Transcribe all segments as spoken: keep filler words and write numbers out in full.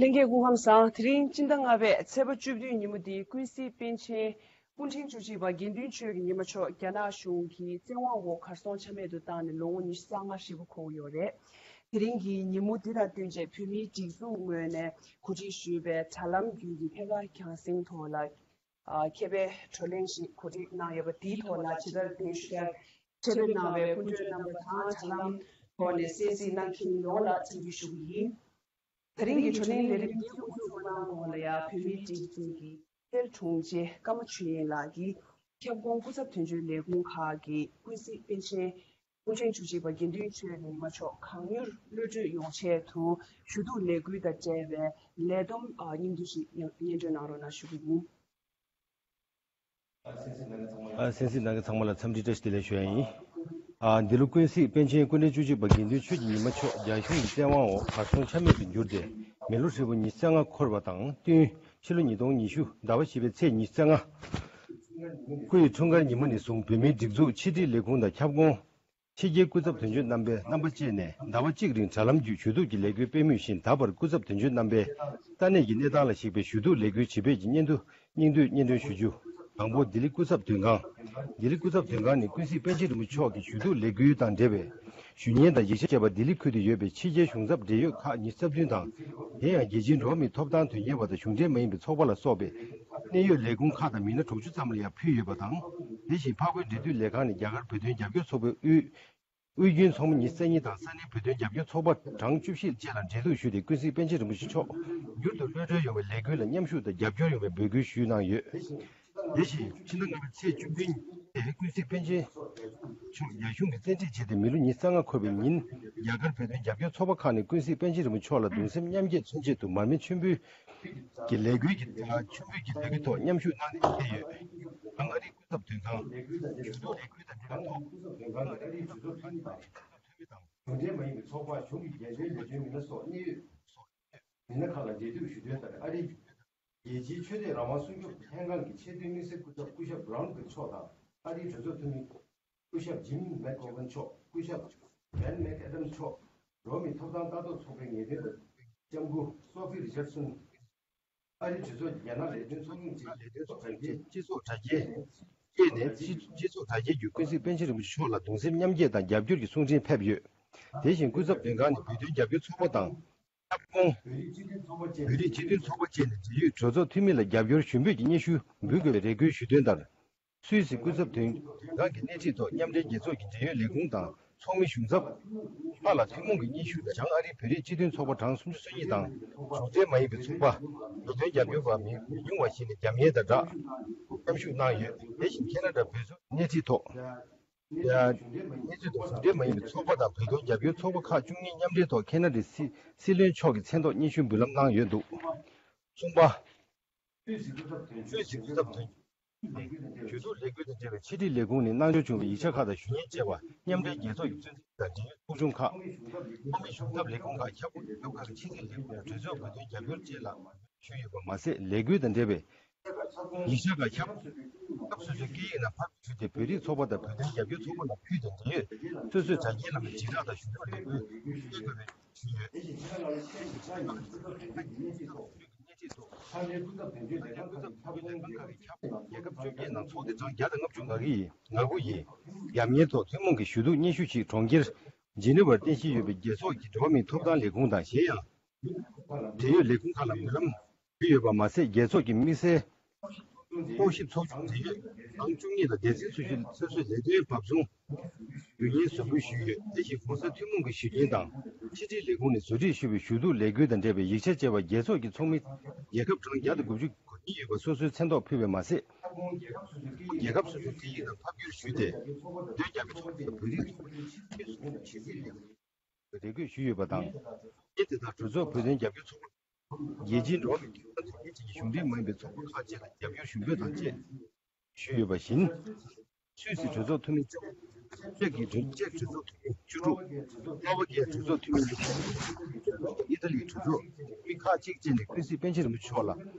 ལྷན་རྒྱས་སྐུ་ཁམས་བཟང་། དེ་རིང་སྤྱི་ཟླ་ལྔ་པའི་ཚེས་པ་བཅུ་བདུན་ཉིན་མོ་འདི་ཀུན་གཟིགས་པཎ་ཆེན་སྐུ་ཕྲེང་བཅུ་གཅིག་པ་དགེ་འདུན་ཆོས་ཀྱི་ཉི་མ་མཆོག་རྒྱ་ནག་གཞུང་གི་བཙན་དབང་འོག་གར་སོང་ཆ་མེད་དུ་བཏང་ནས་ལོ་ངོ་ཉི་ཤུ་རྩ་ལྔ་ཧྲིལ་པོ་འཁོར་ཡོད་རེད། དེ་རིང་གི་ཉིན་མོ་འདི་དང་བསྟུན་བྱས་བོད་མིའི་སྒྲིག་འཛུགས་ངོས་ནས་གོ་སྒྲིག་ཞུས་པའི་དྲ་ལམ་བརྒྱུད་ཀྱི་ཐད་ཀར་རྒྱང་སྲིང་ཐོག་ལ་ཨ་མཁས་པའི་བགྲོ་གླེང་ཞིག་གོ་སྒྲིག་གནང་ཡོད་པ་དེའི་ཐོག་ལ་ཇི་ལྟར་གདན་ཞུ་ཡག་འཕྲད་ཕེབས་གནང་བའི་སྐུ་མགྲོན་རྣམ་པ་དང་དྲ་ལམ་ཐོག་ནས་གསན་གཟིགས་གནང་མཁན་ཡོངས་ལ་འཚམས་འདྲི་ཞུ་གི་ཡིན། དེ་རིང་གི་བགྲོ་གླེང་ལས་རིམ་འདིའི་དབུ་འཛུགས་གནང་གོང་ལ་ཡང་བོད་མིའི་སྒྲིག་འཛུགས་ཀྱི་ཐེར་དྲུང་ཆེ་ཀརྨ་ཆོས་དབྱིངས་ལགས་ཀྱིས་ཁྱབ་ཁོངས་སྐུ་ཚབ་དོན་གཅོད་ལས་ཁུངས་ཁག་གི་ཀུན་གཟིགས་པཎ་ཆེན་སྐུ་ཕྲེང་བཅུ་གཅིག་པ་དགེ་འདུན་ཆོས་ཀྱི་ཉི་མ་མཆོག་གང་མྱུར་གློད་བཀྲོལ་ཡོང་ཆེད་དུ་ཞུ་གཏུག་ལས་འགུལ་དང་འབྲེལ་བའི་ལས་བསྡོམས་སྙིང་བསྡུས་ཤིག་སྙན་སྒྲོན་གནང་རོགས་གནང་ཞུ་གི་ཡིན། ཨ་གསན་གཟིགས་གནང་མཁན་ཚང་མ་ལ་འཚམས་འདྲི་བཀྲ་ཤིས་བདེ་ལེགས་ཞུ་ཡ་ཡིན། ཨ་འདི་ལོ་ཀུན་གཟིགས་པཎ་ཆེན་སྐུ་ཕྲེང་བཅུ་གཅིག་པ་དགེ་འདུན་ཆོས་ཀྱི་ཉི་མ་མཆོག་རྒྱ་གཞུང་གི་བཙན་དབང་འོག་གར་སོང་ཆ་མེད་དུ་གྱུར་ཏེ་མི་ལོ་ཧྲིལ་པོ་ཉི་ཤུ་རྩ་ལྔ་འཁོར་བ་དང་བསྟུན་ཕྱི་ལོ་ཉིས་སྟོང་ཉི་ཤུ་ཟླ་བ་བཞི་པའི་ཚེས་ཉི་ཤུ་རྩ་ལྔ། སྐུ་ཡི་འཁྲུངས་སྐར་ཉིན་མོ་ནས་བཟུང་བོད་མིའི་སྒྲིག་འཛུགས་ཕྱི་དྲིལ་ལས་ཁུངས་དང་ཁྱབ་ཁོངས་ཕྱི་རྒྱལ་སྐུ་ཚབ་དོན་གཅོད་རྣམ་པས་རྣམ་པ་གཅིག་ནས་ཟླ་བ་གཅིག་རིང་དྲ་ལམ་བརྒྱུད་ཞུ་གཏུག་གི་ལས་འགུལ་སྤེལ་མུས་བཞིན། ད་བར་སྐུ་ཚབ་དོན་གཅོད་རྣམ་པས་ས་གནས་ཀྱི་གནས་སྟངས་ལ་གཞིགས་པའི་ཞུ་གཏུག་ལས་འགུལ་བྱེད་པའི་གི་སྙན་ཐོ་སྙིང་བསྡུས་སྙན་སྒྲོན་ཞུ་རྒྱུ། དང་པོ། ལྡི་ལི་སྐུ་ཚབ་དོན་ཁང་། ལྡི་ལི་སྐུ་ཚབ་དོན་ཁང་ནས་ཀུན་གཟིགས་པཎ་ཆེན་རིན་པོ་ཆེ་མཆོག་གི་ཞུ་གཏུག་ལས་འགུལ་དང་འབྲེལ་བའི་ཞུ་སྙན་དང་ཡིག་ཆ་བཅས་པ་ལྡི་ལི་ཁུལ་དུ་ཡོད་པའི་ཕྱི་རྒྱལ་གཞུང་ཚབ་འབྲེལ་ཡོད་ཁག་ཉི་ཤུ་རྩ་བདུན་དང་། དེ་ཡང་རྒྱལ་སྤྱིའི་འགྲོ་བ་མིའི་ཐོབ་ཐང་དོན་གཉེར་བ་དང་གཞུང་འབྲེལ་མ་ཡིན་པའི་ཚོགས་པ་ལ་སོགས་པའི་གནད་ཡོད་ལས་ཁུངས་ཁག་དང་མི་སྣ་དྲུག་ཅུ་ཙམ་ལ་ཡང་ཕུལ་ཡོད་པ་དང་། དེ་བཞིན་འཕགས་བོད་འབྲེལ་མཐུད་ལས་ཁང་ནས་རྒྱ་གར་བོད་དོན་རྒྱབ་སྐྱོར་ཚོགས་པའི་དབུས་དབུས་རྒྱུན་ཚོགས་མི་ཉི་ཤུ་རྩ་གཉིས་དང་ས་གནས་བོད་དོན་རྒྱབ་སྐྱོར་ཚོགས་པ་གྲངས་བཅུ་བཞི་བཅས་ལ་འབྲེལ་གཏུག་ཞུས་ཏེ། ཀུན་གཟིགས་པཎ་ཆེན་རིན་པོ་ཆེ་མཆོག་མྱུར་དུ་གློད་གྲོལ་ཡོང་བའི་ལས་འགུལ་ལ་མཉམ་ཞུགས་དང་རྒྱབ་སྐྱོར་ཡོང་བའི་འབོད་སྐུལ་ཞུས་གནང་ཡོད། དེ་བཞིན་ཕྱི་ཟླ་ལྔ་པའི་ཚེས་བཅུ་བདུན་ཉིན་ཀུན་གཟིགས་པཎ་ཆེན་མཆོག་རྒྱ་གཞུང་གིས་བཙན་ཁྲིད་བྱས་ཏེ་མི་ལོ་ཉི་ཤུ་རྩ་ལྔ་འཁོར་བའི་ཉིན། རྒྱ་གར་བོད་དོན་རྒྱབ་སྐྱོར་ཚོགས་པ་ཁག་ནས་ཀུན་གཟིགས་པཎ་ཆེན་རིན་པོ་མཆོག་ལ་གདུང་སེམས་མཉམ་སྐྱེད་མཚོན་ཆེད་དུ་མར་མེ་མཆོད་འབུལ་གྱི་ལས་འགུལ་གྱི་མཆོད་འབུལ་གྱི་ལས་འགུལ་ཐོག་མཉམ་ཞུགས་གནང་ནས་ཕེབས་ཡོད། ཨ་རིའི་སྐུ་ཚབ་དོན་ཁང་ཞུ་གཏུག་ལས་འགུལ་དང་འབྲེལ་བའི་ཐོག་ཨ་རིའི་གྲོས་ཚོགས་འཐུས་མི་དང་གཞུང་འབྲེལ་མ་ཡིན་པའི་ཚོགས་པ། གཞུང་གི་རྒྱལ་སྤྱིའི་ལས་དོན་མི་སྣ་སོགས་གནད་ཡོད་མི་སྣ་ཁག་ལ་འབྲེལ་གཏུག་ཞུ་དོན་ལྟར། ཨ་རིའི་རྒྱལ་སྤྱིའི་ཆོས་དད་རང་དབང་སྲུང་སྐྱོབ་ལྷན་ཁང་གི་ཆེས་མཐོའི་དམིགས་བསལ་སྐུ་ཚབ་སྐུ་ཞབས་བྷ་རའུན་ཀིར་མཆོག་དང་། ཨ་རིའི་གྲོས་ཚོགས་འཐུས་མི་སྐུ་ཞབས་ཇིམ་མེག་གྷོ་ཝན་མཆོག་སྐུ་ཞབས་བྷེན་མེག་ཨེ་ཏམ་མཆོག་འགྲོ་བ་མིའི་ཐོབ་ཐང་ལྟ་རྟོག་ཚོགས་པའི་ངེས་སྟོན་པ་ལྕམ་སྐུ་སོ་ཕི་རི་ཅར་སོན། ཨ་རིའི་གྲོས་ཚོགས་ཀྱི་རྒྱ་ནག་ལས་དོན་ཚོགས་ཆུང་གི་ལས་དོན་ཚོགས་དྲ་རྒྱའི་སྤྱི་ཚོགས་དྲ་རྒྱའི་བཅས་ནས་སྤྱི་སྤྱི་ཚོགས་དྲ་རྒྱའི་བརྒྱུད་ཀུན་གཟིགས་པཎ་ཆེན་རིན་པོ་ཆེ་མཆོག་ལ་གདུང་སེམས་མཉམ་སྐྱེད་དང་རྒྱབ་སྐྱོར་གྱི་གསུང་འཕྲིན་ཕེབས་ཡོད། དེ་བཞིན་སྐུ་ཚབ་དོན་ཁང་ནས་བོད་དོན་རྒྱབ་སྐྱོར་ཚོགས་པ་དང་། ཁྱབ་ཁོངས་བོད་རིགས་སྤྱི་མཐུན་ཚོགས་པ་བཅས་ནས་འབྲེལ་ཡོད་གྲོས་ཚོགས་འཐུས་མི་ལ་རྒྱབ་སྐྱོར་ཞུ་འབོད་ཀྱི་སྙན་ཞུ་འབུལ་དགོས་པའི་རེ་སྐུལ་ཞུ་དོན་ལྟར། སུད་སི་སྐུ་ཚབ་དོན་ཁང་གི་སྣེ་ཁྲིད་ཐོག་མཉམ་འབྲེལ་རྒྱལ་ཚོགས་ཀྱི་འབྲེལ་ཡོད་ལས་ཁུངས་དང་ཚོགས་མི་གཞུང་ཚབ་ཁག་ལ་ཐུན་མོང་གི་སྙན་ཞུ་དང་། བྱང་ཨ་རིའི་བོད་རིགས་སྤྱི་མཐུན་ཚོགས་པ་གྲངས་སུམ་ཅུ་སོ་གཉིས་དང་གཞུང་འབྲེལ་མ་ཡིན་པའི་ཚོགས་པ། བོད་དོན་རྒྱབ་སྐྱོར་བ་མི་ཉུང་བ་ཞིག་ནས་རྒྱབ་གཉེར་དང་སྦྲགས་མཉམ་ཞུགས་གནང་ཡོད། དེ་བཞིན་ཁེ་ན་ཌ་བོད་ཚོགས་སྣེ་ཁྲིད་ཐོག་ཡ་གནས་ཚུལ་དང་གཞུང་འབྲེལ་མ་ཡིན་པའི་ཚོགས་པ་དང་བོད་དོན་རྒྱབ་སྐྱོར་ཚོགས་པ་ཁག་བཅུ་གཉིས་མཉམ་འབྲེལ་ཐོག་ཁེ་ན་ཌའི་སྲིད་སྲིད་བློན་མཆོག་གི་མཚན་ཐོག་སྙན་ཞུ་འབུལ་ལམ་གནང་ཡོད་འདུག་གསུམ་པ། སུད་སི་སྐུ་ཚབ་དོན་གཅོད་ཞུ་གཏུག་ལས་འགུལ་དང་འབྲེལ་བའི་ཕྱི་དྲིལ་ལས་ཁུངས་ནས་གནང་འབྱོར་བྱུང་བའི་ཡིག་ཆ་ཁག་དང་ཞུ་སྙན་བཅས་པ་མཉམ་འབྲེལ་རྒྱལ་ཚོགས་ཀྱི་གཙོ་འཛིན་དང་འབྲེལ་ཡོད་ཚོགས་ཆུང་ཁག་ཚོགས་མི་གཞུང་ཚབ་ལས་ཁུངས་ཁག་ཁྱབ་ཁོངས་རྒྱལ་ཁབ་ཁག་གི་ཕྱི་སྲིད་ལས་ཁུངས་དང་གྲོས་ཚོགས་བོད་དོན་རྒྱབ་སྐྱོར་བཅས་ལ་ཞུས་ཡོད་པ་མ་ཟད། ལས་འགུལ་དང་འབྲེལ་བའི་ཡིག་ཆ་ཁག་ཁྱབ་ཁོངས་སོ་སོའི་སྐད་ཡིག་ནང་ཕབ་ཞུས་ཏེ་བོད་རིགས་ཚོགས་པ་དང་བོད་དོན་རྒྱབ་སྐྱོར་ཚོགས་པ་ལ་ཕུལ་དང་འབྲེལ་ཡོད་སོ་སོའི་དྲ་རྒྱའི་ལམ་ནས་དྲིལ་བསྒྲགས་དང་ཞུ་གཏུག་ལས་འགུལ་སྤེལ་དགོས་པའི་ཞུས་ཡོད། ཚང་མའི་སྐུ་ཚབ་དོན་གཅོད་ལས་ཁང་ཁག་གི་ཁྱབ་ཁོངས་རྒྱལ་ཁབ་བཅོ་བརྒྱད་ནང་ཚོགས་སྡེ་གྲངས་བརྒྱ་དང་ལྔ་བཅུ་ང་དགུ་ཡིས་ང་དགུ་ཡིས་རྒྱབ་གཉེར་ཐོག་ཐུན་མོང་གི་ཞུ་གཏུག་སྙན་ཞུ་ཞིག་གྲོང་ཁྱེར་ཇི་ནི་ཝར་རྟེན་གཞི་ཡོད་པའི་རྒྱལ་ཚོགས་ཀྱི་འགྲོ་བ་མིའི་ཐོབ་ཐང་ལས་ཁུངས་དང་གཞན་ཡང་འབྲེལ་ཡོད་ལས་ཁུངས་ཁག་ལ་འབུལ་ལམ་ཕུལ་ཡོད་པ་མ་ཟད། རྒྱལ་ཚོགས་ཀྱི་དམིགས་བསལ་རྟོག་ཞིབ་ཚོགས་ཆུང་འབྲེལ་ཡོད་ནང་བཅུ་གཉིས་ལ་སྡེ་ཚན་སོ་སོའི་སོ་སོའི་ལས་དོན་བབ་བཟུང་ཞུ་སྙན་ཟུར་འབུལ་ཞུས་ཡོད། དེ་བཞིན་༸གོང་ས་ཐུན་མོང་གི་ཞུ་སྙན་དང་ཕྱི་དྲིལ་ལས་ཁུངས་ནས་བཟོ་སྒྲིག་ཞུས་པའི་ཞུ་གཏུག་ལས་འགུལ་དང་འབྲེལ་བའི་ཡིག་ཆ་བཅས་པ་རྒྱལ་ཚོགས་ཀྱི་ཚོགས་མི་རྒྱལ་ཁབ་གྲངས་བརྒྱ་དང་དགུ་བཅུ་གོ་གཉིས་ཡོད་པ་སོ་སོའི་མཚན་ཐོག་ཕུལ་བས་མ་ཟད། རྒྱལ་ཁབ་སོ་སོའི་སྐད་ཡིག་ནང་ཕབ་བསྒྱུར་ཞུས་ཏེ། བོད་དོན་རྒྱབ་སྐྱོར་ཚོགས་པ་དང་བོད་རིགས་ཚོགས་པ་ཆེད་སོ་སོའི་ཆེད་སྲིད་ལས་རེ་སྐུལ་ཞུས་ཡོད་པ་དང་། ཉིན་དེ་དག་གྲོས་ཚོགས་བོད་དོན་རྒྱབ་སྐྱོར་ཚོགས་པ། རྒྱལ་སྤྱིའི་འགྲོ་བ་མིའི་ཐོབ་ཐང་དོན་གཉེར་བྱེད་ཀྱི་གཞུང་འབྲེལ་མ་ཡིན་པའི་ཚོགས་པ་ཁག་བཅས་ལ་རྒྱབ་སྐྱོར་ཞུ་འབོད་དང་བཅས་ཞུས་ཡོད་པ་བཞིན། སུད་སི་གྲོས་ཚོགས་འཐུས་མི་བཅུ། ཅེཀ་གི་གྲོས་ཅེཀ་གྲོས་ཚོགས་འཐུས་མི་བཅུ་དྲུག་སློ་ཝ་ཀི་ཡའི་གྲོས་ཚོགས་འཐུས་མི་ཉི་ཤུ། ཨི་ཏ་ལིའི་གྲོས་ཚོགས་འཐུས་མི་ཁག་ཅིག་བཅས་ནས་ཀུན་གཟིགས་པཎ་ཆེན་རིན་པོ་ཆེ་མཆོག་ལ་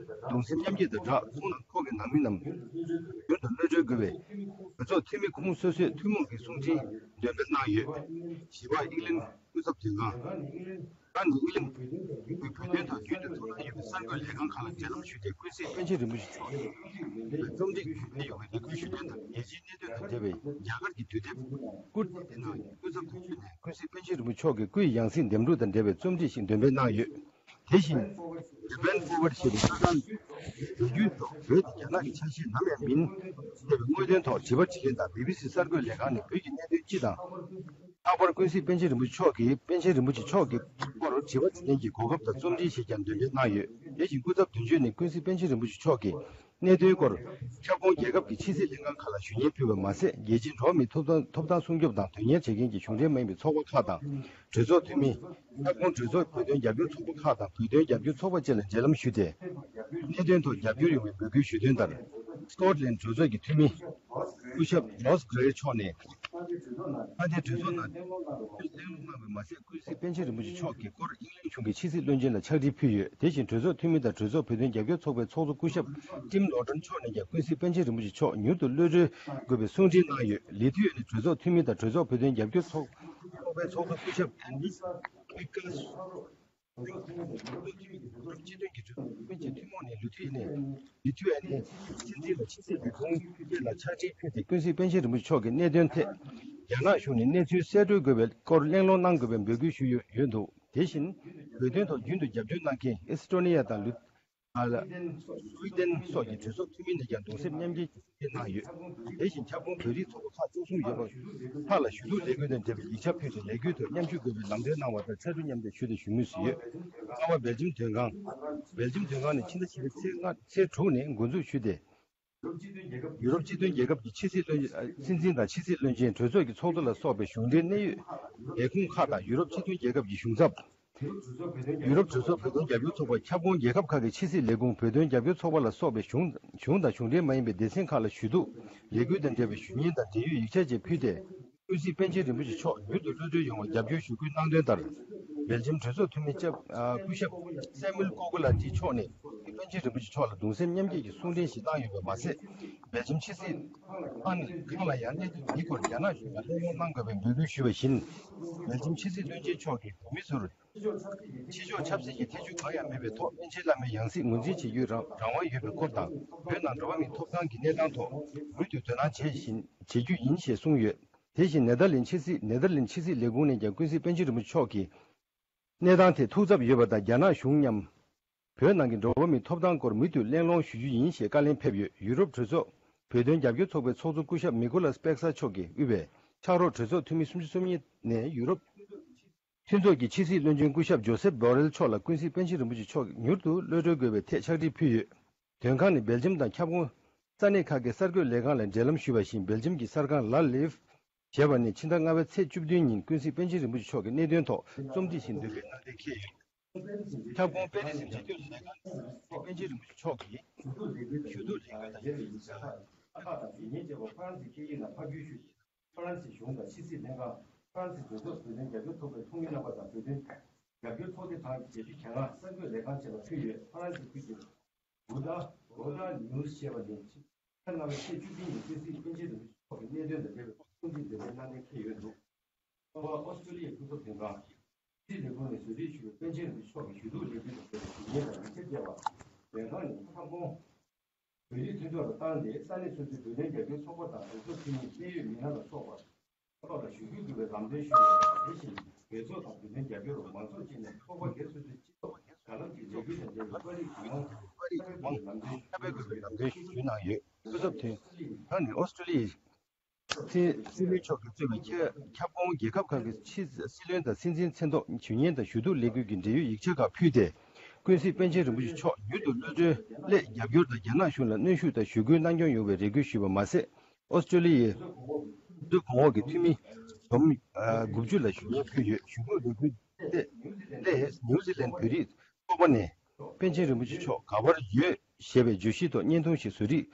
གདུང་སེམས་མཉམ་སྐྱེད་དང་སྦྲགས། ཁོང་དང་ཁོང་གི་ནང་མི་རྣམས་མྱུར་དུ་གློད་གྲོལ་དགོས་པའི་གྲོས་ཚོགས་འཐུས་མི་ཁོངས་སོ་སོས་ཐུན་མོང་གི་གསུང་འཕྲིན་འདོན་སྤེལ་གནང་ཡོད། བཞི་པ། ཨིང་ལན་སྐུ་ཚབ་དོན་ཁང་། ད་ནི་དབུ་ལམ་བོད་དོན་དང་རྒྱུན་དུ་དོ་སྣང་ཡོད་པའི་གསར་འགོད་ལས་ཁང་ཁག་ལ་འབྲེལ་ལམ་ཞུས་ཏེ། ཀུན་གཟིགས་པཎ་ཆེན་རིན་པོ་ཆེ་མཆོག་གིས་རྩོམ་སྒྲིག་ཞུས་ཡོང་བའི་ལས་འགུལ་ཞུ་དོན་དང་། རྒྱལ་སྤྱིའི་གནད་དོན་དང་འབྲེལ་བའི་རྒྱ་གར་གྱི་དུས་དེབ་སྐུར་འདེབས་གནང་ཡོད། སྐུ་ཚབ་དུ་ཞུས་ནས་ཀུན་གཟིགས་པཎ་ཆེན་རིན་པོ་ཆེ་མཆོག་གི་སྐུའི་ཡང་སྲིད་འདེམས་སྒྲུག་དང་འབྲེལ་བའི་རྩོམ་སྒྲིག་ཞིག་འདོན་སྤེལ་གནང་ཡོད། དེ་བཞིན་Japan Forward ཞེས་པའི་གསར་ཁང་ལས་རྒྱུན་དུ་བོད་དེ་རྒྱ་ནག་གི་ཆ་ཤས་ནམ་ཡང་མིན་ཞེས་པའི་དངོས་དོན་ཐོག་དྲི་བ་དྲིས་ལན་དང་། བི་བི་སི་གསར་འགོད་ལས་ཁང་ནས་བོད་ཀྱི་གནད་དོན་སྤྱི་དང་། ལྷག་པར་ཀུན་གཟིགས་པཎ་ཆེན་རིན་པོ་ཆེ་མཆོག་གིས། པཎ་ཆེན་རིན་པོ་ཆེ་མཆོག་གི་སྐོར་དྲི་བ་དྲིས་ལན་གྱི་གོ་སྐབས་དང་རྩོམ་སྒྲིག་ཞིག་ཀྱང་འདོན་སྤེལ་གནང་ཡོད། དེ་བཞིན་སྐུ་ཚབ་དོན་གཅོད་ནས་ཀུན་གཟིགས་པཎ་ཆེན་རིན་པོ་ཆེ་མཆོག་གི་གནད་དོན་སྐོར་ཁྱབ་ཁོངས་རྒྱལ་ཁབ་ཀྱི་ཕྱི་སྲིད་ལྷན་ཁང་ཁག་ལ་ཞུ་སྙན་ཕུལ་བ་མ་ཟད། རྒྱལ་སྤྱིའི་འགྲོ་བ་མིའི་ཐོབ་ཐང་ཐོབ་ཐང་སྲུང་སྐྱོབ་དང་དོན་གཉེར་བྱེད་མཁན་གྱི་གཞུང་འབྲེལ་མ་ཡིན་པའི་ཚོགས་པ་ཁག་དང་། གྲོས་ཚོགས་འཐུས་མི། ཁྱབ་ཁོངས་གྲོས་ཚོགས་བོད་དོན་རྒྱབ་སྐྱོར་ཚོགས་པ་ཁག་དང་བོད་དོན་རྒྱབ་སྐྱོར་ཚོགས་པ་བཅས་ལ་འབྲེལ་ལམ་ཞུས་ཏེ། གནད་དོན་ཐོག་རྒྱབ་སྐྱོར་ཡོང་བའི་འབོད་སྐུལ་ཞུས་དོན་ལྟར། སི་ཀོཊ་ལན་གྲོས་ཚོགས་ཀྱི་འཐུས་མི་སྐུ་ཞབས་རོས་གྷི་རེ་མཆོག་ནས། མཐའ་དོན་གྲོས་ཚོགས་ནང་གླེང་སློང་གནང་བ་མ་ཟད། ཀུན་གཟིགས་པཎ་ཆེན་རིན་པོ་ཆེ་མཆོག་གི་སྐོར་ཨིན་ལན་གཞུང་གི་ཕྱི་སྲིད་བློན་ཆེན་ལ་ཕྱག་བྲིས་ཕུལ་ཡོད། དེ་བཞིན་གྲོས་ཚོགས་འཐུས་མི་དང་གྲོས་ཚོགས་བོད་དོན་རྒྱབ་སྐྱོར་ཚོགས་པའི་ཚོགས་གཙོ་སྐུ་ཞབས་ཊིམ་ལོ་ཊོན་མཆོག་ནས་ཀྱང་ཀུན་གཟིགས་པཎ་ཆེན་རིན་པོ་ཆེ་མཆོག་མྱུར་དུ་གློད་གྲོལ་དགོས་པའི་གསུང་འཕྲིན་གནང་ཡོད། ལི་ཐི་ཝེ་ནི་གྲོས་ཚོགས་འཐུས་མི་དང་གྲོས་ཚོགས་བོད་དོན་རྒྱབ་སྐྱོར་ཚོགས་ཚོགས་པའི་ཚོགས་གཙོ་སྐུ་ཞབས་ཨན་ལིས་ཀུའི་ཀཱས། ཡུ་རོབ་སྤྱི་མཐུན་གྱི་གྲོས་ཚོགས་ཀུན་གྱི་ཐུན་མོང་ནས་ལི་ཐི་ཝེ་ནི། ལི་ཐི་ཝེ་ནི་སྲིད་འཛིན་ལ་ཕྱི་སྲིད་ལས་ཁུངས་བཅས་ལ་ཕྱག་བྲིས་ཕུལ་ཏེ། ཀུན་གཟིགས་པཎ་ཆེན་རིན་པོ་ཆེ་མཆོག་གི་གནད་དོན་ཐད་རྒྱ་ནག་གཞུང་ནས་གནས་ཚུལ་གསལ་བཀྲོལ་དགོས་པའི་སྐོར་གླེང་སློང་གནང་དགོས་པའི་འབོད་སྐུལ་ཞུས་ཡོད་ཡོད་འདུག། དེ་བཞིན་བོད་དོན་ཐོག་རྒྱུན་དུ་རྒྱབ་སྐྱོར་གནང་མཁན་ཨེ་སི་ཀྲོ་ནི་ཡ་དང་ལུ། ཨ་ལ། སུའི་ཌེན་སོགས་ཀྱི་གྲོས་ཚོགས་འཐུས་མི་ནས་ཀྱང་གདུང་སེམས་མཉམ་སྐྱེད་ཀྱི་གསུང་བཤད་གནང་ཡོད། དེ་བཞིན་ཁྱབ་ཁོངས་བོད་རིགས་ཚོགས་པ་ཁག་བཅུ་གསུམ་ཡོད་པ་ཁག་ལ་ཞུ་གཏུག་ལས་འགུལ་དང་འབྲེལ་བའི་ཡིག་ཆ་ཕུལ་ཏེ། ལས་འགུལ་དུ་མཉམ་ཞུགས་དགོས་པའི་ལམ་སྟོན་གནང་བ་དང་ཕྱག་རོགས་མཉམ་འདེགས་ཞུས་ཏེ་བཞུགས་མུས་སུ་ཡོད། རྩ་བ་སྦེལ་ཇམ་དོན་ཁང་། སྦེལ་ཇམ་དོན་ཁང་ནས་ཕྱི་ཟླ་བཞི་པའི་ཚེས་ལྔ་ཚེས་དྲུག་ནས་འགོ་འཛུགས་ཞུས་ཏེ། ཡུ་རོབ་སྤྱི་མཐུན་རྒྱལ་ཁབ་ཀྱི་ཕྱི་སྲིད་བློན་ཆེན། སྲིད་འཛིན་དང་ཕྱི་སྲིད་བློན་ཆེན། གྲོས་ཚོགས་ཀྱི་ཚོགས་གཙོ་ལ་སོགས་པའི་གཞུང་འབྲེལ་གནད་ཡོད་ལས་ཁུངས་ཁག་དང་། ཡུ་རོབ་སྤྱི་མཐུན་རྒྱལ་ཁབ་ཀྱི་གཞུང་ཚབ། ཡུ་རོབ་གྲོས་ཚོགས་བོད་དོན་རྒྱབ་སྐྱོར་ཚོགས་པ་ཁྱབ་ཁོངས་རྒྱལ་ཁབ་ཁག་གི་ཕྱི་སྲིད་ལས་ཁུངས། བོད་དོན་རྒྱབ་སྐྱོར་ཚོགས་པ་ལ་སོགས་པའི་གཞུང་གཞུང་དང་གཞུང་འབྲེལ་མ་ཡིན་པའི་སྡེ་ཚན་ཁག་ལ་ཞུ་གཏུག་ལས་འགུལ་དང་འབྲེལ་བའི་ཞུ་སྙན་དང་འབྲེལ་ཡོད་ཡིག་ཆ་བཅས་ཕུལ་ཏེ། ཀུན་གཟིགས་པཎ་ཆེན་རིན་པོ་ཆེ་མཆོག་མྱུར་དུ་གློད་གྲོལ་ཡོང་བར་རྒྱབ་སྐྱོར་ཞུ་སྐུལ་གནང་དོན་ལྟར། སྦེལ་ཇམ་གྲོས་ཚོགས་འཐུས་མི་སྐྱབས། ཨ། སྐུ་ཞབས་སེ་མུལ་ཀོ་གོ་ལ་ཏི་མཆོག་ནས་ཀུན་གཟིགས་པཎ་ཆེན་རིན་པོ་ཆེ་མཆོག་ལ་གདུང་སེམས་མཉམ་སྐྱེད་ཀྱི་གསུང་འཕྲིན་ཞིག་གནང་ཡོད་པ་མ་ཟད། སྦེལ་ཇམ་ཕྱི་སྲིད་ཁང་ནས་ཁང་ལ་ཡང་གནད་དོན་འདིའི་སྐོར་རྒྱ་ནག་གཞུང་ལ་གླེང་སློང་གནང་དགོས་པའི་འབོད་སྐུལ་ཞུས་པ་བཞིན། སྦེལ་ཇམ་ཕྱི་སྲིད་བློན་ཆེན་མཆོག་གིས་བོད་མི་ཚོར་ཕྱི་ཕྱོགས་ཆབ་སྲིད་ཀྱི་ཐེ་ཇུས་གང་ཡང་མེད་པའི་ཐོག་པཎ་ཆེན་བླ་མའི་ཡང་སྲིད་ངོས་འཛིན་བྱེད་རྒྱུའི་རང་རང་དབང་ཡོད་པའི་སྐོར་དང་། བོད་ནང་འགྲོ་བ་མིའི་ཐོབ་ཐང་གི་གནས་སྟངས་ཐོག་མུ་མཐུད་དོ་སྣང་བྱེད་བཞིན་བྱེད་རྒྱུ་ཡིན་ཞེས་གསུངས་ཡོད། དེ་བཞིན་ནེ་དར་ལེན་ཕྱི་སྲིད། ནེ་དར་ལེན་ཕྱི་སྲིད་ལས་ཁུངས་ནས་ཀྱང་ཀུན་གཟིགས་པཎ་ཆེན་རིན་པོ་ཆེ་མཆོག་གི་གནས་སྟངས་ཐད་ཐུགས་འཚབ་ཡོད་པ་དང་། རྒྱ་ནག་གཞུང་མཉམ་བོད་ནང་གི་འགྲོ་བ་མིའི་ཐོབ་ཐང་སྐོར་མུ་མཐུད་གླེང་སློང་ཞུ་རྒྱུ་ཡིན་ཞེས་བཀའ་ལན་ཕེབས་ཡོད། ཡུ་རོབ་གྲོས་ཚོགས་བོད་དོན་རྒྱབ་སྐྱོར་ཚོགས་པའི་ཚོགས་གཙོ་སྐུ་ཞབས་མི་ཀོ་ལཱས་པེག་ས་མཆོག་གིས་དབུས་པའི་ཕྱག་རོགས་གྲོས་ཚོགས་འཐུས་མི་སུམ་ཅུ་སོ་གཉིས་ནས་ཡུ་རོབ་མཐུན་ཚོགས་ཀྱི་ཕྱི་སྲིད་བློན་ཆེན་སྐུ་ཞབས་ཇོ་སེབ་བྷོ་རེལ་མཆོག་ལ་ཀུན་གཟིགས་པཎ་ཆེན་རིན་པོ་ཆེ་མཆོག་མྱུར་དུ་གློད་གྲོལ་དགོས་པའི་ཐད་ཕྱག་བྲིས་ཕུལ་ཡོད། དོན་ཁང་ནས་སྦེལ་ཇམ་དང་ཁྱབ་ཁོངས་ས་གནས་ཁག་གི་གསར་འགོད་ལས་ཁང་ལ་འབྲེལ་ལམ་ཞུས་པ་བཞིན། སྦེལ་ཇམ་གྱི་གསར་ཁང་ལ་ལེབ་ཞེས་པ་ནས་ཕྱི་ཟླ་ལྔ་པའི་ཚེས་བཅུ་བདུན་ཉིན་ཀུན་གཟིགས་པཎ་ཆེན་རིན་པོ་ཆེ་མཆོག་གི་གནད་དོན་ཐོག་རྩོམ་སྒྲིག་ཞིག་འདོན་སྤེལ་གནང་གཏན་འཁེལ་ཡོད། ཁྱབ་ཁོངས་པེ་རི་སི་འབྲེལ་མཐུད་ལས་ཁང་གིས་པཎ་ཆེན་རིན་པོ་ཆེ་མཆོག་གིས་ཞུ་གཏུག་ལས་འགུལ་དང་། ཁག་དང་དགོས་ངེས་བཅས་པ་ཧྥ་རན་སིའི་སྐད་ཡིག་ནང་ཕབ་སྒྱུར་ཞུས་ཏེ། ཧྥ་རན་སིའི་གཞུང་དང་ཕྱི་སྲིད་ལྷན་ཁང་། ཧྥ་རན་སིའི་གྲོས་ཚོགས་བོད་དོན་རྒྱབ་སྐྱོར་ཚོགས་པའི་ཚོགས་མི་རྣམ་པ་དང་། བོད་དོན་རྒྱབ་སྐྱོར་ཚོགས་སྡེ་དང་རྒྱལ་སྤྱི་གྱ་ནག་གསར་འགོད་ལས་ཁང་བཅས་ལ་ཕུལ་ཡོད། ཧྥ་རན་སིའི་ཁུལ་གྱི་རུ་ཏར། རོ་ཏར་ནིའུ་སི་ཞེས་པ་ནས་ཕྱི་ཟླ་ལྔ་པའི་ཚེས་བཅུ་བདུན་ཉིན་ཀུན་གཟིགས་པཎ་ཆེན་རིན་པོ་ཆེ་མཆོག་གི་གནད་དོན་དང་འབྲེལ་བའི་གསུང་འཕྲིན་འདོན་སྤེལ་གནང་གཏན་འཁེལ་ཡོད་འདུག། ཨོ་སི་ཀྲོ་ལི་ཡའི་སྐུ་ཚབ་དོན་ཁང་། ཕྱི་སྲིད་ལས་ཁུངས་ནས་ཟུར་སྒྲིག་ཞུས་པའི་པཎ་ཆེན་རིན་པོ་ཆེ་མཆོག་གི་ཞུ་གཏུག་ལས་འགུལ་དང་འབྲེལ་བའི་ཞུ་སྙན་དང་ཡིག་ཆ་བསྐྱལ་བ། དོན་ཁང་ནས་ཁྱབ་ཁོངས་བོད་རིགས་མཐུན་ཚོགས་ལ་བཏང་སྟེ། ས་གནས་སོ་སོའི་བོད་དོན་རྒྱབ་སྐྱོར་ཚོགས་པ་དང་གྲོས་ཚོགས་འཐུས་མི། གནད་ཡོད་མི་སྣ་ལ་སོགས་པ་ཐོག་ལ་ཞུ་སྐུལ་དགོས་པའི་ལམ་སྟོན་ཞུས་ཡོད་པ་དང་། དེ་བཞིན་རྒྱལ་ཚོགས་དང་བོད་དོན་རྒྱབ་སྐྱོར་མང་ཚོགས་བཅས་ནས་ཚོགས་པ་སྒེར་སོ་སོའི་སྤྱི་ཚོགས་བརྒྱ་ལམ་གྱི་ལས་འགུལ་དང་འབྲེལ་བའི་པར་རིས་གང་མང་ཁྱབ་སྤེལ་དགོས་པའི་ལམ་སྟོན་ཞུས་གནང་ཡོད། སྐུ་ཚབ་དོན་ཁང་ནས་ཨོ་སི་ཀྲོ་ལི་ཡའི་སྲིད་སྲིད་བློན་མཆོག་གིས་གཙོས་པའི་ཁྱབ་ཁྱབ་ཁོངས་རྒྱལ་ཁབ་ཁག་གི་ཕྱི་སྲིད་བློན་དང་སྲིད་འཛིན་མཚན་ཐོག་ཞུ་སྙན་དང་ཞུ་གཏུག་ལས་འགུལ་གྱི་འབྲེལ་ཡོད་ཡིག་ཆ་ཁག་ཕུལ་ཏེ། ཀུན་གཟིགས་པཎ་ཆེན་རིན་པོ་ཆེ་མཆོག་མྱུར་དུ་གློད་གྲོལ་སླད་རྒྱབ་སྐྱོར་དང་རྒྱ་ནག་གཞུང་ལ་གནོན་ཤུགས་དང་ཞུ་སྐུལ་གནང་སྐྱོང་ཡོང་བའི་རེ་སྐུལ་ཞུས་པ་མ་ཟད། ཨོ་སི་ཀྲོ་ལི་ཡའི་འབྲུ་གོང་འོག་གི་འཐུས་མི་འབུམ་དགུ་བཅུ་ལ་ཞུ་སྙན་ཕུལ་ཡོད། ཞུ་སྐུལ་ལས་འགུལ་ཐད་ནས་ནིའུ་ཛི་ལན་བོད་རིགས་ཚོགས་པ་ནས་པཎ་ཆེན་རིན་པོ་ཆེ་མཆོག་ག་པར་ཡོད་ཞེས་པའི་བརྗོད་གཞིའི་ཐོག་བརྙན་ཐུང་ཞིག་བཟོ་རིགས་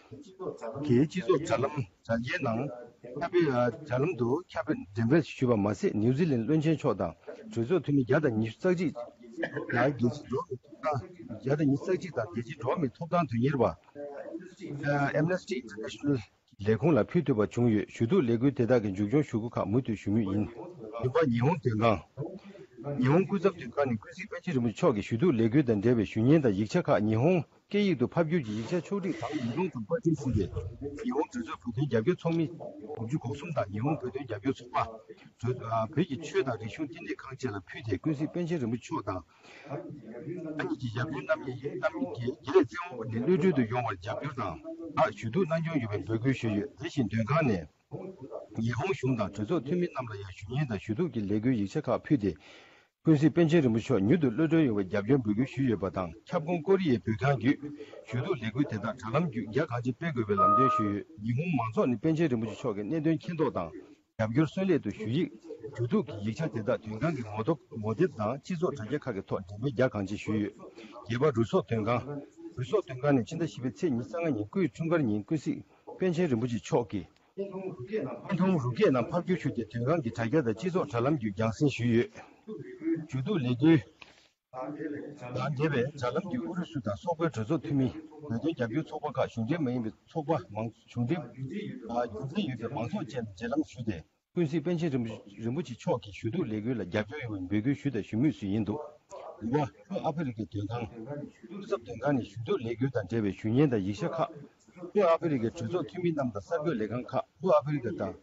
ཀྱི་སྤྱི་ཚོགས་དྲ་ལམ་དྲ་རྒྱའི་ནང་ཁྱབ་སྤེལ། དྲ་ལམ་དུ་ཁྱབ་སྤེལ་འགྲེམས་སྤེལ་ཞུས་པ་མ་ཟད། ནིའུ་ཛི་ལན་བློན་ཆེན་མཆོག་དང་གྲོས་ཚོགས་འཐུས་མི་བརྒྱ་དང་ཉི་ཤུ་རྩ་གཅིག་ལ་རྒྱལ་སྤྱིའི་འགྲོ་བ་མིའི་ཐོབ་ཐང་། བརྒྱ་དང་ཉི་ཤུ་རྩ་གཅིག་དང་རྒྱལ་སྤྱིའི་འགྲོ་བ་མིའི་ཐོབ་ཐང་དོན་གཉེར་བ་Amnesty International ལས་ཁུངས་ལ་ཕུལ་ཐུབ་པ་བྱུང་ཡོད། ཞུ་གཏུག་ལས་འགུལ་དེ་དག་གི་མཇུག་སྐྱོང་ཞུ་སྒོ་ཁག་མུ་མཐུད་ཞུ་མུས་ཡིན། ནུབ་ཕྱོགས་ཉི་ཧོང་དོན་ཁང་། ཉི་ཧོང་སྐུ་ཚབ་དོན་ཁང་ནས་ཀུན་གཟིགས་པཎ་ཆེན་རིན་པོ་ཆེ་མཆོག་གི་ཞུ་གཏུག་ལས་འགུལ་དང་འབྲེལ་བའི་ཞུ་སྙན་དང་ཡིག་ཆ་ཁག་ཉི་ཧོང་སྐད་ཡིག་ཏུ་ཕབ་བསྒྱུར་གྱིས་ཡིག་ཆ་ཕྱོགས་སྒྲིག་དང་ལམ་ལྷོང་དང་པར་སྐྲུན་ཞུས་ཏེ། ཉི་ཧོང་གྲོས་ཚོགས་བོད་དོན་རྒྱབ་སྐྱོར་ཚོགས་མི་དགུ་བཅུ་གོ་གསུམ་དང་ཉི་ཧོང་བོད་དོན་རྒྱབ་སྐྱོར་ཚོགས་པ། བོད་ཀྱི་ཆོས་དང་རིག་གཞུང་བསྟི་གནས་ཁང་བཅས་ལ་ཕུལ་ཏེ། ཀུན་གཟིགས་པཎ་ཆེན་རིན་པོ་ཆེ་མཆོག་དང་། ཨ་ནི་གྱི་ཞབས་དྲུང་རྣམ་གཉིས་རྣམ་གཉིས་ཀྱིས་དགེ་ལས་བཙན་དབང་འོག་ནས་གློད་གྲོལ་དུ་ཡོང་བར་རྒྱབ་སྐྱོར་དང་། ད་ཞུ་གཏུག་གནང་སྐྱོང་ཡོད་པའི་འབོད་སྐུལ་ཞུས་ཡོད། དེ་བཞིན་དོན་ཁང་ནས་ཉི་ཧོང་གཞུང་དང་གྲོས་ཚོགས་འཐུས་མི་རྣམས་ལ་ཡང་ཞུ་སྙན་དང་ཞུ་གཏུག་གི་ལས་འགུལ་ཡིག་ཆ་ཁག་ཕུལ་ཏེ། ཀུན་གཟིགས་པཎ་ཆེན་རིན་པོ་ཆེ་མཆོག་མྱུར་དུ་གློད་གྲོལ་ཡོང་བའི་རྒྱབ་སྐྱོར་འབོད་སྐུལ་ཞུས་ཡོད་པ་དང་། ཁྱབ་ཁོངས་ཀོ་རི་ཡའི་བོད་ཁང་བརྒྱུད་ཞུ་གཏུག་ལས་འགུལ་དེ་དག་དྲ་ལམ་བརྒྱུད་རྒྱ་གང་ཆེ་སྤེལ་དགོས་པའི་ལམ་སྟོན་ཞུས་ཡོད། ཉི་ཧོང་མང་ཚོགས་ནས་པཎ་ཆེན་རིན་པོ་ཆེ་མཆོག་གི་གནད་དོན་མཁྱེན་རྟོགས་དང་། རྒྱབ་སྐྱོར་གསོལ་སླད་དུ་ཞུ་ཡིག་ཞུ་གཏུག་གི་ཡིག་ཆ་དེ་དག་དོན་ཁང་གི་ངོ་ཐོག་ངོ་དེབ་དང་སྤྱི་ཚོགས་དྲ་རྒྱ་ཁག་གི་ཐོག་འགྲེམས་སྤེལ་རྒྱ་གང་ཆེ་ཞུས་ཡོད། རྒྱལ་བ་རུ་ཚོགས་དོན་ཁང་། རུ་ཚོགས་དོན་ཁང་ནས་ཕྱི་ཟླ་བཞི་པའི་ཚེས་ཉི་ཤུ་རྩ་ལྔ་ཉིན་སྐུའི་འཁྲུངས་སྐར་ཉིན་ཀུན་གཟིགས་པཎ་ཆེན་རིན་པོ་ཆེ་མཆོག་གི་སྤྱི་མཐོང་རུ་སྐད་ནང་ཕབ་བསྒྱུར་ཞུས་ཏེ། དོན་ཁང་གི་དྲ་རྒྱ་དང་སྤྱི་ཚོགས་དྲ་ལམ་བརྒྱུད་རྒྱང་སྲིང་ཞུས་ཡོད། ཞུ་གཏུག་ལས་འགུལ་དང་འབྲེལ་བའི་དྲ་ལམ་བརྒྱུད་ཨུ་རུ་སུ་དང་སོག་པོའི་གྲོས་ཚོགས་འཐུས་མི། བོད་དོན་རྒྱབ་སྐྱོར་ཚོགས་པ་ཁག་གཞུང་འབྲེལ་མ་ཡིན་པའི་ཚོགས་པ་མང་གཞུང་འབྲེལ་རྒྱུ་མཚན་ཡོད་པའི་མང་ཚོགས་བཅས་ལ་མཇལ་ལམ་ཞུས་ཏེ། ཀུན་གཟིགས་པཎ་ཆེན་རིན་པོ་རིན་པོ་ཆེ་མཆོག་གི་ཞུ་གཏུག་ལས་འགུལ་ལ་རྒྱབ་སྐྱོར་ཡོང་བའི་འབོད་སྐུལ་ཞུས་དང་ཞུ་མུས་སུ་ཡིན་འདུག། འདི་བ་ལྷོ་ཨ་ཧྥེ་རི་ཁའི་དོན་ཁང་སྐུ་ཚབ་དོན་ཁང་ནས་ཞུ་གཏུག་ལས་འགུལ་དང་འབྲེལ་བའི་ཞུ་སྙན་དང་ཡིག་ཆ་ཁག་ལྷོ་ཨ་ཧྥེ་རི་ཁའི་གྲོས་ཚོགས་འཐུས་མི་རྣམས་དང་གསར་འགོད་ལས་ཁང་ཁག་ལྷོ་ཨ་ཧྥེ་རི་ཁ་དང་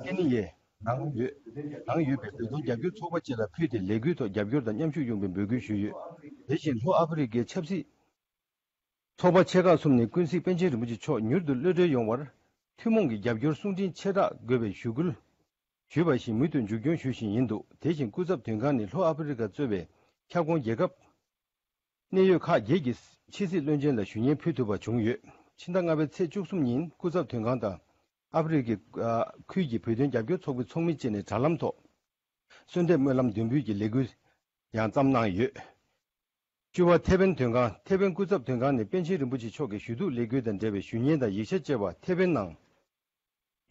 ཀེ་ནི་ཡའི་ནང་ཡོད་ནང་ཡོད་པའི་བོད་དོན་རྒྱབ་སྐྱོར་ཚོགས་པ་བཅས་ལ་ཕུལ་ཏེ། ལས་འགུལ་ཐོག་རྒྱབ་སྐྱོར་དང་མཉམ་ཞུགས་ཡོང་བའི་འབོད་སྐུལ་ཞུས་ཡོད། དེ་བཞིན་ལྷོ་ཨ་ཧྥེ་རི་ཁའི་ཆབ་སྲིད་ཚོགས་པ་ཆེ་ཁག་གསུམ་ནས་ཀུན་གཟིགས་པཎ་ཆེན་རིན་པོ་ཆེ་མཆོག་མྱུར་དུ་གློད་གྲོལ་ཡོང་བར་ཐུན་མོང་གི་རྒྱབ་སྐྱོར་གསུང་འཕྲིན་ཆེ་དྲགས་དགོས་པའི་ཞུ་སྐུལ་ཞུས་པ་བཞིན་མུ་མཐུད་མཇུག་སྐྱོང་ཞུ་བཞིན་ཡིན་འདུག། དེ་བཞིན་སྐུ་ཚབ་དོན་ཁང་ནས་ལྷོ་ཨ་ཧྥེ་རི་ཁ་གཙོས་པའི་ཁྱབ་ཁོངས་རྒྱལ་ཁབ་གནད་ཡོད་ཁག་བརྒྱད་ཀྱི་ཕྱི་སྲིད་བློན་ཆེན་ལ་ཞུ་སྙན་ཕུལ་ཐུབ་པ་བྱུང་ཡོད། ཕྱི་ཟླ་ལྔ་པའི་ཚེས་བཅུ་གསུམ་ཉིན་སྐུ་ཚབ་དོན་ཁང་དང་ཨ་ཧྥེ་རི་ཁའི་ཁུལ་གྱི་བོད་དོན་རྒྱབ་སྐྱོར་ཚོགས་པའི་ཚོགས་མི་བཅས་ནས་དྲ་ལམ་ཐོག་གསོལ་འདེབས་སྨོན་ལམ་འདོན་འབུལ་གྱི་ལས་འགུལ་ཡང་བརྩམས་གནང་ཡོད། བཅུ་བ་ཐེ་ཝན་དོན་ཁང་། ཐེ་ཝན་སྐུ་ཚབ་དོན་ཁང་ནས་པཎ་ཆེན་རིན་པོ་ཆེ་མཆོག་གི་ཞུ་གཏུག་ལས་འགུལ་དང་འབྲེལ་བའི་ཞུ་སྙན་དང་ཡིག་ཆ་བཅས་པ་ཐེ་ཝན་ནང་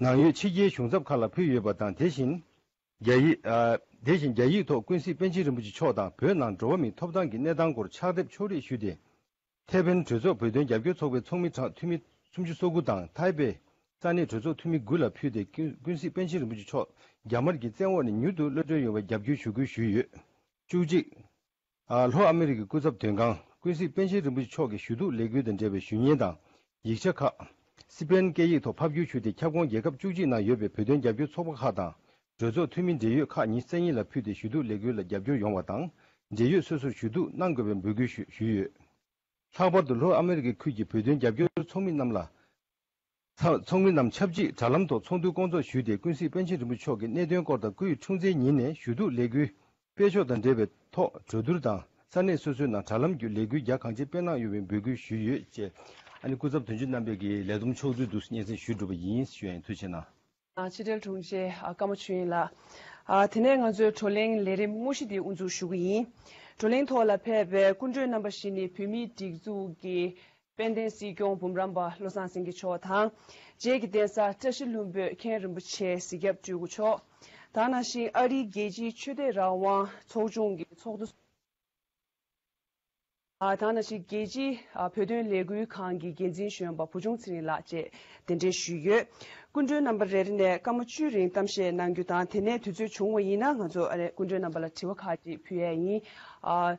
ནང་ཡོད་ཕྱི་རྒྱལ་གཞུང་ཚབ་ཁག་ལ་ཕུལ་ཡོད་པ་དང་། དེ་བཞིན་རྒྱ་ཡིག་ཨ། དེ་བཞིན་རྒྱ་ཡིག་ཐོག་ཀུན་གཟིགས་པཎ་ཆེན་རིན་པོ་ཆེ་མཆོག་དང་བོད་ནང་འགྲོ་བ་མིའི་ཐོབ་ཐང་གི་གནས་སྟངས་སྐོར་ཕྱག་དེབ་ཕྱོགས་རིས་ཞུས་ཏེ། ཐེ་ཝན་གྲོས་ཚོགས་བོད་དོན་རྒྱབ་སྐྱོར་ཚོགས་པའི་ཚོགས་མི་གྲངས་འཐུས་མི་སུམ་ཅུ་སོ་དགུ་དང་། ཐའེ་པེ་ས་གནས་གྲོས་ཚོགས་འཐུས་མི་དགུ་ལ་ཕུལ་ཏེ། ཀུན་ཀུན་གཟིགས་པཎ་ཆེན་རིན་པོ་ཆེ་མཆོག་རྒྱ་དམར་གྱི་བཙན་འོག་ནས་མྱུར་དུ་གློད་གྲོལ་ཡོང་བའི་རྒྱབ་སྐྱོར་ཞུ་སྐུལ་ཞུས་ཡོད། བཅུ་གཅིག། ཨ། ལྷོ་ཨ་མི་རི་ཀའི་སྐུ་ཚབ་དོན་ཁང་། ཀུན་གཟིགས་པཎ་ཆེན་རིན་པོ་ཆེ་མཆོག་གི་ཞུ་གཏུག་ལས་འགུལ་དང་འབྲེལ་བའི་ཞུ་སྙན་དང་ཡིག་ཆ་ཁག་སི་པན་སྐད་ཡིག་ཐོག་ཕབ་བསྒྱུར་ཞུས་ཏེ། ཁྱབ་ཁོངས་རྒྱལ་ཁབ་བཅུ་གཅིག་ནང་ཡོད་པའི་བོད་དོན་རྒྱབ་སྐྱོར་ཚོགས་པ་ཁག་དང་གྲོས་ཚོགས་འཐུས་མི་འབྲེལ་ཡོད་ཁག་ཉི་ཤུ་རྩ་གཉིས་ལ་ཕུལ་ཏེ། ཞུ་གཏུག་ལས་འགུལ་ལ་རྒྱབ་སྐྱོར་ཡོང་བ་དང་། འབྲེལ་ཡོད་སོ་སོར་ཞུ་གཏུག་གནང་དགོས་པའི་འབོད་སྐུལ་ཞུ་ཞུས་ཡོད། ལྷག་པར་དུ་ལྷོ་ཨ་མི་རི་ཀའི་ཁུལ་གྱི་བོད་དོན་རྒྱབ་སྐྱོར་ཚོགས་མི་རྣམས་ལ། ཚ་ཚོགས་མི་རྣམས་ཆབས་ཅིག་དྲ་ལམ་ཐོག་ཚོགས་འདུའི་སྐོང་ཚོགས་ཞུས་ཏེ། ཀུན་གཟིགས་པཎ་ཆེན་རིན་པོ་ཆེ་མཆོག་གི་གནད་དོན་སྐོར་དང་། སྐུའི་འཁྲུངས་ཚེས་ཉིན་ནས་ཞུ་གཏུག་ལས་འགུལ་སྤེལ་ཕྱོགས་དང་འབྲེལ་བའི་ཐོག་གྲོས་བསྡུར་དང་། ས་གནས་སོ་སོའི་ནང་དྲ་ལམ་བརྒྱུད་ལས་འགུལ་རྒྱ་གང་ཆེ་སྤེལ་གནང་ཡོད་པའི་འབོད་སྐུལ་ཞུས་ཡོད་ཅེས། ཨ་ནི་སྐུ་ཚབ་དོན་གཅོད་རྣམ་པས་ཀྱི་ལས་བསྡོམས་ཕྱོགས་བསྡུས་འདུག་སྙན་སེང་ཞུས་གྲུབ་པ་ཡིན་ཞུ་ཡ་ཡིན། ཐུགས་རྗེ་གནང་། ཕྱི་དྲིལ་དྲུང་ཆེ་ཀརྨ་ཆོས་དབྱིངས་ལགས། དེ་ནས་ང་ཚོའི་བགྲོ་གླེང་ལས་རིམ་དངོས་གཞི་དེ་དབུ་འཛུགས་ཞུ་གི་ཡིན། བགྲོ་གླེང་ཐོག་ལ་ཕེབས་པའི་སྐུ་མགྲོན་རྣམ་པ་བཞི་ནི་བོད་མིའི་སྒྲིག་འཛུགས་ཀྱི་དཔལ་ལྡན་སྲིད་སྐྱོང་འབུམ་རམས་པ་བློ་བཟང་སེང་གེ་མཆོག་དང་། རྗེ་གི་གདན་ས་བཀྲ་ཤིས་ལྷུན་པོའི་མཁན་རིན་པོ་ཆེ་གཟིགས་སྐྱབས་སྤྲུལ་སྐུ་མཆོག། ད་ནང་བཞིན་ཨ་རིའི་རྒྱལ་སྤྱིའི་ཆོས་དད་རང་དབང་ཚོགས་ཆུང་གི་ཚོགས་གཙོ། ཨ། ད་ནང་བཞིན་རྒྱལ་སྤྱིའི་ཨ་བོད་དོན་ལས་འགུལ་ཁང་གི་འགན་འཛིན་གཞོན་པ་བུ་ཆུང་ཚེ་རིང་ལགས་བཅས་གདན་འདྲེན་ཞུས་ཡོད། སྐུ་མགྲོན་རྣམ་པ་རེ་རེ་ནས་སྐར་མ་བཅུའི་རིང་གཏམ་བཤད་གནང་རྒྱུ་དང་། དེ་ནས་དུས་ཚོད་བྱུང་བ་ཡིན་ན་ང་ཚོ་ཨ་རེ་སྐུ་མགྲོན་རྣམ་པ་ལ་དྲི་བ་ཁག་ཅིག་ཕུལ་ཡས་ཡིན། ཨ།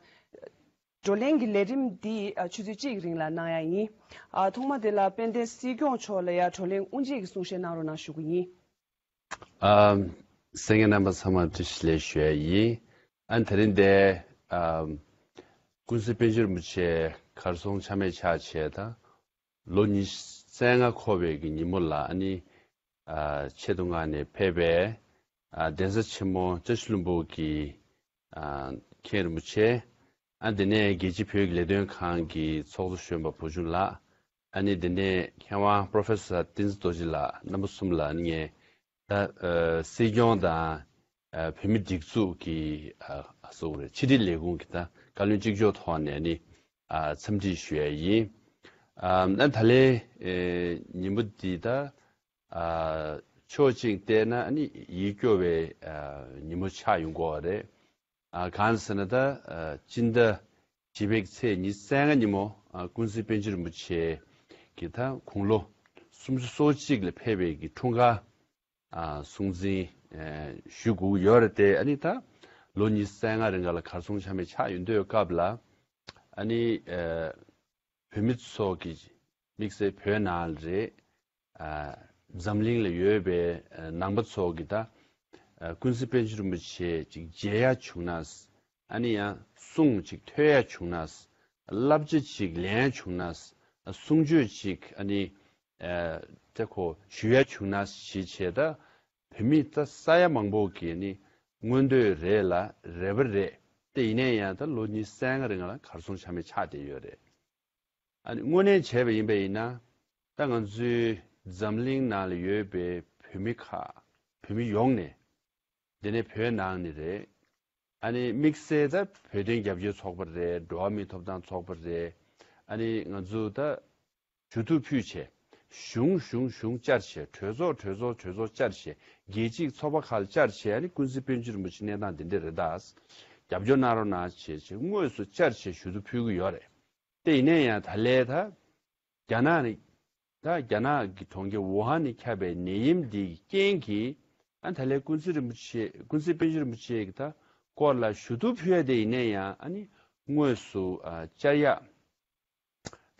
བགྲོ་གླེང་གི་ལས་རིམ་འདི་ཨ་ཆུ་ཚོད་གཅིག་གི་རིང་ལ་གནང་ཡས་ཡིན། ཨ། ཐོག་མ་དེ་ལ་དཔལ་ལྡན་སྲིད་སྐྱོང་མཆོག་ལ་ཡང་བགྲོ་གླེང་དབུ་འབྱེད་ཀྱི་གསུང་བཤད་གནང་རོགས་གནང་ཞུ་གི་ཡིན། ཨ། གསན་མཁན་རྣམ་པ་ཚང་མར་བཀྲ་ཤིས་བདེ་ལེགས་ཞུ་ཡ་ཡིན། ཨ་ནི་དེ་རིང་འདིར་ཨ་ཀུན་གཟིགས་པཎ་ཆེན་རིན་པོ་ཆེ་གར་སོང་ཆ་མེད་ཆགས་བྱས་དང་། ལོ་ཉི་ཤུ་རྩ་ལྔ་འཁོར་བའི་གི་ཉིན་མོ་ལ། ཨ་ནི་ཨ་ཆེད་དུ་མངགས་ནས་ཕེབས་པའི་ཨ་གདན་ས་ཆེན་མོ་བཀྲ་ཤིས་ལྷུན་པོ་གི་ཨ་མཁན་རིན་པོ་ཆེ། ཨ་དེ་ནས་རྒྱལ་སྤྱིའི་བོད་ཀྱི་ལས་དོན་ཁང་གི་ཚོགས་གཙོ་གཞོན་པ་བུ་ཆུང་ལགས། ཨ་ནི་དེ་ནས་མཁས་དབང་པོ་རོ་ཕེ་སར་བསྟན་འཛིན་རྡོ་རྗེ་ལགས། རྣམ་པ་གསུམ་ལ་ཨ་ནི་ངས་ད་ཨ་སྲིད་སྐྱོང་དང་ཨ་བོད་མི་སྒྲིག་འཛུགས་ཀྱི་ཨ་གསུང་རེད། ཕྱི་དྲིལ་ལས་ཁུངས་ཀྱི་ད་བཀའ་བློན་གཅིག་ལྕོགས་ཐོག་ནས་ནི་ཨ་འཚམས་འདྲི་ཞུ་ཡ་ཡིན། ཨ་ད་ལན་ཨེ་ཉིན་མོ་འདི་ད་ཨ་ཕྱོགས་གཅིག་བལྟས་ན་ཨ་ནི་ཡིད་སྐྱོ་བའི་ཨ་ཉིན་མོ་ཆགས་ཡོང་གི་ཡོད་རེད། ཨ་གང་ཟེར་ན་ད་ཨ་སྤྱི་ཟླ་བཞི་པའི་ཚེས་ཉི་ཤུ་རྩ་ལྔ་ཉིན་མོ་ཨ་ཀུན་གཟིགས་པཎ་ཆེན་རིན་པོ་ཆེ་གི་ད་དགུང་ལོ་སུམ་ཅུ་སོ་གཅིག་ལ་ཕེབས་པའི་གི་འཁྲུངས་སྐར་ཨ་སྲུང་བརྩི་ཨ་ཞུ་དགོས་ཀྱི་ཡོད་རེད་དེ། ཨ་ནི་ད་ ལོ་ཉི་ཤུ་རྩ་ལྔ་རིང་ག་ལ་གར་སོང་ཆ་མེད་ཆགས་ཡོང་དུས་སྐབས་ལ། ཨ་ནི་ཨ་བོད་མི་ཚོ་གི་དམིགས་བསལ་བོད་ནང་ལ་རེད། ཨ་འཛམ་གླིང་ལ་ཡོད་པའི་ཨ་ནང་པ་ཚོ་གི་ད་ཨ་ཀུན་གཟིགས་པཎ་ཆེན་རིན་པོ་ཆེ་ཅིག་མཇལ་ཡ་བྱུང་ན། ཨ་ནི་ཡང་གསུང་ཅིག་ཐོས་ཡ་བྱུང་ན། བསླབ་བྱ་ཅིག་ལེན་ཡ་བྱུང་ན། གསུང་ཆོས་ཅིག་ཨ་ནི་ཨ་དེ་ཁོ་ཞུ་ཡ་བྱུང་ན་ཞེས་བྱས། ད་བོད་མི་ད་ས་ཡ་མང་པོ་གི་ནི་མངོན་འདོད་རེད་ལ་རེ་བ་རེད། དེ་ཡིན་ནའི་ཡང་ད་ལོ་ཉི་ཤུ་རྩ་ལྔ་རིང་ལ་གར་སོང་ཆ་མེད་ཆགས་བསྡད་ཡོད་རེད། ཨ་ནི་དངོས་གནས་བྱས་པ་ཡིན་པ་ཡིན་ན། ད་ང་ཚོའི་འཛམ་གླིང་ནང་ལ་ཡོད་པའི་བོད་མི་ཁག་བོད་མི་ཡོངས་ནས། དེ་ནས་བོད་ནང་ནས་རེད། ཨ་ནི་དམིགས་བསལ་ད་བོད་དོན་རྒྱབ་སྐྱོར་ཚོགས་པ་རེད། འགྲོ་བ་མིའི་ཐོབ་ཐང་ཚོགས་པ་རེད། ཨ་ནི་ང་ཚོ་ད་ཞུ་གཏུག་ཕུལ་བྱས། གཞུང་གཞུང་གཞུང་བཅར་བྱས། གྲོས་ཚོགས་གྲོས་ཚོགས་གྲོས་ཚོགས་བཅར་བྱས། རྒྱལ་སྤྱིའི་ཚོགས་པ་ཁག་ལ་བཅར་བྱས། ཨ་ནི་ཀུན་གཟིགས་པཎ་ཆེན་རིན་པོ་ཆེ་གནས་སྟངས་འདི་འདྲ་རེད་ད། རྒྱབ་སྐྱོར་གནང་རོགས་གནང་བྱས་བྱས་དངོས་སུ་བཅར་བྱས་ཞུ་གཏུག་ཕུལ་གྱི་ཡོད་རེད། དེ་ཡིན་ནའི་ཡང་ད་ལས་ད་རྒྱ་ནག་ནས། ད་རྒྱ་ནག་གི་གྲོང་ཁྱེར་ཝུ་ཧན་ནས་ཁྱབ་པའི་ནད་ཡམས་འདིའི་རྐྱེན་གྱིས། ཨ་ད་ལས་ཀུན་གཟིགས་རིན་པོ་ཆེ་ཀུན་གཟིགས་པཎ་ཆེན་རིན་པོ་ཆེ་གི་ད་སྐོར་ལ་ཞུ་གཏུག་ཕུལ་ཡ་དེ་ཡིན་ནའི་ཡང་ཨ་ནི་དངོས་སུ་ཨ་བཅར་ཡ་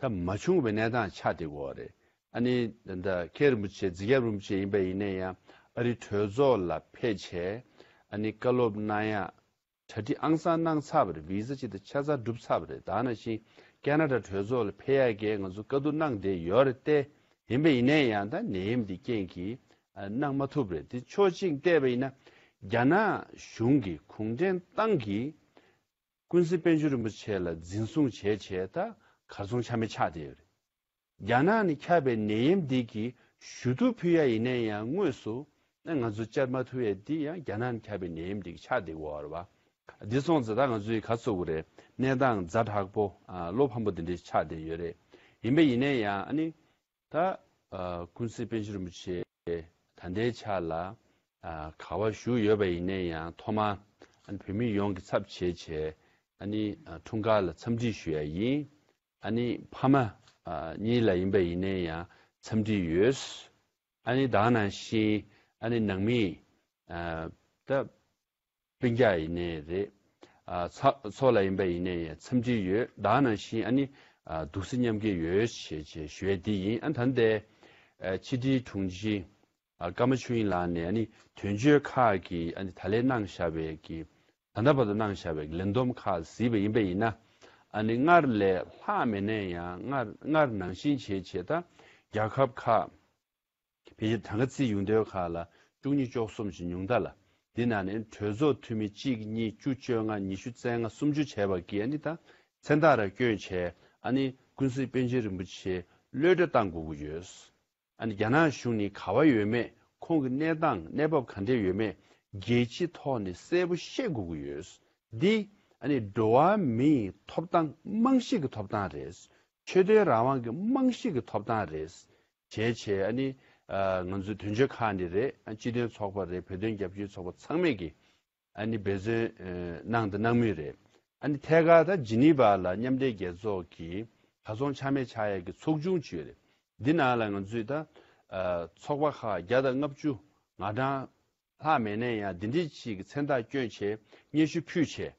ད་མ་བྱུང་བའི་གནས་སྟངས་ཆགས་བསྡད་ཀྱི་ཡོད་རེད། ཨ་ནི་ད་ལྟ་མཁན་རིན་པོ་ཆེ་རྫིག་རྒྱབ་རིན་པོ་ཆེ་ཡིན་པ་ཡིན་ནའི་ཡང་ཨ་རི་གྲོས་ཚོགས་ལ་ཕེབས་བྱས། ཨ་ནི་བཀའ་སློབ་གནང་ཡ། གྲ་སྒྲིག་ཨང་གསར་གནང་ཚར་བ་རེད། བི་ཟ་ཅིག་ད་ཆ་ཚང་གྲུབ་ཚར་བ་རེད། ད་ནང་བཞིན་ཁེ་ན་ཌ་གྲོས་ཚོགས་ལ་ཕེབས་ཡག་གི་ང་ཚོ་བཀའ་བསྡུར་གནང་བསྡད་ཡོད་རེད་དེ། ཡིན་པ་ཡིན་ནའི་ཡང་ད་ནད་ཡམས་འདི་རྐྱེན་གྱིས་ཨ་གནང་མ་ཐུབ་རེད། དེ་ཕྱོགས་གཅིག་བལྟས་པ་ཡིན་ན་རྒྱ་ནག་གཞུང་གི་གུང་ཁྲན་ཏང་གིས་ཀུན་གཟིགས་དཔལ་འབྱོར་རིན་པོ་ཆེ་ལ་འཛིན་བཟུང་བྱས་བྱས་ད་གར་སོང་ཆ་མེད་ཆགས་བསྡད་ཡོད་རེད། རྒྱ་ནག་ནས་ཁྱབ་པའི་ནད་ཡམས་འདི་གི་ཞུ་གཏུག་ཕུལ་ཡ་ཡིན་ནའི་ཡང་དངོས་སུ་ང་ཚོ་བཅར་མ་ཐུབ་ཡ་འདི་ཡང་རྒྱ་ནག་ནས་ཁྱབ་པའི་ནད་ཡམས་འདི་གི་ཆགས་བསྡད་ཡོད་རེད་བ། འདི་སོང་ཙང་ད་ང་ཚོའི་ག་ཚོད་དགོས་རེད། གནས་སྟངས་ཛ་དྲག་པོ་ཨ་བློ་ཕམ་པོ་འདི་འདྲ་ཆགས་བསྡད་ཡོད་རེད། ཡིན་པ་ཡིན་ནའི་ཡང་ཨ་ནི་ད་ཨ་ཀུན་གཟིགས་དཔལ་འབྱོར་རིན་པོ་ཆེ་ད་ལྟའི་ཆ་ལ་ཨ་ག་པར་བཞུགས་ཡོད་པ་ཡིན་ནའི་ཡང་ཐོག་མར་ཨ་ནི་བོད་མི་ཡོངས་ཀྱི་ཚབ་བྱས་བྱས་ཨ་ནི་ཨ་འཁྲུངས་སྐར་ལ་འཚམས་འདྲི་ཞུ་ཡ་ཡིན། ཨ་ནི་ཕ་མ་ཨ་གཉིས་ལ་ཡིན་པ་ཡིན་ནའི་ཡང་འཚམས་འདྲི་ཡོད། ཨ་ནི་ད་ག་ནང་བཞིན་ཨ་ནི་ནང་མི་ཨ་ད་སྤུན་ཀྱག་ཡིན་ནའི་རེད། ཨ་ཚ་ཚོ་ལ་ཡིན་པ་ཡིན་ནའི་ཡང་འཚམས་འདྲི་ཡོད། ད་ག་ནང་བཞིན་ཨ་ནི་ཨ་འདུག་སེ་མཉམ་སྐྱེ་ཡོད་ཞེས་བྱས་ཞུ་ཡ་འདི་ཡིན། ཨ་ད་ལྟའི་ཨ་ཕྱི་དྲིལ་དྲུང་ཆེ་ཨ་ཀརྨ་ཆོས་དབྱིངས་ལགས་ནས་ཨ་ནི་དོན་གཅོད་ཁག་གིས་ཨ་ནི་ད་ལན་གནང་བཞག་པའི་གི་ད་ལྟ་བར་དུ་གནང་བཞག་པའི་ལན་འདེབས་ཁག་གཟིགས་པ་ཡིན་པ་ཡིན་ན། ཨ་ནི་སྔར་ལས་ལྷག་མེད་ནའི་ཡང་སྔར་སྔར་ནང་བཞིན་བྱས་བྱས་ད་རྒྱལ་ཁབ་ཁག་ཕལ་ཆེར་གྲངས་ཀ་བརྩི་ཡོང་དུས་ཁག་ལ་བཅུ་གཉིས་བཅུ་གསུམ་ཞིག་ཉུང་མཐའ་ལ། འདི་ནང་ནས་གྲོས་ཚོགས་འཐུས་མི་གཅིག་གཉིས་བཅུ་བཅོ་ལྔ་ཉི་ཤུ་རྩ་ལྔ་སུམ་ཅུ་བྱས་པ་གིས་ཨ་ནི་ད་མཚན་རྟགས་ར་བསྐྱོན་བྱས་ཨ་ནི་ཀུན་གཟིགས་པཎ་ཆེན་རིན་པོ་ཆེ་གློད་གྲོལ་བཏང་དགོས་ཀྱི་ཡོད། ཨ་ནི་རྒྱ་ནག་གཞུང་ནས་ག་པར་ཡོད་མེད། ཁོང་གི་གནས་སྟངས་གནས་བབ་ག་འདྲས་ཡོད་མེད་རྒྱལ་སྤྱིའི་ཐོག་ནས་གསལ་པོ་ཤེས་དགོས་ཀྱི་ཡོད། འདི་ཨ་ནི་འགྲོ་བ་མིའི་ཐོབ་ཐང་རྨང་གཞི་གི་ཐོབ་ཐང་རེད། ཆོས་དད་རང་དབང་གི་རྨང་གཞི་གི་ཐོབ་ཐང་རེད། བྱས་བྱས་ཨ་ནི་ཨ་ང་ཚོའི་དོན་གཅོད་ཁག་འདི་རེད། ཨ་སྤྱི་མཐུན་ཚོགས་པ་རེད། བོད་དོན་རྒྱབ་སྐྱོར་ཚོགས་པ་ཚང་མས་ཀྱི་ཨ་ནི་འབད་བརྩོན་ཨ་གནང་དང་གནང་མུས་རེད། ཨ་ནི་ཐད་ཀར་ད་ཇི་ནི་ཝ་ལ་མཉམ་འབྲེལ་རྒྱལ་ཚོགས་ཀྱི་གར་སོང་ཆ་མེད་ཆགས་ཡས་ཀྱི་ཚོགས་ཆུང་ཅིག་ཡོད་རེད། འདི་ནང་ལ་ང་ཚོས་ད་ཨ་ཚོགས་པ་ཁག་བརྒྱ་དང་ལྔ་བཅུ་ང་གྲངས་ལྷག་མེད་ནའི་ཡང་འདི་འདྲའི་ཅིག་གི་མཚན་རྟགས་བསྐྱོན་བྱས་སྙན་ཞུ་ཕུལ་བྱས།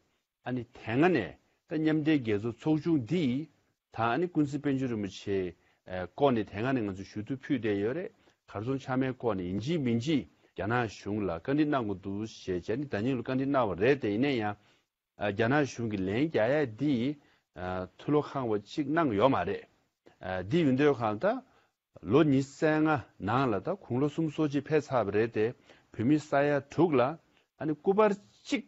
ཨ་ནི་དེ་སྔ་ནས་ད་མཉམ་འབྲེལ་རྒྱལ་ཚོགས་ཚོགས་ཆུང་འདིས་ད་ཨ་ནི་ཀུན་གཟིགས་དཔལ་འབྱོར་རིན་པོ་ཆེ་ཨ་སྐོར་ནས་དེ་སྔ་ནས་ང་ཚོས་ཞུ་གཏུག་ཕུལ་བསྡད་ཡོད་རེད། གར་སོང་ཆ་མེད་སྐོར་ནས་ཡིན་གཅིག་མིན་གཅིག་རྒྱ་ནག་གཞུང་ལ་བཀའ་འདྲི་གནང་དགོས་འདུག་ཞེས་བྱས་ནས་ད་ཉིད་ལ་བཀའ་འདྲི་གནང་བ་རེད་དེ། ཡིན་ན་ཡང་ཨ་རྒྱ་ནག་གཞུང་གིས་ལན་རྒྱག་ཡ་འདི་ཨ་ཐུགས་བློ་ཁེངས་པ་གཅིག་གནང་ཡོད་མ་རེད། ཨ་འདི་ཡིན་དུས་གང་ལྟར་ལོ་ཉི་ཤུ་རྩ་ལྔ་ནང་ལ་ད་དགུང་ལོ་སུམ་ཅུ་སོ་གཅིག་ཕེབས་ཚར་བ་རེད་དེ། བོད་མི་ས་ཡ་དྲུག་ལ་ཨ་ནི་སྐུ་པར་གཅིག་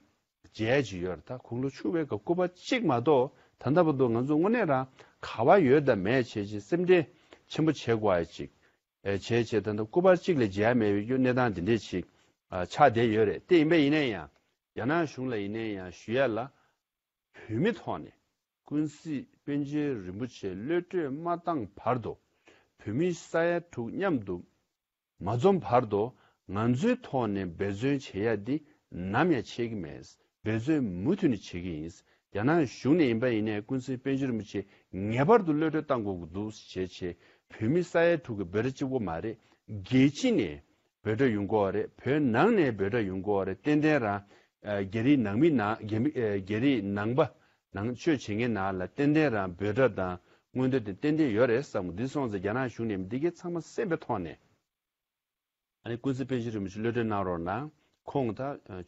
མཇལ་གྱི་ཡོད་རེད། ད་དགུང་ལོ་ཆུང་བའི་སྐབས་སྐུ་པར་གཅིག་མ་གཏོགས་ད་ལྟ་བར་དུ་ང་ཚོ་དངོས་གནས་རང་ག་པར་ཡོད་དང་མེད་བྱས་བྱས་སེམས་ཁྲལ་ཆེན་པོ་བྱེད་དགོས་ཡ་གཅིག་ཨེ་བྱས་བྱས་ད་ལྟ་སྐུ་པར་གཅིག་ལས་མཇལ་མེད་པའི་གནས་སྟངས་འདི་འདྲས་ཅིག་ཨ་ཆགས་བསྡད་ཡོད་རེད། དེ་ཡིན་པ་ཡིན་ན་ཡང་རྒྱ་ནག་གཞུང་ལ་ཡིན་ན་ཡང་ཞུ་ཡ་ལ། བོད་མི་ཐོག་ནས་ཀུན་གཟིགས་པཎ་ཆེན་རིན་པོ་ཆེ་གློད་གྲོལ་མ་བཏང་བར་དུ་བོད་མི་ས་ཡ་དྲུག་མཉམ་དུ་མ་འཛོམས་བར་དུ་ང་ཚོའི་ཐོག་ནས་འབད་བརྩོན་བྱེད་ཡ་འདི་ནམ་ཡང་ཆད་ཀྱི་མེད། འབད་བརྩོན་མུ་མཐུད་ནས་བྱེད་ཀྱི་ཡིན། རྒྱ་ནག་གཞུང་ནས་ཡིན་པ་ཡིན་ནའི་ཀུན་གཟིགས་པཎ་ཆེན་རིན་པོ་ཆེ་ངེས་པར་དུ་གློད་གྲོལ་བཏང་དགོས་ཀྱི་འདུག་ཞེས་བྱས། བོད་མི་ས་ཡ་དྲུག་གི་འབོད་སྒྲ་གཅིག་པོ་མ་རེད། རྒྱལ་སྤྱི་ནས་འབོད་སྒྲ་ཡོང་གི་ཡོད་རེད། བོད་ནང་ནས་འབོད་སྒྲ་ཡོང་གི་ཡོད་རེད། ཏན་ཏན་རང་ ཨ་རྒྱ་རིགས་ནང་མི་ནང་རྒྱ་མི་ཨ་རྒྱ་རིགས་ནང་པ་ནང་ཆོས་བྱེད་མཁན་ནང་ལ་ཏན་ཏན་རང་འབོད་སྒྲ་དང་མངོན་འདོད་དེ་ཏན་ཏན་ཡོད་རེད་བསམ་གི། འདི་སོང་ཙང་རྒྱ་ནག་གཞུང་ནས་འདི་གའི་ཚང་མ་གསན་པའི་ཐོག་ནས། ཨ་ནི་ཀུན་གཟིགས་པཎ་ཆེན་རིན་པོ་ཆེ་གློད་གྲོལ་གནང་རོགས་གནང་། ཁོང་ད་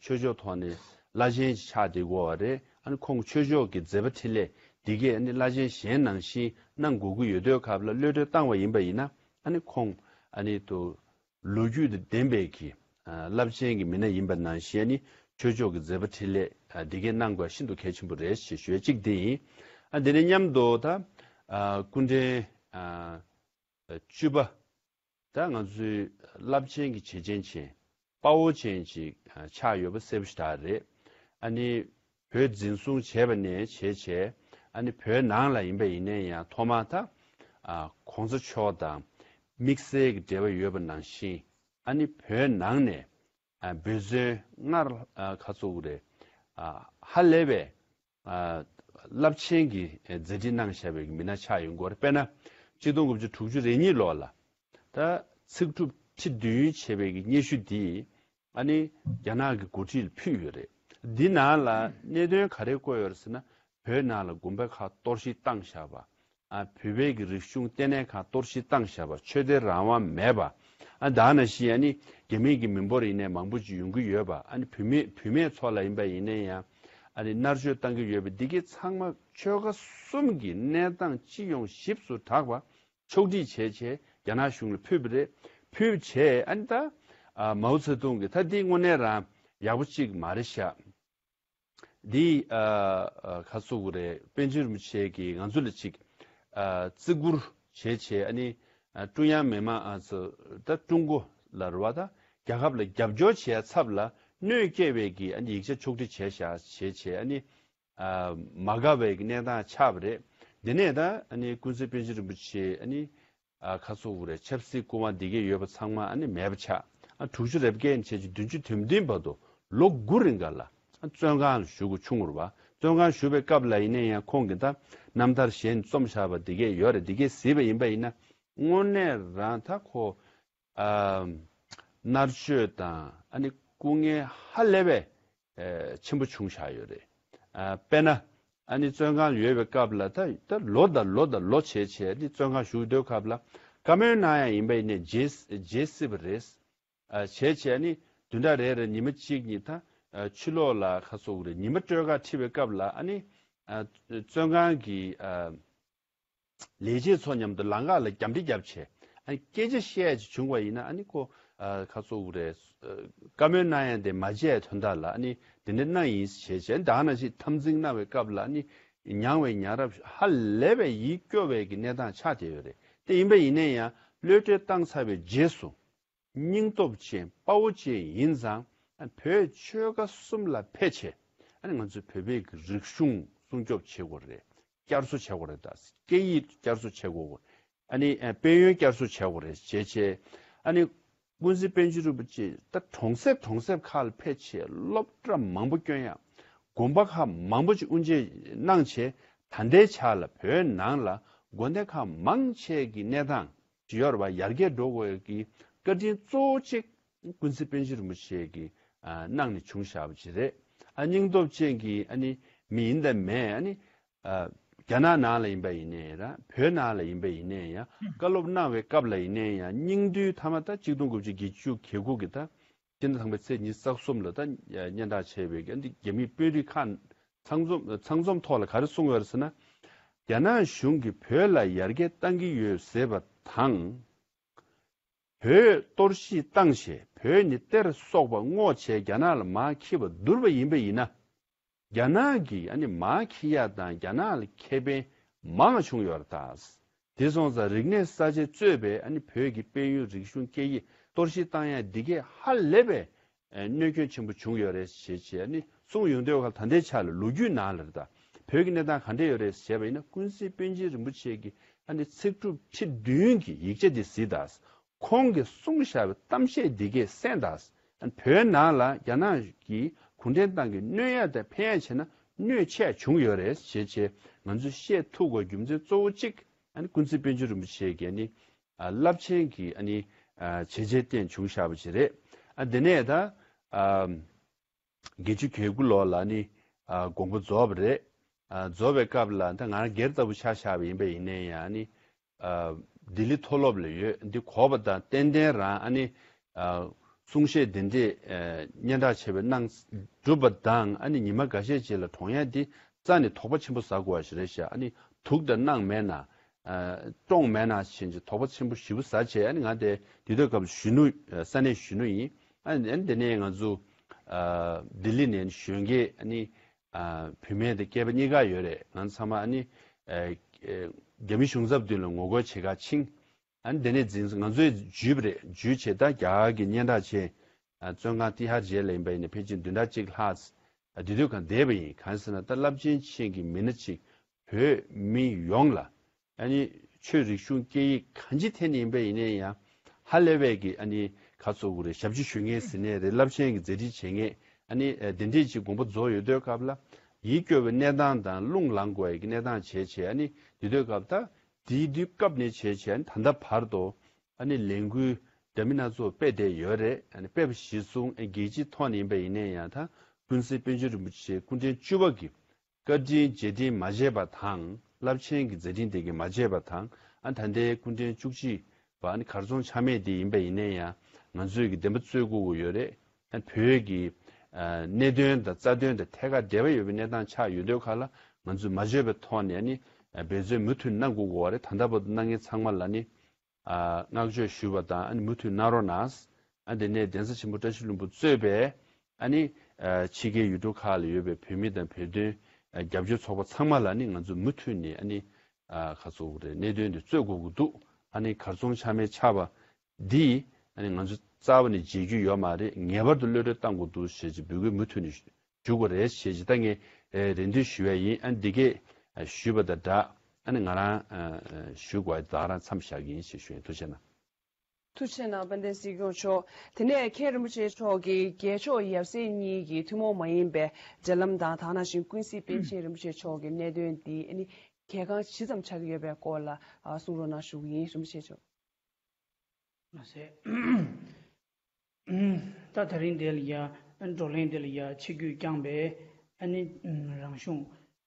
ཆོས་ཕྱོགས་ཐོག་ནས་བླ་ཆེན་ཞིག་ཆགས་བསྡད་ཡོད་པ་རེད། ཨ་ནི་ཁོང་ཆོས་ཕྱོགས་ཀྱི་མཛད་པ་འཕྲིན་ལས་འདི་གས་ཨ་ནི་བླ་ཆེན་གཞན་ནང་བཞིན་གནང་དགོས་ཀྱི་ཡོད་དུས་སྐབས་ལ་གློད་གྲོལ་བཏང་བ་ཡིན་པ་ཡིན་ན། ཨ་ནི་ཁོང་ཨ་ནི་དུ་ལོ་རྒྱུས་དང་ལྡན་པའི་གི་རླབས་ཆེན་གྱི་མི་སྣ་ཡིན་པ་ནང་བཞིན་ཨ་ནི་ཆོས་ཕྱོགས་ཀྱི་མཛད་པ་འཕྲིན་ལས་འདི་གས་གནང་དགོས་ཤིན་ཏུ་གལ་ཆེན་པོ་རེད་ཞེས་ཞུ་ཡ་གཅིག་འདི་ཡིན། ཨ་འདི་ནས་མཉམ་དུ་ད་སྐུ་ཕྲེང་བཅུ་པ། ད་ང་ཚོའི་རླབས་ཆེན་གྱི་བྱེད་ཅན་ཆེན་དཔའ་བོ་ཅན་ཅིག་ཆགས་ཡོད་པ་གསལ་པོ་ཞེ་དྲག་རེད། ཨ་ནི་བོད་འཛིན་བཟུང་བྱས་པ་ནས་བྱས་བྱས་ཨ་ནི་བོད་ནང་ལ་ཡིན་པ་ཡིན་ནའི་ཡང་ཐོག་མར་ད་ཨ་གོང་ས་མཆོག་དང་དམིགས་བསལ་གྱི་འབྲེལ་བ་ཡོད་པ་ནང་བཞིན་ཨ་ནི་བོད་ནང་ནས་ཨ་འབད་བརྩོན་སྔར་ཨ་ག་ཚོད་རེད། ཨ་ཧ་ལས་པའི་ཨ་རླབས་ཆེན་གྱི་མཛད་འཕྲིན་གནང་བཞག་པའི་མི་སྣ་ཆགས་ཡོང་གི་ཡོད་རེད། དཔེར་ན་ཆིག་སྟོང་དགུ་བརྒྱ་དྲུག་ཅུ་རེ་གཉིས་ལོ་ལ་ད་ཚིག་གྲུབ་ཁྲི་བདུན་བྱས་པའི་སྙན་ཞུ་འདི་ཨ་ནི་རྒྱ་ནག་གི་འགོ་ཁྲིད་ལ་ཕུལ་ཡོད་རེད། འདི་ནང་ལ་གནད་དོན་ག་རེ་བཀོད་ཡོད་རེད་ཟེར་ན། བོད་ནང་ལ་དགོན་པ་ཁག་གཏོར་བཤིག་བཏང་བཞག་པ། ཨ་བོད་པའི་གི་རིག་གཞུང་ལྟེ་གནས་ཁག་གཏོར་བཤིག་བཏང་བཞག་པ། ཆོས་དད་རང་དབང་མེད་པ། ཨ་ད་ནང་བཞིན་ཨ་ནི་རྒྱ་མི་གི་མི་འབོར་ཡིན་ནའི་མང་པོ་ཅིག་ཡོང་གི་ཡོད་པ། ཨ་ནི་བུད་མེད་བུད་མེད་ཚོ་ལ་ཡིན་པ་ཡིན་ནའི་ཡང་ཨ་ནི་མནར་གཅོད་བཏང་གི་ཡོད་པ། འདི་གའི་ཚང་མ་ཆོལ་ཁ་གསུམ་གྱི་གནས་སྟངས་སྤྱི་ཡོངས་ཞིབ་ཏུ་དྲག་པ་ཕྱོགས་སྒྲིག་བྱས་བྱས་རྒྱ་ནག་གཞུང་ལ་ཕུལ་བ་རེད། ཕུལ་བྱས་ཨ་ནི་ད་ཨ་མའོ་ཙེ་ཏུང་གི་ད་འདི་དངོས་གནས་རང་ཡག་པོ་ཅིག་མ་རེད་ཤག་འདི་ཨ་ཨ་ག་ཚོད་རེད། པཎ་ཆེན་རིན་པོ་ཆེ་གིས་ང་ཚོ་ལ་ཅིག་ཨ་བརྩི་བཀུར་བྱས་བྱས་ཨ་ནི་ཨ་ཀྲུང་དབྱང་མི་དམངས་ཨ་ཚོ་ད་ཀྲུང་གོ་ལ་རེད་བ། ད་རྒྱལ་ཁབ་ལ་རྒྱབ་སྐྱོར་བྱེད་ཡ་ཚབ་ལ་གནོད་སྐྱེལ་བའི་གི་ཨ་ནི་ཡིག་ཆ་ཕྱོགས་སྒྲིག་བྱས་བཞག་བྱས་བྱས་ཨ་ནི་ཨ་མ་དགའ་བའི་གི་གནས་སྟངས་ཆགས་པ་རེད། འདི་ནས་ད་ཨ་ནི་ཀུན་གཟིགས་པཎ་ཆེན་རིན་པོ་ཆེ་ཨ་ནི། ཨ་ཁ་སོ་བོ་རེད། ཆབ་སྲིད་སྐུ་དབང་འདི་གས་ཡོད་པ་ཚང་མ་ཨ་ནི་མེད་པ་ཆགས། ཨ་དྲུག་ཅུ་རེ་བརྒྱད་ནས་བྱས་ཀྱི་བདུན་ཅུ་དོན་བདུན་བར་དུ་ལོ་དགུ་རིང་ག་ལ་ཨ་བཙོན་ཁང་ལ་བཞུགས་དགོས་བྱུང་བ་རེད་བ། བཙོན་ཁང་བཞུགས་པའི་སྐབས་ལ་ཡིན་ན་ཡང་ཁོང་གིས་ད་རྣམ་ཐར་ཞལ་ནས་རྩོམ་བཞག་པ་འདི་གས་ཡོད་རེད། འདི་གས་གཟིགས་པ་ཡིན་པ་ཡིན་ན་དངོས་གནས་རང་ད་ཁོ་ཨ་མནར་གཅོད་དང་ཨ་ནི་སྐུ་ངལ་ཧ་ལས་པའི་ཨེ་ཆེན་པོ་བྱུང་བཞག་ཡོད་རེད། ཨ་དཔེར་ན་ཨ་ནི་བཙོན་ཁང་ཡོད་པའི་སྐབས་ལ་ད་ད་ལོ་དང་ལོ་དང་ལོ་བྱས་བྱས་ནི་བཙོན་ཁང་བཞུགས་སྡོད་སྐབས་ལ་བཀའ་མོལ་གནང་ཡ་ཡིན་པ་ཡིན་ནའི་བརྗེད་བརྗེད་སྲིད་པ་རེད། ཨ་བྱས་བྱས་ནི་བདུན་ཕྲག་རེ་རེ་ཉི་མ་གཅིག་གཉིས་ད་ཨ་ཕྱི་ལོགས་ལ་ཁ་སོ་བོ་རེད། ཉི་མ་སྤྲོད་ཁ་ཁྲིད་པའི་སྐབས་ལ་ཨ་ནི་ཨ་བཙོན་ཁང་གི་ཨ་ལས་བྱེད་ཚོ་མཉམ་དུ་ལམ་ཁ་ལ་རྒྱབ་འདྲེ་བརྒྱབ་བྱས་ཨ་ནི་སྐད་ཆ་བཤད་ཡ་ཅིག་བྱུང་བ་ཡིན་ན་ཨ་ནི་ཁོ་ཨ་ཁ་སོ་བོ་རེད། བཀའ་མོལ་གནང་ཡ་དེ་མ་བརྗེད་དོན་དག་ལ་ཨ་ནི་དེ་འདྲ་གནང་ཡིན་ཞེས་བྱས། ད་ནང་བཞིན་འཐབ་འཛིང་གནང་བའི་སྐབས་ལ་ཨ་ནི་མྱངས་པའི་མྱངས་རབས་ཧ་ལས་པའི་ཡིད་སྐྱོ་བའི་གི་གནས་སྟངས་ཆགས་བསྡད་ཡོད་རེད། དེ་ཡིན་པ་ཡིན་ན་ཡང་གློད་གྲོལ་བཏང་ཚར་བའི་རྗེས་སུ་སྙིང་སྟོབས་ཅན་དཔའ་བོ་ཅན་ཡིན་ཙང་བོད་ཆོལ་ཁ་གསུམ་ལ་ཕེབས་བྱས་ཨ་ནི་ང་ཚོའི་བོད་པའི་གི་རིག་གཞུང་སྲུང་སྐྱོབ་བྱེད་དགོས་རེད། བསྐྱར་གསོ་བྱེད་དགོས་རེད། ད་སྐད་ཡིག་བསྐྱར་གསོ་བྱེད་དགོས། ཨ་ནི་ཨ་དཔལ་ཡོན་བསྐྱར་གསོ་བྱེད་དགོས་རེད་ཅེས་བྱས། ཨ་ནི་ཀུན་གཟིགས་པཎ་ཆེན་རིན་པོ་ཆེ་ད་གྲོང་གསེབ་གྲོང་གསེབ་ཁག་ལ་ཕེབས་བྱས་སློབ་གྲྭ་མང་པོ་བསྐྱོན་ཡ། དགོན་པ་ཁག་མང་པོ་ཅིག་དབུ་འབྱེད་གནང་བྱས། ད་ལྟའི་ཆ་ལ་བོད་ནང་ལ་དགོན་སྡེ་ཁག་མང་ཆེ་གི་གནས་སྟངས་ཅིག་ཡོད་རེད་བ། ཡར་རྒྱས་འགྲོ་དགོས་ཀྱི་བཀའ་དྲིན་གཙོ་བོ་གཅིག་ཀུན་གཟིགས་པཎ་ཆེན་རིན་པོ་ཆེ་གིས་ཨ་གནང་ནས་བྱུང་བཞག་པ་ཅིག་རེད། ཨ་སྙིང་སྟོབས་ཅན་གྱི་ཨ་ནི་མི་ཡིན་དང་མེད་ཨ་ནི་ཨ་རྒྱ་ནག་ནང་ལ་ཡིན་པ་ཡིན་ནའི་ར་བོད་ནང་ལ་ཡིན་པ་ཡིན་ནའི་ཡང་བཀའ་སློབ་གནང་བའི་སྐབས་ལ་ཡིན་ནའི་ཡང་སྙིང་བསྡུས་མཐའ་མ་ད་གཅིག་སྟོང་དགུ་བརྒྱ་བརྒྱད་ཅུ་གྱ་དགུ་གི་ད་སྤྱི་ཟླ་དང་པོའི་ཚེས་ཉི་ཤུ་རྩ་གསུམ་ལ་ད་སྙན་གྲགས་ཆེ་བའི་གི་འདི་རྒྱ་མིའི་དཔོན་རིགས་ཁག་ཚང་འཛོམས་ཚང་འཛོམས་ཐོག་ལ་ག་རེ་གསུངས་ཡོད་རེད་ཟེར་ན། རྒྱ་ནག་གཞུང་གིས་བོད་ལ་ཡར་རྒྱས་བཏང་གི་ཡོད་ཟེར་བ་དང་། བོད་གཏོར་བཤིག་བཏང་བྱས་བོད་ནི་གཏེར་སོགས་པ་སྔོག་བྱས་རྒྱ་ནག་ལ་མར་འཁྱེར་བ་བསྡུར་བ་ཡིན་པ་ཡིན་ན། རྒྱ་ནག་གིས་ཨ་ནི་མར་འཁྱེར་ཡ་དང་རྒྱ་ནག་ལ་ཁེ་ཕན་མང་བ་བྱུང་ཡོད་རེད་ད། དེ་སོང་ཙང་རིག་གནས་གསར་བརྗེ་གཙོས་པའི་ཨ་ནི་བོད་ཀྱི་དཔལ་ཡོན་རིག་གཞུང་སྐད་ཡིག་གཏོར་བཤིག་བཏང་ཡ་འདི་གས་ཧ་ལས་པའི་གནོད་སྐྱོན་ཆེན་པོ་བྱུང་ཡོད་རེད་ཞེས་བྱས་ཨ་ནི་གསུངས་ཡོང་དུས་ད་ལྟའི་ཆ་ལ་ལོ་རྒྱུས་ནང་ལ་རེད་ད། བོད་ཀྱི་གནས་སྟངས་ག་འདྲ་ཡོད་རེད་ཞེས་པ་ཡིན་ན་ཀུན་གཟིགས་པཎ་ཆེན་རིན་པོ་ཆེ་གི་ཨ་ནི་ཚིག་གྲུབ་ཁྲི་བདུན་གྱི་ཡིག་ཆ་འདི་གཟིགས་དང་། ཁོང་གིས་གསུངས་བཞག་པའི་གཏམ་བཤད་འདི་གས་གསན་དང་། བོད་ནང་ལ་རྒྱ་ནག་གིས་གུང་ཁྲན་ཏང་གིས་གནོད་ཡ་དང་ཕན་ཡ་བྱས་ན་གནོད་ཆེ་བྱུང་ཡོད་རེད་ཞེས་བྱས་ང་ཚོས་བཤད་ཐུབ་དགོས་རྒྱུ་མཚན་གཙོ་བོ་གཅིག་ཨ་ནི་ཀུན་གཟིགས་པཎ་ཆེན་རིན་པོ་ཆེ་གིས་ཨ་ནི་ཨ་རླབས་ཆེན་གྱི་ཨ་ནི་ཨ་བྱས་རྗེས་བརྟེན་བྱུང་བཞག་པ་ཞིག་རེད། ཨ་དེ་ནས་ད་ཨ་ བརྒྱད་ཅུ་གྱ་དགུ་ལོ་ལ་ནི་ཨ་དགོངས་པ་རྫོགས་པ་རེད། ཨ་རྫོགས་པའི་སྐབས་ལ་ད་ང་རང་སྒེར་ལྟ་བུ་ཆ་བཞག་པ་ཡིན་པ་ཡིན་ནའི་ཡང་ནི་ཨ་ལྡི་ལི་མཐོ་སློབ་ལ་ཡོད། འདི་གོ་བ་དང་ཏན་ཏན་རང་ཨ་ནི་ཨ་གསུང་བཤད་འདི་འདྲས་ཨ་སྙན་གྲགས་ཆེ་བའི་གནང་གྲུབ་པ་དང་ཨ་ནི་ཉི་མ་འགའ་ཤས་ཅིག་ལ་གྲོངས་ཡ་འདི་རྩ་ནས་དོགས་པ་ཆེན་པོ་ཟ་དགོས་པ་ཞིག་རེད་ཤག་ཨ་ནི་དུག་དང་སྣང་མེད་ན་ཨ་བཀྲོངས་མེད་ན་ཕྱིན་ཅི་དོགས་པ་ཆེན་པོ་ཞེ་པོ་ཟ་བྱས། ཨ་ནི་ང་དེ་དུས་དུས་སྐབས་གཞོན་ནུ་ས་གནས་གཞོན་ནུ་ཡིན། ཨ་ནི་དེ་ནས་ང་ཚོ་ཨ་ལྡི་ལི་ནས་གཞོན་སྐྱེས་ཨ་ནི་ཨ་བུད་མེད་དེ་སྐྱེས་པ་གཉིས་ཀ་ཡོད་རེད། ང་ཚང་མ་ཨ་ནི་ཨ་རྒྱ་མི་གཞུང་ཚབ་མདུན་ལ་ངོ་རྒོལ་བྱེད་ག་ཕྱིན། ཨ་ནི་དེ་ནས་འཛིན་ང་ཚོས་འཇུས་པ་རེད། འཇུས་བྱས་ད་རྒྱ་གར་གྱི་སྙན་གྲགས་ཆེ་ཨ་བཙོན་ཁང་ཏི་ཧར་ཇེལ་ལ་ཡིན་པ་ཡིན་ན་ཕལ་ཆེར་བདུན་ཕྲག་གཅིག་ལྷག་ཨ་དེ་དུས་གང་བསྡད་པ་ཡིན། གང་ཟེར་ན་ད་རླབས་ཆེན་ཅན་གྱི་མི་སྣ་གཅིག་བོད་མི་ཡོངས་ལ་ཨ་ནི་ཆོས་རིག་གཞུང་སྐད་ཡིག་གང་ཅི་ཐད་ནས་ཡིན་པ་ཡིན་ནའི་ཡང་ཧ་ལས་པའི་གི་ཨ་ནི་ག་ཚོད་དགོས་རེད། ཞབས་ཕྱི་ཞུ་མཁན་ཟེར་ནའི་རེད། རླབས་ཆེན་གྱི་མཛད་འཕྲིན་བྱེད་མཁན་ཨ་ནི་དེ་འདྲས་ཅིག་དགོངས་པ་རྫོགས་ཡོད་དུས་སྐབས་ལ་ཡིད་སྐྱོ་བའི་གནས་སྟངས་དང་རླུང་ལངས་དགོས་ཡ་གི་གནས་སྟངས་བྱས་བྱས་ཨ་ནི་དེ་དུས་སྐབས་ད་དེའི་དུས་སྐབས་ནས་བྱས་བྱས་ཨ་ནི་ད་ལྟ་བར་དུ་ཨ་ནི་ལས་འགུལ་འདྲ་མིན་སྣ་ཚོགས་སྤེལ་བསྡད་ཡོད་རེད། ཨ་ནི་སྤེལ་བ་གཞིར་བཟུང་ཨ་རྒྱལ་སྤྱིའི་ཐོག་ནས་ཡིན་པ་ཡིན་ནའི་ཡང་ད་ཀུན་གཟིགས་པཎ་ཆེན་རིན་པོ་ཆེ་སྐུ་ཕྲེང་བཅུ་པ་གི་བཀའ་དྲིན་རྗེས་དྲན་མ་བྱས་པ་དང་རླབས་ཆེན་གྱི་མཛད་འཕྲིན་དེ་གས་མ་བྱས་པ་དང་ཨ་ད་ལྟའི་སྐུ་ཕྲེང་བཅུ་གཅིག་པ་ཨ་ནི་གར་སོང་ཆ་མེད་དེ་ཡིན་པ་ཡིན་ནའི་ཡང་ང་ཚོས་ཀྱི་བདེན་པ་རྩོད་དགོས་ཀྱི་ཡོད་རེད། ཨ་བོད་ཀྱི་ཨ་གནད་དོན་དང་རྩ་དོན་དང་ཐད་ཀར་འབྲེལ་བ་ཡོད་པའི་གནས་སྟངས་ཆགས་ཡོད་དུས་ཁ་ལ་ང་ཚོས་མ་བརྗོད་པའི་ཐོག་ནས་ཨ་ནི་འབད་བརྩོན་མུ་མཐུད་གནང་དགོས་ཀྱི་ཡོད་རེད། ད་ལྟ་བར་དུ་གནང་མཁན་ཚང་མ་ལ་ནི་ཨ་བསྔགས་བརྗོད་ཞུ་བ་དང་ཨ་ནི་མུ་མཐུད་གནང་རོགས་གནང་། ཨ་དེ་ནས་གདན་ས་ཆེན་པོ་བཀྲ་ཤིས་ལྷུན་པོ་གཙོས་པའི་ཨ་ནི་ཨ་ཕྱི་རྒྱལ་ཡུལ་གྲུ་ཁག་ལ་ཡོད་པའི་བོད་མི་དང་བོད་དོན་ཨ་རྒྱབ་སྐྱོར་ཚོགས་པ་ཚང་མ་ལ་ནི་ང་ཚོ་མུ་མཐུད་ནས་ཨ་ནི་ཨ་ག་ཚོད་རེད། གནད་དོན་འདི་རྩོད་དགོས་ཀྱི་འདུག་ཨ་ནི་གར་སོང་ཆ་མེད་ཆགས་པ་འདི་ཨ་ནི་ང་ཚོ་རྩ་བ་ནས་བརྗེད་རྒྱུ་ཡོད་མ་རེད། ངེས་པར་དུ་གློད་གྲོལ་གཏང་དགོས་འདུག་ཞེས་ཀྱི་འབོད་སྐུལ་མུ་མཐུད་ནས་ཞུ་དགོས་རེད་ཞེས་ཀྱི་ད་ངས་ཨ་རེ་འདུན་ཞུ་བ་ཡིན། ཨ་ནི་འདི་གས་ཨ་ཞུས་པ་དང་སྦྲགས་ཨ་ནི་ང་རང་ཨ་ཨ་ཞུ་དགོས་ད་རང་མཚམས་བཞག་གི་ཡིན་ཞེས་ཞུ་ཡིན། ཐུགས་རྗེ་གནང་། ཐུགས་རྗེ་གནང་། དཔལ་ལྡན་སྲིད་སྐྱོང་མཆོག་དེ་ནས་མཁན་རིན་པོ་ཆེ་མཆོག་གིས་རྒྱལ་མཆོག་ཡབ་སྲས་གཉིས་ཀྱི་ཐུན་མོང་མ་ཡིན་པའི་འབྲེལ་ལམ་དང་དེ་ནང་བཞིན་ཀུན་གཟིགས་པཎ་ཆེན་རིན་པོ་ཆེ་མཆོག་གི་གནད་དོན་འདི་ཨ་ནི་གལ་འགངས་ཇི་ཙམ་ཆགས་ཀྱི་ཡོད་པའི་སྐོར་ལ་ཨ་གསུང་རོགས་གནང་ཞུ་གི་ཡིན། རིན་པོ་ཆེ་མཆོག་ལགས་སེ། ད་དེ་རིང་འདི་ལ་ཡ་བགྲོ་གླེང་འདི་ལ་ཡ་ཆིབས་བསྒྱུར་བསྐྱངས་པའི་ཨ་ནི་རང་གཞུང་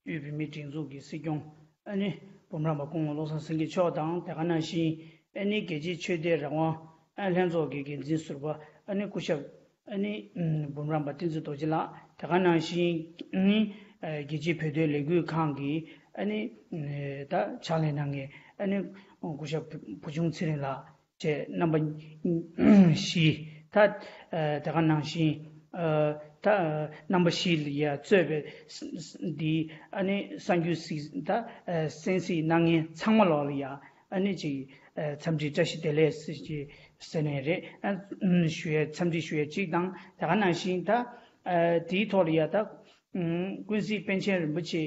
དབུས་བོད་མིའི་སྒྲིག་འཛུགས་ཀྱི་སྲིད་སྐྱོང་ཨ་ནི་འབུམ་རམས་པ་སྐུ་ངོ་བློ་བཟང་སེང་གེ་མཆོག་དང་དེ་ག་ནང་བཞིན་ཨ་ནི་རྒྱལ་གཅེས་ཆོས་དད་རང་དབང་ཨ་ལྷན་ཚོགས་ཀྱི་འགན་འཛིན་ཟུར་པ་ཨ་ནི་སྐུ་ཞབས་ཨ་ནི་འབུམ་རམས་པ་བསྟན་འཛིན་རྡོ་རྗེ་ལགས། དེ་ག་ནང་བཞིན་ཨ་ནི་རྒྱལ་སྤྱིའི་བོད་དོན་ལས་འགུལ་ཁང་གི་ཨ་ནི་ད་ཕྱག་ལས་གནང་མཁན་ཨ་ནི་སྐུ་ཞབས་བུ་ཆུང་ཚེ་རིང་ལགས། བཅས་རྣམ་པ་བཞི། ད་ཨ་དེ་ག་ནང་བཞིན་ཨ་ད་རྣམ་པ་བཞི་ལ་ཡ་གཙོས་པའི་ས་ས་འདི་ཨ་ནི་གསར་འགྱུར་གཟིགས་ད་ཨ་གསན་གཟིགས་གནང་མཁན་ཚང་མ་ལོག་ལ་ཡ་ཨ་ནི་ཅིག་ཨ་འཚམས་འདྲི་བཀྲ་ཤིས་བདེ་ལེགས་ཟེར་གྱི་ཟེར་ནས་རེད། ཨ་ཞུ་ཡས་འཚམས་འདྲི་ཞུ་ཡས་གཅིག་དང་དེ་ག་ནང་བཞིན་ད་ཨ་དེའི་ཐོག་ལ་ཡ་ད་ཀུན་གཟིགས་པཎ་ཆེན་རིན་པོ་ཆེ་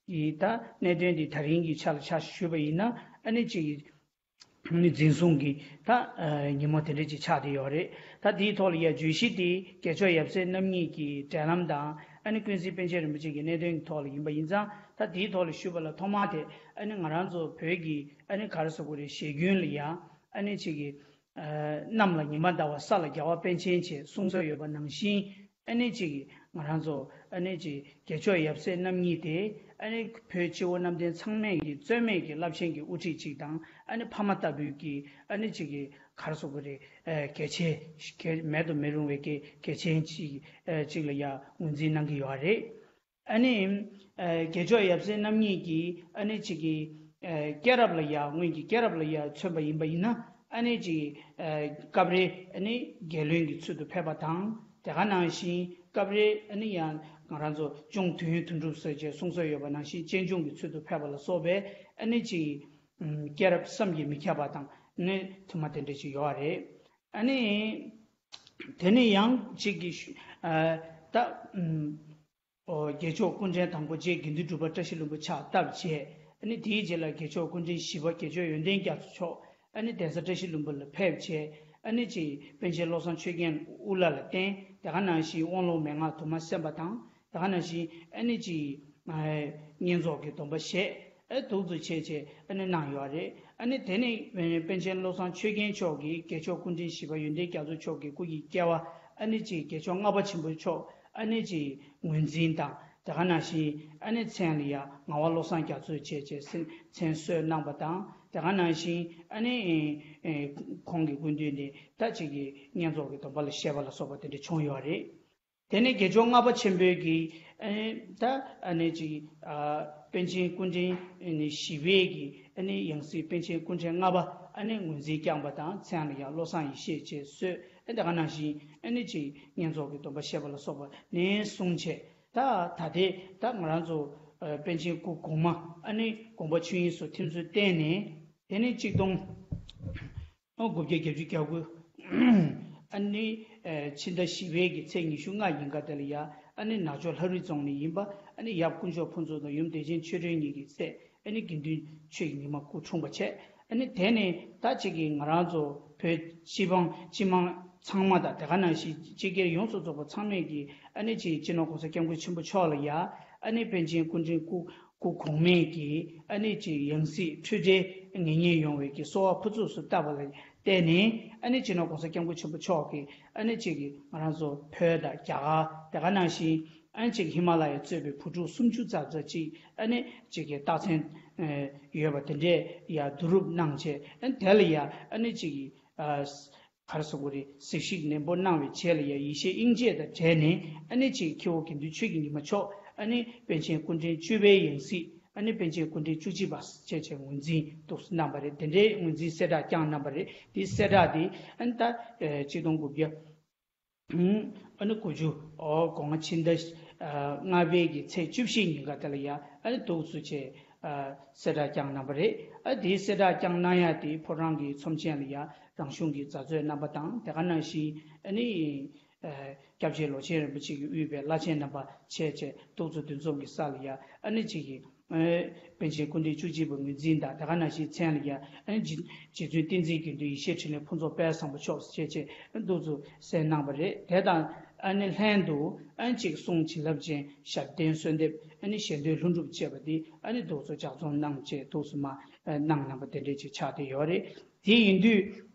གི་ད་གནད་དོན་འདི་ད་རིང་གི་ཆ་ལ་ཆ་ཞུས་པ་ཡིན་ན་ཨ་ནི་ཅིག་ནི་འཛིན་བཟུང་གི་ད་ཨ་ཉིན་མོ་དེ་འདྲ་ཅིག་ཆགས་བསྡད་ཡོད་རེད། ད་དེའི་ཐོག་ལ་ཡ་བརྗོད་གཞི་དེ་རྒྱལ་མཆོག་ཡབ་སྲས་རྣམ་གཉིས་ཀྱི་འབྲེལ་ལམ་དང་ཨ་ནི་ཀུན་གཟིགས་པཎ་ཆེན་རིན་པོ་ཆེ་གི་གནད་དོན་གྱི་ཐོག་ལ་ཡིན་པ་ཡིན་ཙང་ད་དེའི་ཐོག་ལ་ཞུས་པ་ལ་ཐོག་མར་དེ་ཨ་ནི་ང་རང་ཚོ་བོད་ཀྱི་ཨ་ནི་ག་རེ་ཟེར་དགོས་རེད། ཞེ་རྒྱུན་ལ་ཡ་ཨ་ནི་ཅིག་གི་ཨ་གནམ་ལ་ཉི་མ་ཟླ་བ་ས་ལ་རྒྱལ་བ་པཎ་ཆེན་ཞེས་གསུངས་སྲོལ་ཡོད་པ་ནང་བཞིན། ཨ་ནི་ཅིག་ང་རང་ཚོ་ཨ་ནི་ཅིག་རྒྱལ་མཆོག་ཡབ་སྲས་རྣམ་གཉིས་དེ་ཨ་ནི་བོད་སྤྱི་བོ་གནམ་བསྟན་ཚང་མས་ཀྱི་རྩོད་མེད་ཀྱི་རླབས་ཆེན་གྱི་དབུ་ཁྲིད་ཅིག་དང་ཨ་ནི་ཕ་མ་ལྟ་བུའི་གི་ཨ་ནི་ཅིག་གི་ག་རེ་ཟེར་དགོས་རེད། ཨ་གལ་ཆེ་གལ་མེད་དུ་མི་རུང་བའི་གི་གལ་ཆེན་ཅིག་ཨ་ཅིག་ལ་ཡ་ངོས་འཛིན་གནང་གི་ཡོད་རེད། ཨ་ནི་ཨ་རྒྱལ་མཆོག་ཡབ་སྲས་རྣམ་གཉིས་ཀྱིས་ཨ་ནི་ཅིག་གི་ཨ་སྐྱེས་རབས་ལ་ཡ་སྔོན་གྱི་སྐྱེས་རབས་ལ་ཡ་མཚོན་པ་ཡིན་པ་ཡིན་ན་ཨ་ནི་ཅིག་ཨ་སྐབས་རེ་ཨ་ནི་རྒྱལ་བློན་གྱི་ཚུལ་དུ་ཕེབས་པ་དང་དེ་ག་ནང་བཞིན་སྐབས་རེ་ཨ་ནི་ཡང་ང་རང་ཚོ་གཅུང་དུས་ཡུན་དོན་གྲུབ་ཟེར་བྱས་གསུང་སྲོལ་ཡོད་པ་ནང་བཞིན་གཅེན་གཅུང་གི་ཚུལ་དུ་ཕེབས་པ་ལ་སོགས་པའི་ཨ་ནི་ཅིག་ཨ་སྐྱེས་རབས་བསམ་གྱིས་མི་ཁྱབ་པ་དང་ནི་དུ་མ་དེ་འདྲ་ཅིག་ཡོད་རེད། ཨ་ནི་དེ་ནི་ཡང་ཅིག་གི་ཨ་ད་ཨ་ཨོ་རྒྱལ་མཆོག་སྐུ་ཕྲེང་དང་པོ་རྗེ་དགེ་འདུན་གྲུབ་པ་བཀྲ་ཤིས་ལྷུན་པོ་ཕྱག་བཏབ་བྱས། ཨ་ནི་དེའི་རྗེས་ལ་རྒྱལ་མཆོག་སྐུ་ཕྲེང་བཞི་པ་རྒྱལ་མཆོག་ཡོན་ཏན་རྒྱ་མཚོ་མཆོག་ཨ་ནི་གདན་ས་བཀྲ་ཤིས་ལྷུན་པོ་ལ་ཕེབས་བྱས། ཨ་ནི་ཅིག་པཎ་ཆེན་བློ་བཟང་ཆོས་རྒྱན་དབུ་བླ་ལ་བསྟེན། དེ་ག་ནང་བཞིན་དབང་ལུང་མན་ངག་དུ་མ་གསན་པ་དང་། དེ་ག་ནང་བཞིན་ཨ་ནི་ཅིག་ཨ་བསྙེན་རྫོགས་ཀྱི་སྡོམ་པ་བཞེས། ཨ་འདུག་ཏུ་བྱས་བྱས་ཨ་ནི་གནང་ཡོད་རེད། ཨ་ནི་དེ་ནི་པཎ་ཆེན་བློ་བཟང་ཆོས་རྒྱན་མཆོག་གིས་རྒྱལ་མཆོག་སྐུ་ཕྲེང་བཞི་པ་ཡོན་ཏན་རྒྱ་མཚོ་མཆོག་གི་སྐུ་ཡི་སྐྱེ་བ་ཨ་ནི་ཅིག་རྒྱལ་མཆོག་ལྔ་པ་ཆེན་པོ་མཆོག་ ཨ་ནི་ཅིག་ངོས་འཛིན་དང་དེ་ག་ནང་བཞིན་ཨ་ནི་མཚན་ལ་ཡ་ངག་དབང་བློ་བཟང་རྒྱ་མཚོས་བྱས་བྱས་མཚན་གསོལ་གནང་པ་དང་དེ་ག་ནང་བཞིན་ཨ་ནི་ཁོང་གི་སྐུ་མདུན་ནས་ད་ཅིག་གི་བསྙེན་རྫོགས་ཀྱི་སྡོམ་པ་ལ་བཞེས་པ་ལ་སོགས་པ་དེ་འདྲ་བྱུང་ཡོད་རེད། དེ་ནས་དགེ་སྦྱོར་ལྔ་པ་ཆེན་པོའི་གི་ཨ་ནི་ད་ཨ་ནི་ཅིག་ཨ་པཎ་ཆེན་སྐུ་ཕྲེང་ཨ་ནི་བཞི་པའི་གི་ཨ་ནི་ཡང་སྲིད་པཎ་ཆེན་སྐུ་ཕྲེང་ལྔ་པ་ཨ་ནི་ངོས་འཛིན་བསྐྱངས་པ་དང་མཚན་ལ་ཡང་བློ་བཟང་ཡེ་ཤེས་ཅེས་གསོལ། ཨ་ནི་དེ་ག་ནང་བཞིན་ཨ་ནི་ཅིག་བསྙེན་རྫོགས་ཀྱི་སྡོམ་པ་བཞེས་པ་ལ་སོགས་པ་ནས་གསུངས་བྱས། ད་ད་ལྟའི་ད་ང་རང་ཚོ་ཨ་པཎ་ཆེན་སྐུ་གོང་མ་ཨ་ནི་དགོངས་པ་ཆོས་དབྱིངས་སུ་ཐིམ་ཚུལ་བསྟན་ནས། དེ་ནས་གཅིག་སྟོང་དགུ་བརྒྱ་བརྒྱད་ཅུ་གྱ་དགུ། ཨ་ནི་ཕྱི་ཟླ་བཞི་པའི་གི་ཚེས་ཉི་ཤུ་ལྔ་ཉིན་ཀ་དེ་ལ་ཡ་ཨ་ནི་ནག་ཆུ་ལྷ་རི་རྫོང་ནས་ཡིན་པ་ཨ་ནི་ཡབ་དཀོན་མཆོག་ཕུན་ཚོགས་དང་ཡུམ་བདེ་ཆེན་ཆོས་སྒྲོན་གཉིས་ཀྱི་སྲས་ཨ་ནི་དགེ་འདུན་ཆོས་ཀྱི་ཉི་མ་སྐུ་འཁྲུངས་པ་བྱས། ཨ་ནི་དེ་ནས་ད་ཅིག་གི་ང་རང་ཚོ་བོད་སྤྱི་འབངས་སྤྱི་དམངས་ཚང་མ་དང་དེ་ག་ནང་བཞིན་སྤྱི་སྒེར་ཡོངས་སུ་རྫོགས་པ་ཚང་མས་ཀྱིས་ཨ་ནི་ཅིག་སྤྱི་ནོར་༸གོང་ས་༸སྐྱབས་མགོན་ཆེན་པོ་མཆོག་ལ་ཡ་ཨ་ནི་པཎ་ཆེན་སྐུ་ཕྲེང་སྐུ་སྐུ་གོང་མའི་གི་ཨ་ནི་ཅིག་ཡང་སྲིད་འཁྲུལ་བྲལ་ངེས་རྙེད་ཡོང་བའི་གི་གསོལ་བ་ཕུར་ཚུགས་སུ་བཏབ་པ་ལ་བརྟེན་ནས་ཨ་ནི་སྤྱི་ནོར་༸གོང་ས་༸སྐྱབས་མགོན་ཆེན་པོ་མཆོག་གིས་ཨ་ནི་ཅིག་ང་རང་ཚོ་བོད་དང་རྒྱ་གར་དེ་ག་ནང་བཞིན་ཨ་ནི་ཅིག་ཧི་མ་ལ་ཡ་གཙོས་པའི་བོད་ཕྲུག་སུམ་ཅུ་ཙམ་ཙམ་ཅིག་ཨ་ནི་ཅིག་གི་རྟགས་མཚན་ཡོད་པ་དེ་འདྲས་ཡ་བསྡུ་རུབ་གནང་བྱས། ཨ་ནི་དེ་ལ་ཡ་ཨ་ནི་ཅིག་གི་ཨ། ག་རེ་ཟེར་དགོས་རེད། གཟིགས་ཞིབ་ནན་པོ་གནང་བའི་རྗེས་ལ་ཡང་ཡེ་ཤེས་དབྱིངས་དཔྱད་དང་འབྲེལ་ནས་ཨ་ནི་ཅིག་ཁྱེའུ་དགེ་འདུན་ཆོས་ཀྱི་ཉི་མ་མཆོག་ཨ་ནི་པཎ་ཆེན་སྐུ་ཕྲེང་བཅུ་པའི་ཡང་སྲིད་ཨ་ནི་པཎ་ཆེན་སྐུ་ཕྲེང་བཅུ་གཅིག་པ་བྱས་བྱས་ངོས་འཛིན་འདུག་གནང་བ་རེད། དེ་འདྲའི་ངོས་འཛིན་གསལ་བསྒྲགས་བསྐྱངས་གནང་བ་རེད། དེ་གསལ་བསྒྲགས་དེ་ཨ་ནི་ད་ཆིག་སྟོང་དགུ་བརྒྱ་ཨ་ནི་དགུ་བཅུ་ཨོ་གོང་ཕྱི་ཟླ་ལྔ་པའི་གི་ཚེས་བཅུ་བཞི་ཉིན་ཀ་དེ་ལ་ཡ་ཨ་ནི་འདུག་སེ་བྱས་གསལ་བསྒྲགས་བསྐྱངས་གནང་བ་རེད། ཨ་དེའི་གསལ་བསྒྲགས་བསྐྱངས་གནང་ཡ་དེ་ཕོ་བྲང་གི་ཚོམས་ཆེན་ལ་ཡ་རང་གཞུང་གི་མཛད་གཙོས་རྣམ་པ་དང་དེ་ག་ནང་བཞིན་ཨ་ནི་སྐྱབས་རྗེ་ལོ་ཆེན་རིན་པོ་ཆེ་གིས་དབུས་པའི་བླ་ཆེན་རྣམ་པ་བྱས་བྱས་འདུག་སེ་འདུ་འཛོམས་ཀྱི་ས་ལ་ཡ་ཨ་ནི་གཅིག་གི་པཎ་ཆེན་སྐུ་ཕྲེང་བཅུ་གཅིག་པ་ངོས་འཛིན་དང་དེ་ག་ནང་བཞིན་མཚན་ལ་ཡ་ཨ་ནི་རྗེ་བཙུན་བསྟན་འཛིན་དགེ་འདུན་ཡེ་ཤེས་འཕྲིན་ལས་ཕུན་ཚོགས་དཔལ་བཟང་པོ་མཆོག་བྱས་བྱས་འདུག་སེ་གསན་གནང་བ་རེད། དེ་དང་ཨ་ནི་ལྷན་དུ་ཨ་ནི་གཅིག་གསུང་བྱིན་རླབས་ཅན་ཞབས་བརྟན་གསོལ་འདེབས་ཨ་ནི་ཞལ་འདོན་ལྷུན་གྲུབ་ཅེས་པ་འདི་ཨ་ནི་འདུག་སེ་ལྗགས་རྩོམ་གནང་བྱས་འདུག་སེ་མ་གནང་གནང་བ་དེ་འདྲས་ཅིག་ཆགས་བསྡད་ཡོད་རེད། དེ་ཡིན་དུས།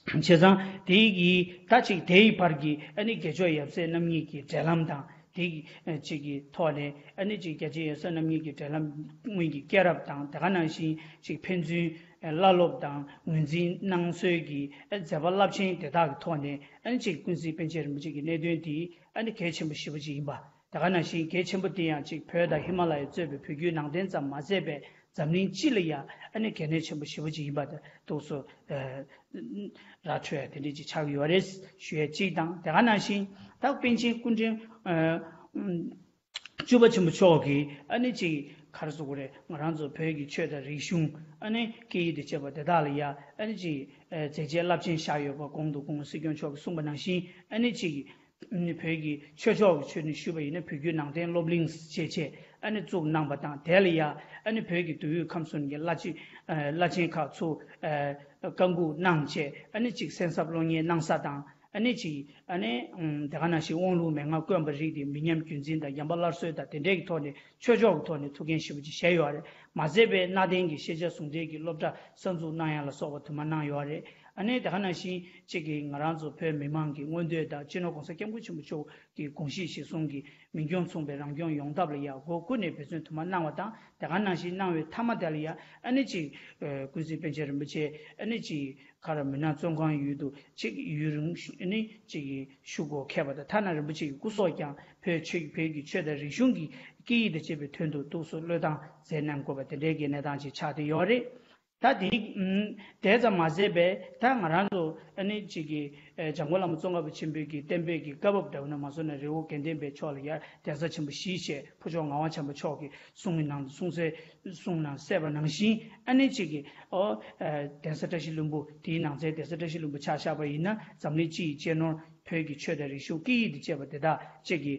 བྱས་ཙང་དེའི་གི་ད་ཅིག་དེའི་བར་གྱི་ཨ་ནི་དགེ་སྦྱོར་ཡབ་སྲས་རྣམ་གཉིས་ཀྱི་འབྲེལ་ལམ་དང་དེའི་གི་ཅིག་གི་ཐོག་ནས་ཨ་ནི་ཅིག་རྒྱལ་ཆེན་ཡབ་སྲས་རྣམ་གཉིས་ཀྱི་འབྲེལ་ལམ་སྔོན་གྱི་སྐྱེས་རབས་དང་དེ་ག་ནང་བཞིན་ཅིག་ཕན་ཚུན་བླ་སློབ་དང་ངོས་འཛིན་གནང་སྲོལ་གྱི་མཛད་པ་རླབས་ཆེན་དེ་དག་གི་ཐོག་ནས་ཨ་ནི་ཅིག་ཀུན་གཟིགས་པཎ་ཆེན་རིན་པོ་ཆེ་གི་གནད་དོན་དེ་ཨ་ནི་གལ་ཆེན་པོ་ཞེ་པོ་ཅིག་ཡིན་པ། དེ་ག་ནང་བཞིན་གལ་ཆེན་པོ་དེ་ཡང་གཅིག་བོད་དང་ཧི་མ་ལ་ཡ་གཙོས་པའི་བོད་བརྒྱུད་ནང་བསྟན་ཙམ་མ་ཟད་པའི་འཛམ་གླིང་སྤྱི་ལ་ཡང་ཨ་ནི་གལ་གནད་ཆེན་པོ་ཞེ་པོ་ཅིག་ཡིན་པ་དེ་འདུག་སེ་ར་འཕྲོད་ཡ་དེ་འདྲས་ཅིག་ཆགས་ཀྱི་ཡོད་རེད་ཞུ་ཡ་གཅིག་དང་། དེ་ག་ནང་བཞིན་ད་པཎ་ཆེན་སྐུ་ཕྲེང་བཅུ་པ་ཆེན་པོ་མཆོག་གིས་ཨ་ནི་ཅིག་ག་རེ་ཟེར་དགོས་རེད། ང་རང་ཚོ་བོད་ཀྱི་ཆོས་དང་རིག་གཞུང་ཨ་ནི་སྐད་ཡིག་དང་བཅས་པ་དེ་དག་ལ་ཡང་ཨ་ནི་ཅིག་མཛད་རྗེས་རླབས་ཆེན་བཞག་ཡོད་པ་གོང་དུ་སྐུ་ངོ་སྲིད་སྐྱོང་མཆོག་གིས་གསུངས་པ་ནང་བཞིན་ཨ་ནི་ཅིག་ཨ་ནི་བོད་ཀྱི་ཆོས་ཕྱོགས་ཀྱི་ཆོས་ནས་ཞུས་པ་ཡིན་ན་བོད་བརྒྱུད་ནང་བསྟན་སློབ་གླིང་ཞེས་བྱས་ཨ་ནི་བཙུགས་གནང་བ་དང་། དེ་ལ་ཡང་ཨ་ནི་བོད་ཀྱི་མདོ་དབུས་ཁམས་གསུམ་གྱི་བླ་ཆེན་བླ་ཆེན་ཁག་ཚུར་བཀའ་འགུག་གནང་བྱས་ཨ་ནི་ཅིག་གསན་བསམ་སློབ་གཉེར་གནང་ས་དང་། ཨ་ནི་ཅིག་ཨ་ནི་དེ་ག་ནང་བཞིན་དབང་ལུང་མན་ངག་དཀོན་པ་རིགས་དེ་མི་ཉམས་རྒྱུན་འཛིན་དང་ཉམས་པ་སླར་གསོ་དང་དེ་འདྲའི་ཐོག་ནས་ཆོས་ཕྱོགས་ཀྱི་ཐོག་ནས་ཐུགས་འགན་ཞེ་པོ་ཅིག་བཞེས་ཡོད་རེད། མ་ཟད་པའི་གནའ་དེང་གི་ཤེས་བྱ་ཟུང་འབྲེལ་གྱི་སློབ་གྲྭ་གསར་འཛུགས་གནང་ཡ་ལ་སོགས་པ་དུ་མ་གནང་ཡོད་རེད། ཨ་ནི་དེ་ག་ནང་བཞིན་གཅིག་གིས་ང་རང་ཚོ་བོད་མི་མང་གི་མངོན་འདོད་དང་སྤྱི་ནོར་༸གོང་ས་༸སྐྱབས་མགོན་ཆེན་པོ་མཆོག་གི་དགོངས་གཞི་གཞིར་བཟུང་གིས་མིང་རྐྱང་མཚུངས་པའི་རང་སྐྱོང་ཡོང་ཐབས་ལ་ཡང་སྒོ་ཀུན་ནས་འབད་བརྩོན་དུ་མ་གནང་བ་དང་། དེ་ག་ནང་བཞིན་གནང་བའི་མཐའ་མ་དེ་ལ་ཡང་ཨ་ནི་ཅིག་ཀུན་གཟིགས་པཎ་ཆེན་རིན་པོ་ཆེ་ཨ་ནི་ཅིག་ག་རེ་མུན་ནག་བཙོན་ཁང་ཡུལ་དུ་ཅིག་ཡུན་རིང་ཨ་ནི་ཅིག་བཞུགས་དགོས་ཁེལ་བ་དང་། ཐ་ན་རིན་པོ་ཆེ་གི་སྐུ་སྲོག་ཀྱང་བོད་ཆོས་བོད་ཀྱི་ཆོས་དང་རིག་གཞུང་གི་སྐད་ཡིག་དང་བཅས་པའི་དོན་དུ་འདུག་སེ་བློས་བཏང་མཛད་གནང་དགོས་པ་དེ་འདྲའི་གི་གནས་སྟངས་ཅིག་ཆགས་བསྡད་ཡོད་རེད། ད་དེ་དེ་ཙམ་མ་ཟད་པའི་ད་ང་རང་ཚོ་ཨ་ནི་གཅིག་གི་འཇམ་མགོན་བླ་མ་ཙོང་ཁ་པ་ཆེན་པོའི་གི་བསྟན་པའི་གི་བཀའ་བབས་འདྲ་བོ་ན་མ་སོང་ན་རི་བོ་དགེ་ལྡན་པའི་ཕྱོགས་ལ་ཡར་གདན་ས་ཆེན་པོ་བཞི་བྱས་ཕུར་ལྕོག་ངག་དབང་བྱམས་པ་མཆོག་གིས་གསུང་གི་ནང་གསུང་སའི་གསུང་ནང་གསལ་བ་ནང་བཞིན་ཨ་ནི་གཅིག་གི་ཨོ་གདན་ས་བཀྲ་ཤིས་ལྷུན་པོ་དེའི་ནང་ཚན་གདན་ས་བཀྲ་ཤིས་ལྷུན་པོ་ཆ་བཞག་པ་ཡིན་ན་འཛམ་གླིང་སྤྱི་ཡི་གཅེས་ནོར་བོད་ཀྱི་ཆོས་དང་རིག་གཞུང་སྐད་ཡིག་དང་བཅས་པ་དེ་དག་གཅིག་གི་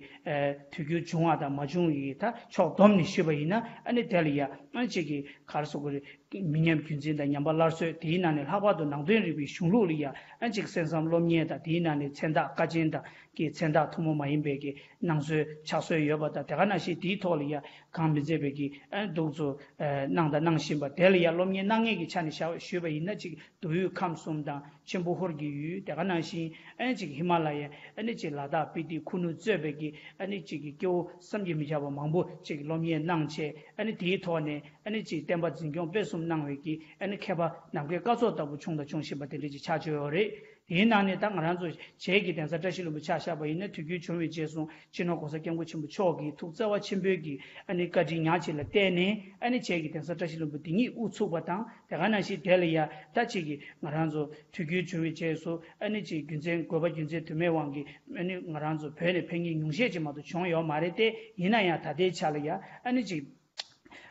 དུས་འགྱུར་བྱུང་བ་དང་མ་བྱུང་ཡི་ད་ཕྱོགས་བསྡོམས་ནས་ཞུས་པ་ཡིན་ན་ཨ་ནི་དེ་ལ་ཡ་ཨ་ནི་གཅིག་གི་ག་རེ་ཟེར་དགོས་རེད། མི་ཉམས་རྒྱུན་འཛིན་དང་ཉམས་པ་སླར་གསོ་དེའི་ནང་ནས་ལྷག་པར་དུ་ནང་དོན་རིག་པའི་གཞུང་ལུགས་ལ་ཡ་ཨ་ཅིག་གསན་བསམ་སློབ་གཉེར་དང་དེའི་ནང་ནས་མཚན་རྟགས་ཀ་ཆེན་དང་གི་མཚན་རྟགས་ཐུན་མོང་མ་ཡིན་པའི་གི་གནང་སྲོལ་ཕྱག་སྲོལ་ཡོད་པ་དང་། དེ་ག་ནང་བཞིན་དེའི་ཐོག་ལ་ཡ་གང་མི་མཛད་པའི་གི་ཨ་འདུག་ཚོ་གནང་དང་གནང་བཞིན་པ་དེ་ལ་ཡ་སློབ་གཉེར་གནང་མཁན་གྱི་ཆ་ནས་བཞག་ཞུས་པ་ཡིན་ན་ཅིག་མདོ་དབུས་ཁམས་གསུམ་དང་ཆེན་པོ་ཧོར་གྱི་ཡུལ་དེ་ག་ནང་བཞིན་ཨ་ཅིག་ཧི་མ་ ལ་ཡ་ཨ་ནི་ཅིག་ལ་དྭགས་སྤི་ཏི་ཁུ་ནུ་གཙོས་པའི་གི་ཨ་ནི་ཅིག་གི་སྐྱེ་བོ་བསམ་གྱིས་མི་ཁྱབ་པ་མང་པོ་ཅིག་སློབ་གཉེར་གནང་བྱས། ཨ་ནི་དེའི་ཐོག་ནས་ཨ་ནི་ཅིག་བསྟན་པ་འཛིན་སྐྱོང་སྤེལ་གསུམ་གནང་བའི་གི་ཨ་ནི་མཁས་པ་ནམ་མཁའི་སྐར་ཚོགས་ལྟ་བུ་བྱུང་དང་འབྱུང་བཞིན་པ་དེ་འདྲ་ཅིག་ཆགས་བསྡད་ཡོད་རེད། དེའི་ནང་ནས་ད་ང་རང་ཚོ་བྱེས་ཀྱི་གདན་ས་བཀྲ་ཤིས་ལྷུན་པོ་ཆ་བཞག་པ་ཡིན་ན། དུས་འགྱུར་བྱུང་བའི་རྗེས་སུ་སྤྱི་ནོར་༸གོང་ས་༸སྐྱབས་མགོན་ཆེན་པོ་མཆོག་གིས་ཐུགས་བརྩེ་བ་ཆེན་པོའི་གི་ཨ་ནི་བཀའ་དྲིན་ཉག་གཅིག་ལ་བརྟེན་ནས། ཨ་ནི་བྱེས་ཀྱི་གདན་ས་བཀྲ་ཤིས་ལྷུན་པོ་འདི་ཉིད་དབུ་ཚུགས་པ་དང་། དེ་ག་ནང་བཞིན་དེ་ལ་ཡ་ད་ཅིག་གི་ང་རང་ཚོ་དུས་འགྱུར་བྱུང་བའི་རྗེས་སུ་ཨ་ནི་ཅིག་རྒྱུ་མཚན་དགོས་པ་རྒྱུ་མཚན་དུ་མའི་དབང་གིས་ཨ་ནི་ང་རང་ཚོ་བོད་ནས་ཕེབས་མཁན་ཉུང་ཤས་ཅིག་མ་གཏོགས་བྱུང་ཡོད་མ་རེད་དེ། ཡིན་ན་ཡང་ད་ལྟའི་ཆ་ལ་ཡ་ཨ་ནི་ཅིག་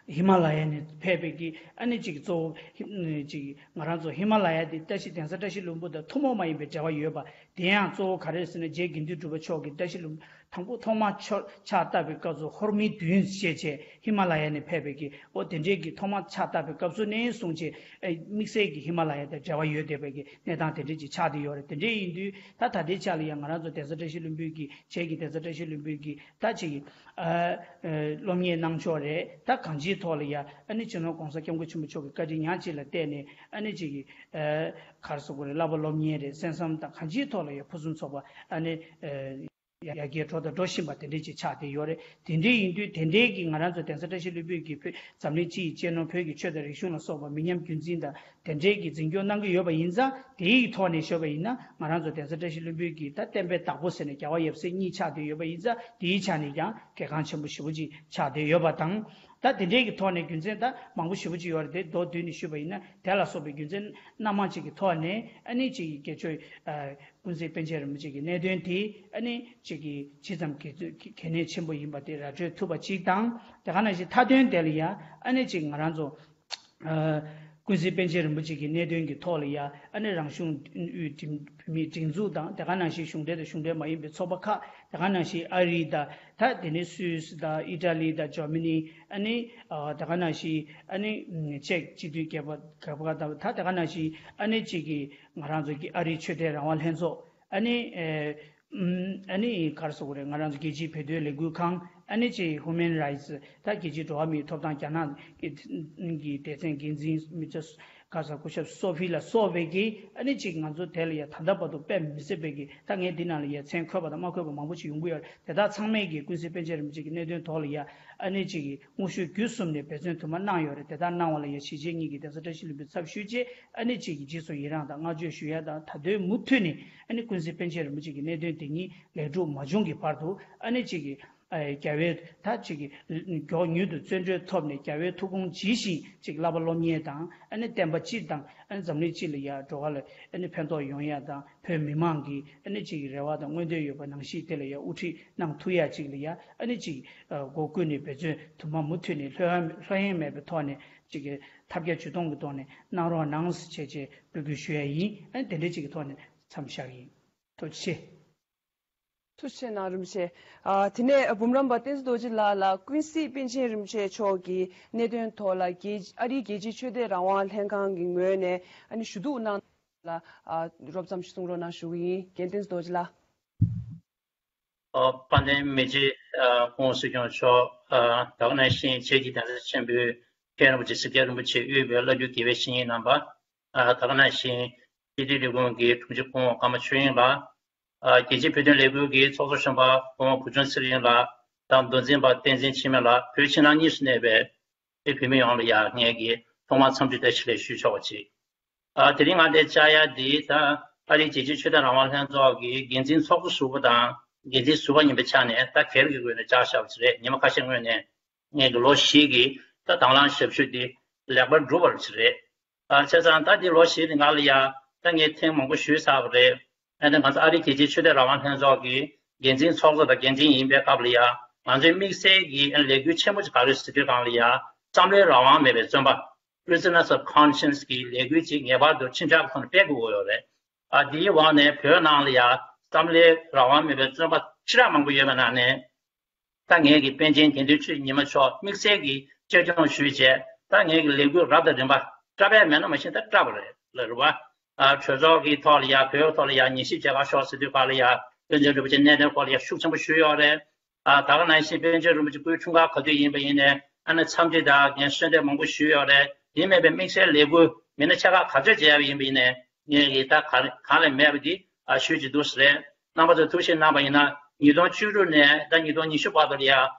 ཧི་མ་ལ་ཡ་ནས་ཕེབས་པའི་གི་ཨ་ནི་ཅིག་གཙོ་བོ་ཧི་ཅིག་ང་རང་ཚོ་ཧི་མ་ལ་ཡ་དེ་བཀྲ་ཤིས་གདན་ས་བཀྲ་ཤིས་ལྷུན་པོ་དང་ཐུན་མོང་མ་ཡིན་པའི་འབྲེལ་བ་ཡོད་པ། དེ་ཡང་གཙོ་བོ་ག་རེ་རེད་ཟེར་ན། རྗེ་དགེ་འདུན་གྲུབ་པ་མཆོག་གིས་བཀྲ་ཤིས་ལྷུན་པོ་དང་པོ་ཐོག་མར་ཕྱག་ཕྱག་བཏབ་པའི་སྐབས་སུ་ཧོར་མིག་བདུན་ཞེས་བྱས་ཧི་མ་ལ་ཡ་ནས་ཕེབས་པའི་གི་འོ་དེ་འདྲའི་གི་ཐོག་མར་ཕྱག་བཏབ་པའི་སྐབས་སུ་ནས་བཟུང་བྱས་ཨ་དམིགས་བསལ་གྱི་ཧི་མ་ལ་ཡ་དང་འབྲེལ་བ་ཡོད་བསྡད་པའི་གི་གནས་སྟངས་དེ་འདྲ་ཅིག་ཆགས་བསྡད་ཡོད་རེད། དེ་འདྲ་ཡིན་དུས་ད་ད་ལྟའི་ཆ་ལ་ཡང་ང་རང་ཚོ་གདན་ས་བཀྲ་ཤིས་ལྷུན་པོའི་གི་བྱེས་ཀྱི་གདན་ས་བཀྲ་ཤིས་ལྷུན་པོའི་གི་ད་ཅིག་ཨ་ཨ་སློབ་གཉེར་གནང་ཕྱོགས་རེད། ད་གང་ཅིའི་ཐོག་ལ་ཡ་ཨ་ནི་སྤྱི་ནོར་༸གོང་ས་༸སྐྱབས་མགོན་ཆེན་པོ་མཆོག་གི་བཀའ་དྲིན་ཉག་གཅིག་ལ་བརྟེན་ནས་ཨ་ནི་ཅིག་གི་ཨ་ག་རེ་ཟེར་དགོས་རེད། བསླབ་པ་སློབ་གཉེར་རེད། གསན་བསམ་དང་གང་ཅིའི་ཐོག་ལ་ཡ་ཕུན་སུམ་ཚོགས་པ་ཨ་ནི་ཨ་ཡར་རྒྱས་འགྲོ་དང་འགྲོ་བཞིན་པ་དེ་འདྲ་ཅིག་ཆགས་བསྡད་ཡོད་རེད། དེ་འདྲ་ཡིན་དུས་དེ་འདྲའི་གི་ང་རང་ཚོ་གདན་ས་བཀྲ་ཤིས་ལྷུན་པོའི་གི་བོད་འཛམ་གླིང་སྤྱི་ཡི་གཅེས་ནོར། བོད་ཀྱི་ཆོས་དང་རིག་གཞུང་ལ་སོགས་པ་མི་ཉམས་རྒྱུན་འཛིན་དང་དེ་འདྲའི་གི་འཛིན་སྐྱོང་གནང་གི་ཡོད་པ་ཡིན་ཙང་། དེའི་ཐོག་ནས་ཞུས་པ་ཡིན་ན། ང་རང་ཚོ་གདན་ས་བཀྲ་ཤིས་ལྷུན་པོའི་གི་ད་བསྟན་པའི་བདག་པོ་ཟེར་ནས་རྒྱལ་བ་ཡབ་སྲས་གཉིས་ཆགས་བསྡད་ཡོད་པ་ཡིན་ཙང་། དེའི་ཆ་ནས་ཀྱང་གལ་འགངས་ཆེན་པོ་ཞེ་པོ་ཅིག་ཆགས་བསྡད་ཡོད་པ་དང་། ད་དེ་འདྲའི་གི་ཐོག་ནས་རྒྱུ་མཚན་ད་མང་པོ་ཞེ་པོ་ཅིག་ཡོད་རེད་དེ། མདོར་བསྡུས་ནས་ཞུས་པ་ཡིན་ན། དེ་ལ་སོགས་པའི་རྒྱུ་མཚན་སྣ་མང་ཅིག་གི་ཐོག་ནས་ཨ་ནི་ཅིག་གི་དགེ་ཆོས་ཨ་ཀུན་གཟིགས་པཎ་ཆེན་རིན་པོ་ཆེ་གི་གནད་དོན་དེ་ཨ་ནི་ཅིག་གི་ཇི་ཙམ་གལ་གལ་གནད་ཆེན་པོ་ཡིན་པ་དེ་ར་སྤྲོད་ཐུབ་པ་ཅིག་དང་། དེ་ག་ནང་བཞིན་མཐའ་དོན་དེ་ལ་ཡ་ཨ་ནི་ཅིག་ང་རང་ཚོ་ཨ་ཀུན་གཟིགས་པཎ་ཆེན་རིན་པོ་ཆེ་གི་གནད་དོན་གྱི་ཐོག་ལ་ཡ་ཨ་ནི་རང་གཞུང་དབུས་བོད་མིའི་སྒྲིག་འཛུགས་དང་། དེ་ག་ནང་བཞིན་གཞུང་འབྲེལ་དང་གཞུང་འབྲེལ་མ་ཡིན་པའི་ཚོགས་པ་ཁག། དེ་ག་ནང་བཞིན་ཨ་རི་དང་། ད་དེ་ནས་སུད་སི་དང་ཨི་ཊ་ལི་དང་འཇར་མ་ནི། ཨ་ནི་ཨ་དེ་ག་ནང་བཞིན་ཨ་ནི་ཅེཀ་སྤྱི་མཐུན་རྒྱལ་ཁབ་རྒྱལ་ཁབ་དང་། ད་དེ་ག་ནང་བཞིན་ཨ་ནི་ཅིག་གི་ང་རང་ཚོ་གི་ཨ་རིའི་ཆོས་དད་རང་དབང་ལྷན་ཚོགས། ཨ་ནི་ཨེ་ཨམ་ཨ་ནི་ག་རེ་ཟེར་དགོས་རེད། ང་རང་ཚོ་རྒྱལ་སྤྱིའི་བོད་དོན་ལས་འགུལ་ཁང་། ཨ་ནི་ཅིག་Human Rights། ད་རྒྱལ་སྤྱིའི་འགྲོ་བ་མིའི་ཐོབ་ཐང་རྒྱ་ནག་གི་གི་སྡེ་ཚན་འགན་འཛིན་མི་ཚེ་ག་ས་སྐུ་ཞབས་སོ་ཕི་ལ་སོགས་པའི་གི་ཨ་ནི་ཅིག་ང་ཚོ་དེ་ལ་ཡ་ད་ལྟ་བར་དུ་དཔེ་མི་སྲིད་པའི་གི། ད་ངས་འདི་ནང་ལ་ཡ་མཚན་འཁོད་པ་དང་མ་འཁོད་པ་མང་པོ་ཅིག་ཡོང་གི་ཡོད་རེད། དེ་དག་ཚང་མས་གི་ཀུན་གཟིགས་པཎ་ཆེན་རིན་པོ་ཆེ་གི་གནད་དོན་ཐོག་ལ་ཡ་ཨ་ནི་ཅིག་གི་དངོས་ཤུགས་བརྒྱུད་གསུམ་ནས་འབད་བརྩོན་དུ་མ་གནང་ཡོད་རེད། དེ་དག་གནང་བ་ལ་ཡ་གཞིས་བྱེས་གཉིས་ཀྱི་གདན་ས་བཀྲ་ཤིས་ལྷུན་པོའི་ཚབ་ཞུས་རྗེས། ཨ་ནི་ཅིག་གི་རྗེས་སུ་ཡི་རངས་དང་བསྔགས་བརྗོད་ཞུ་ཡ་དང་། ད་དུང་མུ་མཐུད་ནས་ཨ་ནི་ཀུན་གཟིགས་པཎ་ཆེན་རིན་པོ་ཆེ་གི་གནད་དོན་དེ་ཉིད་ལེགས་གྲུབ་མ་བྱུང་གི་བར་དུ། ཨ་ནི་ཅིག་གི་ཨ་རྒྱལ་བའི་ད་ཅིག་གི་མགྱོགས་མྱུར་དུ་བརྩོན་འགྲུས་ཐོབ་ནས། རྒྱལ་བའི་ཐུགས་དགོངས་ཇི་བཞིན་ཅིག་བསླབ་པ་སློབ་གཉེར་དང་། ཨ་ནི་བསྟན་པ་སྤྱི་དང་། ཨ་ནི་འཛམ་གླིང་སྤྱི་ལ་ཡ་འགྲོ་བ་ལ་ཨ་ནི་ཕན་ཐོགས་ཡོང་ཡ་དང་། བོད་མི་མང་གི་ཨ་ནི་ཅིག་གི་རེ་བ་དང་མངོན་འདོད་ཡོད་པ་ནང་བཞིན་དེ་ལ་ཡ་དབུ་ཁྲིད་གནང་ཐུབ་ཡ་ཅིག་ལ་ཡ་ཨ་ནི་ཅིག་ཨ་སྒོ་ཀུན་ནས་འབད་བརྩོན་དུ་མ་མུ་མཐུད་ནས་ལྷོད་ལྷོད་གཡེང་མེད་པའི་ཐོག་ནས། ཅིག་གི་ཐབས་བརྒྱ་ཇུས་སྟོང་གི་ཐོག་ནས་གནང་རོགས་གནང་ཟེར་བྱས་བྱས་འབོད་སྐུལ་ཞུ་ཡ་ཡིན། ཨ་ནི་དེ་འདྲའི་ཅིག་གི་ཐོག་ནས་མཚམས་བཞག་གི་ཡིན། ཐུགས་རྗེ་ཆེ། ཐུགས་རྗེ་གནང་རིན་པོ་ཆེ། ཨ་དེ་ནས་འབུམ་རམས་པ་བསྟན་འཛིན་རྡོ་རྗེ་ལགས་ལ་ཀུན་གཟིགས་པཎ་ཆེན་རིན་པོ་ཆེ་མཆོག་གི་གནད་དོན་ཐོག་ལ་རྒྱལ་ཨ་རིའི་རྒྱལ་སྤྱིའི་ཆོས་དད་རང་དབང་ལྷན་ཁང་གི་ངོས་ནས་ཨ་ནི་ཞུ་གཏུག་གནང་ལ། ཨ་རོབ་ཙམ་ཞིག་གསུང་རོགས་གནང་ཞུ་གི་ཡིན། རྒན་བསྟན་འཛིན་རྡོ་རྗེ་ལགས། ཨ་དཔལ་ལྡན་མི་རྗེ་ཨ་སྐུ་ངོ་སྲིད་སྐྱོང་མཆོག་ཨ་དེ་ག་ནང་བཞིན་རྗེ་ཀྱི་གདན་ས་ཆེན་པོའི་མཁན་རིན་པོ་ཆེ་སྲིད་སྐྱོང་རིན་པོ་ཆེ་དབུས་པའི་བླ་སྤྲུལ་དགེ་བའི་བཤེས་གཉེན་རྣམ་པ། ཨ་དེ་ག་ནང་བཞིན་སྤྱི་འཐུས་ལས་ཁུངས་ཀྱི་དྲུང་ཆེ་སྐུ་ངོ་ཀརྨ་ཆོས་དབྱིངས་ལགས། ཨ་རྒྱལ་སྤྱིའི་བོད་དོན་ལས་འགུལ་གྱི་ཚོགས་གཙོ་གཞོན་པ་སྐུ་ངོ་བུ་ཆུང་ཚེ་རིང་ལགས་དང་། མདོ་འཛིན་པ་བསྟན་འཛིན་འཆི་མེད་ལགས། བོད་ཕྱི་ནང་གཉིས་སུ་གནས་པའི་བོད་མི་ཡོངས་ལ་ཡང་ངེད་ཀྱིས་ཐོག་མར་འཚམས་འདྲི་བཀྲ་ཤིས་བདེ་ལེགས་ཞུ་ཆོག་པ་ཅིག་ཨ་དེ་རིང་ང་འདིར་བཅར་ཡ་འདི་ད་ཨ་རིའི་རྒྱལ་སྤྱིའི་ཆོས་དད་རང་དབང་ལྷན་ཚོགས་ཀྱི་འགན་འཛིན་ཚོགས་གཙོ་ཟུར་པ་དང་འགན་འཛིན་ཟུར་པ་ཡིན་པའི་ཆ་ནས་ད་སྒེར་གྱི་ངོས་ནས་བཅར་བཞག་པ་ཅིག་རེད། ཉི་མ་ཁ་ཤས་སྔོན་ནས་ངེད་ཀྱི་ལོ་བཞི་གི་ད་དང་བླངས་ཞབས་ཞུ་འདི་ལེགས་པར་གྲུབ་པ་ཅིག་རེད། ཨ་བྱས་ཙང་ད་འདི་ལོ་བཞི་འདི་ནང་ལ་ཡ་ད་ངས་ཐེངས་མང་པོ་ཞུས་ཚར་བ་རེད། ཨ་ནི་ང་ཚོ་ཨ་རིའི་རྒྱལ་སྤྱིའི་ཆོས་དད་རང་དབང་ལྷན་ཚོགས་ཀྱི་འགན་འཛིན་ཚོགས་གཙོ་དང་འགན་འཛིན་ཡིན་པའི་སྐབས་ལ་ཡ་ང་ཚོའི་དམིགས་བསལ་གྱི་ལས་འགུལ་ཆེན་པོ་ཅིག་ག་རེ་ཟེར་དུས་སྒང་ལ་ཡ་བསམ་བློའི་རང་དབང་མེད་པའི་བཙོན་པ། Prisoners of Conscience གི་ལས་འགུལ་ཅིག་ངེས་པར་དུ་ཁྲིམས་འཆར་གྱི་ཐོག་ནས་སྤེལ་དགོས་ཀྱི་ཡོད་རེད། ཨ་དེའི་འོག་ནས་བོད་ནང་ལ་ཡ་བསམ་བློའི་རང་དབང་མེད་པའི་བཙོན་པ་ཞེ་དྲག་མང་པོ་ཡོད་པའི་ནང་ནས། ད་ངེད་ཀྱི་པཎ་ཆེན་དགེ་འདུན་ཆོས་ཉི་མ་མཆོག་དམིགས་བསལ་གྱིས་གཅེས་སྐྱོང་ཞུས་བྱས། ད་ངེད་ཀྱི་ལས་འགུལ་རབ་དང་རིམ་པ་བཀྲ་བས་མེད་ན་མ་ཤེས་ད་བཀྲ་བ་རེད་ལ་རེད་བ། ཨ་གྲོས་ཚོགས་ཀྱི་ཐོག་ལ་ཡ་བོད་ཐོག་ལ་ཡ་ཉན་ཞིབ་བྱེད་ག་ཤོག་ཟེར་དུས་སྒང་ལ་ཡ་པཎ་ཆེན་རིན་པོ་ཆེ་གནད་དོན་སྐོར་ལ་ཡ་ཤུགས་ཆེན་པོ་ཞུས་ཡོད་རེད། ཨ་ད་ག་ནང་བཞིན་པཎ་ཆེན་རིན་པོ་ཆེ་སྐུའི་འཁྲུངས་སྐར་ག་དུས་ཡིན་པ་ཡིན་ནའི་ཨ་ནི་འཚམས་འདྲི་དང་ངས་གསོལ་འདེབས་མང་པོ་ཞུས་ཡོད་རེད། དེ་མིན་པའི་དམིགས་བསལ་ལས་འགུལ་མི་སྣ་ཆེ་ཁག་ག་ཚོད་མཇལ་ཡ་ཡིན་པ་ཡིན་ནའི་ངས་ཀྱི་ད་ག་གང་ལས་མེད་པ་འདི་ཨ་ཞུས་ཀྱི་འདུག་ཟེར། རྣམ་པ་ཚོས་ཐུགས་ཞིབ་གནང་པ་ཡིན་ན། ཉིས་སྟོང་བཅུ་དྲུག་ནས་ད་ཉིས་སྟོང་ཉི་ཤུ་བར་དུ་ལ་ཡ་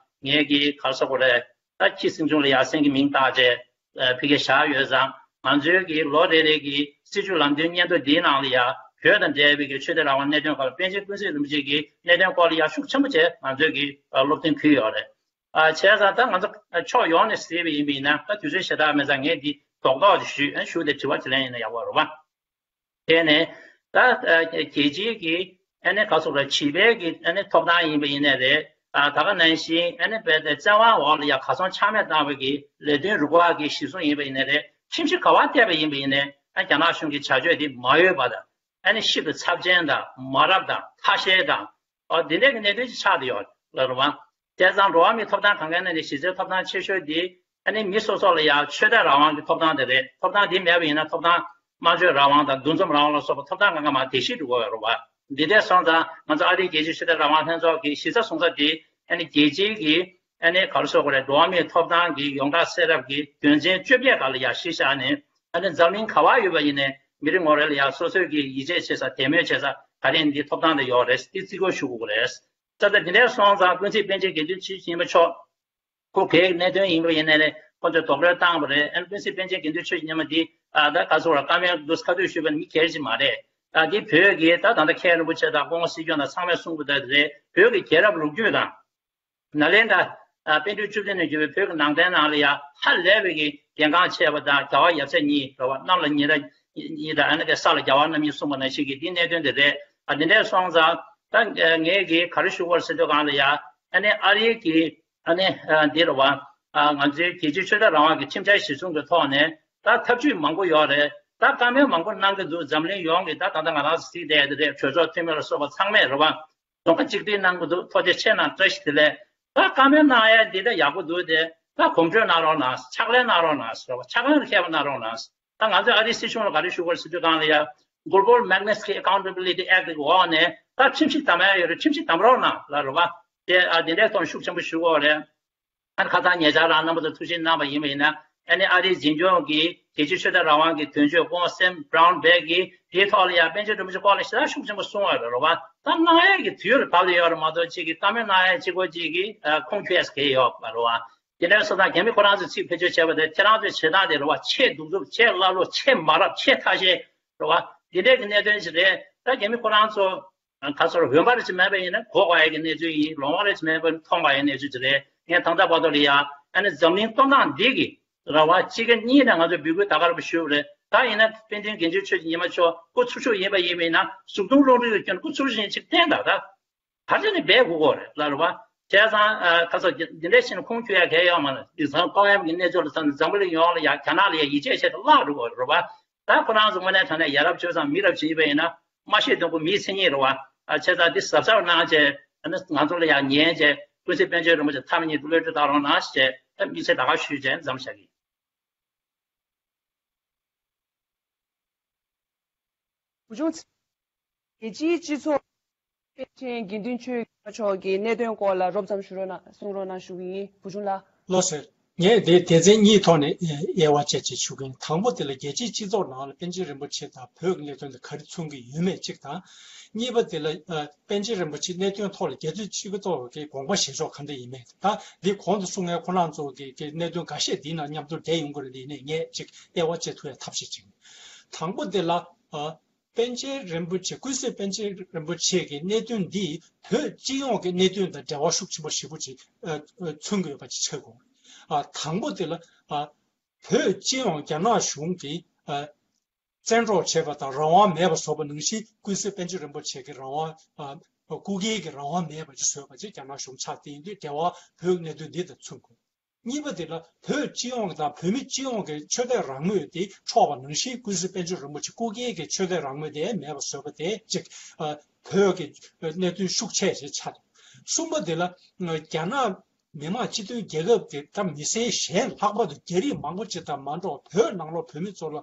ངེད་ཀྱིས་ག་རེ་ཟེར་དགོས་རེད། ད་ཁྱི་སེང་ཆུང་ལ་ཡ་སེང་གེ་མིང་བཏགས་བྱས་ཕ་གིར་བཞག་ཡོད་ཙང་། ང་ཚོའི་གི་ལོ་རེ་རེ་གི་སྲིད་བྱུས་ལམ་སྟོན་སྙན་ཐོ་འདིའི་ནང་ལ་ཡ་བོད་དང་འབྲེལ་བའི་གི་ཆོས་དད་རང་དབང་གནད་དོན་སྐོར་ལ་པཎ་ཆེན་ཀུན་གཟིགས་རིན་པོ་ཆེ་གི་གནད་དོན་སྐོར་ལ་ཡ་ཤུགས་ཆེན་པོ་བྱས་ང་ཚོས་གི་སློབ་སྟོན་ཕུལ་ཡོད་རེད། ཨ་བྱས་ཙང་ད་ང་ཚོ་ཕྱོགས་ཡོངས་ནས་གཟིགས་པ་ཡིན་པ་ཡིན་ན། ད་དུས་ཚོད་ཞེ་དྲག་མེད་ཙང་ངས་འདི་རྡོག་རྡོག་ཅིག་ཞུས། ཨ་ཞུ་སྟེ་དྲི་བ་དྲིས་ལན་ཡིན་ན་ཡག་པོ་རེད་པ། དེ་ནས་ད་ཨ་རྒྱལ་སྤྱིའི་གི་ཨ་ནི་ག་རེ་ཟེར་དགོས་རེད། བྱིས་པའི་གི་ཨ་ནི་ཐོབ་ཐང་ཡིན་པ་ཡིན་ནའི་རེད། ཨ་ད་ག་ནང་བཞིན་ཨ་ནི་རྦད་དེ་བཙན་དབང་འོག་ལ་ཡ་གར་སོང་ཆ་མེད་བཏང་བའི་གི་ལས་དོན་རུ་ཁག་གི་གཞི་བཟུང་ཡིན་པ་ཡིན་ནའི་རེད། ཁྱིམ་གཞིས་ག་པར་བལྟས་པ་ཡིན་པ་ཡིན་ནའི་ཨ་རྒྱ་ནག་གཞུང་གི་བྱ་སྤྱོད་འདི་མ་འོས་པ་དང་། ཨ་ནི་ཤིན་ཏུ་ཚབས་ཆེན་དང་། མ་རབས་དང་། ཐ་ཤལ་དང་། ཨ་འདི་འདྲའི་གི་གནད་དོན་ཅིག་ཆགས་བསྡད་ཡོད་ལ་རེད་པ། བྱས་ཙང་འགྲོ་བ་མིའི་ཐོབ་ཐང་གང་ག་ནང་ནས་གཞི་རྩའི་ཐོབ་ཐང་ཆེ་ཤོས་འདི་ཨ་ནི་མི་སོ་སོ་ལ་ཡང་ཆོས་དད་རང་དབང་གི་ཐོབ་ཐང་དེ་རེད། ཐོབ་ཐང་འདི་མེད་པ་ཡིན་ན་ཐོབ་ཐང་སྨྲ་བརྗོད་རང་དབང་དང་འདུ་འཛོམས་རང་དབང་ལ་སོགས་པ་ཐོབ་ཐང་གང་ག་མར་བརྡལ་བཤིག་འགྲོ་གི་ཡོད་རེད་པ། འདི་འདྲ་སོང་ཙང་ང་ཚོ་ཨ་རིའི་རྒྱལ་སྤྱིའི་ཆོས་དད་རང་དབང་ལྷན་ཚོགས་ཀྱི་གཞི་རྩ་བཟུང་ས་འདི་ཨ་ནི་རྒྱལ་སྤྱིའི་གི་ཨ་ནི་ག་རེ་ཟེར་དགོས་རེད། འགྲོ་བ་མིའི་ཐོབ་ཐང་གི་ཡོངས་བསྒྲགས་གསལ་རབ་ཀྱི་དོན་ཚན་བཅོ་བརྒྱད་སྒང་ལ་ཡང་གཞི་བཞག་ནས། ཨ་ནི་འཛམ་གླིང་ག་པར་ཡོད་པ་ཡིན་ནའི་མི་རེ་ངོ་རེ་ལ་ཡང་སོ་སོའི་གི་ཡིད་ཆེས་བྱེད་ས། དད་མོས་བྱེད་ས་ག་རེ་ཡིན་འདི་ཐོབ་ཐང་དེ་ཡོད་རེད། འདི་བརྩི་བཀུར་ཞུ་དགོས་རེད། ད་ལྟ་འདི་འདྲ་སོང་ཙང་ཀུན་གཟིགས་པཎ་ཆེན་དགེ་འདུན་ཆོས་ཀྱི་ཉི་མ་མཆོག་ཁོ་གའི་གནད་དོན་ཡིན་པ་ཡིན་ནའི་ཁོ་ཚོས་རྡོག་རོལ་བཏང་བ་རེད། ཨ་ནི་ཀུན་གཟིགས་པཎ་ཆེན་དགེ་འདུན་ཆོས་ཀྱི་ཉི་མ་འདི་ཨ་ད་ག་རེ་ཟེར་དགོས་རེད། བཀའ་མོལ་འདུག་ཁ་ཐུག་ཞུས་པ་ནི་མི་སྒེར་ཅིག་མ་རེད། ཨ་འདི་བོད་ཀྱི་ད་ད་ལྟ་མཁན་རིན་པོ་ཆེ་དང་སྐུ་ངོ་སྲིད་སྐྱོང་དང་ཚང་མས་གསུང་གི་ད་རེད། བོད་ཀྱི་རྒྱལ་རབས་ལོ་རྒྱུས་དང་། ནཱ་ལེནྡྲ། ཨ་པཎ་གྲུབ་བཅུ་བདུན་ནས་བརྒྱུད་པའི་བོད་ཀྱི་ནང་བསྟན་ནང་ལ་ཡང་ཧ་ལས་པའི་གི་གལ་འགངས་ཆེ་བ་དང་། རྒྱལ་བ་ཡབ་སྲས་གཉིས་རེད་པ། གནམ་ལ་ཉི་ཟླ་གཉིས་དང་། ཨ་ནི་ས་ལ་རྒྱལ་བ་རྣམ་གཉིས་གསུངས་པ་ནང་བཞིན་གྱི་འདི་གནད་དོན་དེ་རེད། ཨ་འདི་འདྲ་སོང་ཙང་ད་ངས་གི་ག་རེ་ཞུ་དགོས་ཟེར་དུས་སྒང་ལ་ཡང་ཨ་ནི་ཨ་རིའི་གི་ཨ་ནི་འདི་རེད་པ། ང་ཚོའི་རྒྱལ་སྤྱིའི་ཆོས་དད་རང་དབང་གི་ཁྲིམས་འཆར་གཞིར་བཟུང་གི་ཐོག་ནས་ད་ཐབས་ཇུས་མང་པོ་ཡོད་རེད། ད་བཀའ་མོལ་མང་པོ་གནང་གི་འདུག་འཛམ་གླིང་ཡོངས་ཀྱི་ད་ད་ལྟ་ང་རང་ཚོ་གཟིགས་བསྡད་དེ་རེད། གྲོས་ཚོགས་འཐུས་མི་ལ་སོགས་པ་ཚང་མས་རེད་པ། རྫོང་ཁ་གཅིག་སྒྲིལ་གནང་གི་འདུག་ཐུགས་རྗེ་ཆེ་གནང་། བཀྲ་ཤིས་བདེ་ལེགས། ད་བཀའ་མོལ་གནང་ཡ་འདི་འདྲ་ཡག་པོ་འདུག་དེ་ད་གོམ་བགྲོད་གནང་རོགས་གནང་། ཕྱག་ལས་གནང་རོགས་གནང་ཟེར་བ། ཕྱག་ལས་མཁས་པ་གནང་རོགས་གནང་། ད་ང་ཚོས་ཨ་རིའི་སྲིད་གཞུང་ལ་ག་རེ་ཞུ་དགོས་རེད་ཟེར་དུས་སྒང་ལ་ཡ། Global Magnitsky Accountability Act གི་འོག་ནས་ད་ཁྲིམས་གཞི་དམ་ཡ་ཡོད་རེད། ཁྲིམས་གཞི་དམ་རོགས་གནང་ལ་རེད་པ། དེ་ཨ་དེ་འདྲའི་ཐོག་ཤུགས་ཆེན་པོ་ཞུ་དགོས་རེད། ཨ་ནི་ཁ་སང་ཉེ་ཆར་རང་རྣམ་པ་ཚོ་ཐུགས་ཞིབ་གནང་པ་ཡིན་པ་ཡིན་ན། ཨ་ནི་ཨ་རིའི་འཛིན་སྐྱོང་གི་རྒྱལ་སྤྱིའི་ཆོས་དད་རང་དབང་གི་དོན་གཅོད་སྐུ་ངོ་སེམ་བྷ་རའུན་བྷེག་གིས་དེའི་ཐོག་ལ་ཡང་པཎ་ཆེན་རིན་པོ་ཆེ་སྐོར་ལ་ཞེ་དྲག་ཤུགས་ཆེན་པོ་གསུངས་པ་རེད་པ། ད་གནང་ཡས་ཀྱི་དུས་ལ་བབས་ཡོད་རེད་མ་གཏོགས། གཅིག་གིས་བཀའ་མོལ་གནང་ཡས་གཅིག་པོ་གཅིག་གིས་ཨ་ཁུངས་འཁྱོལ་ཡས་གང་ཡང་ཡོད་མ་རེད་པ། དེ་འདྲ་སོང་ཙང་རྒྱ་མི་ཁོ་རང་ཚོས་ཚིག་བེད་སྤྱོད་བྱས་པ་དེ། ཁྱེད་རང་ཚོས་བྱེད་སྟངས་དེ་རེད་པ། ཆེས་གདུག་རྩུབ། ཆེས་ཀླ་ཀློ། ཆེས་མ་རབས། ཆེས་ཐ་ཤལ་རེད་པ། དེ་འདྲའི་གི་གནད་དོན་ཞིག་རེད། ད་རྒྱ་མི་ཁོ་རང་ཚོ་ད་ག་རེ་ཟེར། འོན་པ་རེ་ཅིག་མེད་པ་ཡིན་ན་གོ་དགོས་ཡ་གི་གནས་ཚུལ་ཡིན། ལོང་བ་རེ་ཅིག་མེད་པ་མཐོང་དགོས་ཡ་གནས་ཚུལ་ཅིག་རེད། ངས་ད་ལྟ་བར་དུ་ལ་ཡ་ཨ་ནི་འཛམ་གླིང་སྟོང་སྟངས་འདི་གི་རེད་པ། སྤྱི་ཁྱབ་གཉིས་ནས་ང་ཚོས་འབོད་སྐུལ་ད་ག་རེ་ཞུས་པ་རེད། ད་ཡིན་ན་དཔལ་ལྡན་དགེ་འདུན་ཆོས་ཀྱི་ཉི་མ་མཆོག་སྐུ་ཚེ་ཞབས་ཕྱི་ཡིན་པ་ཡིན་མིན་ན། གཟུགས་ཐུང་རླུང་རིང་གི་སྐྱོན་སྐུ་ཚེ་ཞབས་ཕྱི་ཅིག་བསྟན་དང་། ད་ག་རེ་ནས་འབད་དགོས་ཀྱི་རེད་ལ་རེད་པ། བྱས་ཙང་ཨ་ག་རེ་ཟེར། འདི་འདྲ་ཞིག་ནས་ཁུངས་འཁྱོལ་ཡ་གང་ཡང་ཡོད་མ་རེད། དེང་སང་ཏོག་དབྱིབས་ཀྱི་གནས་ཚུལ་ལ་བསམ་ན་འཛམ་བུ་གླིང་ཡོངས་ལ་ཡ་རྒྱ་ནག་ལ་ཡ་ཡིད་ཆེས་བྱས་ཏེ་བརླག་འགྲོ་གི་རེད་པ། ད་ཁོ་རང་ཚོ་དངོས་གནས་དྲང་གནས་ཡ་རབས་སྤྱོད་བཟང་མི་རབས་ཅིག་ཡིན་པ་ཡིན་ན། སྨྲ་ཤེས་དང་པོ་མིའི་མཚན་ཉིད་རེད་པ། ཨ་བྱས་ཙང་འདི་གཟབ་གཟབ་གནང་བྱས། ཨ་ནི་ང་ཚོ་ལ་ཡང་ཉན་བྱས། ཀུན་གཟིགས་པཎ་ཆེན་རིན་པོ་ཆེ་ཐ་མ་གཉིས་བློ་གྲོས་བཏང་རོགས་གནང་ཞེས་ད་དམིགས་བསལ་ད་ག་ཞུས་བྱས་མཚམས་བཞག་གི། བུ་ཆུང་། རྒྱལ་སྤྱིའི་སྤྱི་ཚོགས་པཎ་ཆེན་དགེ་འདུན་ཆོས་ཀྱི་མཆོག་གི་གནད་དོན་སྐོར་ལ་རོབ་ཙམ་ཞུ་རོགས་གནང་། གསུང་རོགས་གནང་ཞུ་གི་ཡིན། བུ་ཆུང་ལགས། ལགས་སོ། ངས་འདི་སྡེ་ཚན་གཉིས་ཐོག་ནས་དབྱེ་བ་དཔྱད་ཅིག་ཞུ་གི་ཡིན། དང་པོ་དེ་ལ་རྒྱལ་སྤྱིའི་སྤྱི་ཚོགས་ནང་ལ་པཎ་ཆེན་རིན་པོ་ཆེ་དང་བོད་ཀྱི་གནད་དོན་དེ་ག་རེ་མཚོན་གྱི་ཡོད་མེད་གཅིག་དང་། གཉིས་པ་དེ་ལ་ཨ་པཎ་ཆེན་རིན་པོ་ཆེའི་གནད་དོན་ཐོག་ལ་རྒྱལ་སྤྱིའི་སྤྱི་ཚོགས་ཀྱི་དགོངས་པ་བཞེས་ཕྱོགས་ག་འདྲ་ཡིན་མིན། ད་འདི་གོང་དུ་གསུངས་མཁན་ཁོ་རང་ཚོ་གི་གི་གནད་དོན་འགའ་ཤས་འདིའི་ནང་མཉམ་དུ་འདྲེས་ཡོང་གི་རེད། འདི་ནས་ངས་ཅིག་དབྱེ་བ་དཔྱད་ཐུབ་ཡ་ཐབས་ཤེས་ཅིག་དང་པོ་དེ་ལ་ཨ་པཎ་ཆེན་རིན་པོ་ཆེ། ཀུན་གཟིགས་པཎ་ཆེན་རིན་པོ་ཆེ་གི་གནད་དོན་འདིས་བོད་སྤྱི་ཡོངས་ཀྱི་གནད་དོན་དང་འབྲེལ་བ་ཤུགས་ཆེན་པོ་ཞེ་པོ་ཅིག་ཨ་མཚོན་གྱི་ཡོད་པ་ཅིག་ཆགས་དགོས། ཨ་དང་པོ་དེ་ལ་ཨ་བོད་སྤྱི་ཡོངས་རྒྱ་ནག་གཞུང་གིས་ཨ་བཙན་འཕྲོག་བྱས་པ་དང་རང་དབང་མེད་པ་བཟོས་པ་ནང་བཞིན། ཀུན་གཟིགས་པཎ་ཆེན་རིན་པོ་ཆེ་གི་རང་དབང་ཨ་སྐུ་སྒེར་གྱི་རང་དབང་མེད་པ་ཅིག་བཟོས་པ་ཅིག་རྒྱ་ནག་གཞུང་ཆགས་བསྡད་ཡོད་དུས། འབྲེལ་བ་བོད་གནད་དོན་འདི་དང་མཚོན་དགོས། གཉིས་པ་དེ་ལ་བོད་སྤྱི་ཡོངས་དང་བོད་མི་སྤྱི་ཡོངས་ཀྱི་ཆོས་དད་རང་མོས་དེ་འཕྲོག་པ་ནང་བཞིན། ཀུན་གཟིགས་པཎ་ཆེན་རིན་པོ་ཆེ་སྐུ་སྒེར་གྱི་ཆོས་དད་རང་མོས་དེ་མེད་པ་བཟོས་པ་དེ་གཅིག་ཨ་བོད་ཀྱི་གནད་དོན་ཤུགས་ཆེ་ཞིག་ཆགས་འདུག་གསུམ་པ་དེ་ལ་རྒྱ་ནག་མི་དམངས་སྤྱི་མཐུན་རྒྱལ་ཁབ་དེ་ད་མི་སེར་གཞན་ལྷག་པར་དུ་རྒྱ་རིགས་མང་པོ་ཅིག་དང་མ་འགྲོགས། བོད་ནང་ལོགས་བོད་མི་ཚོ་ལ་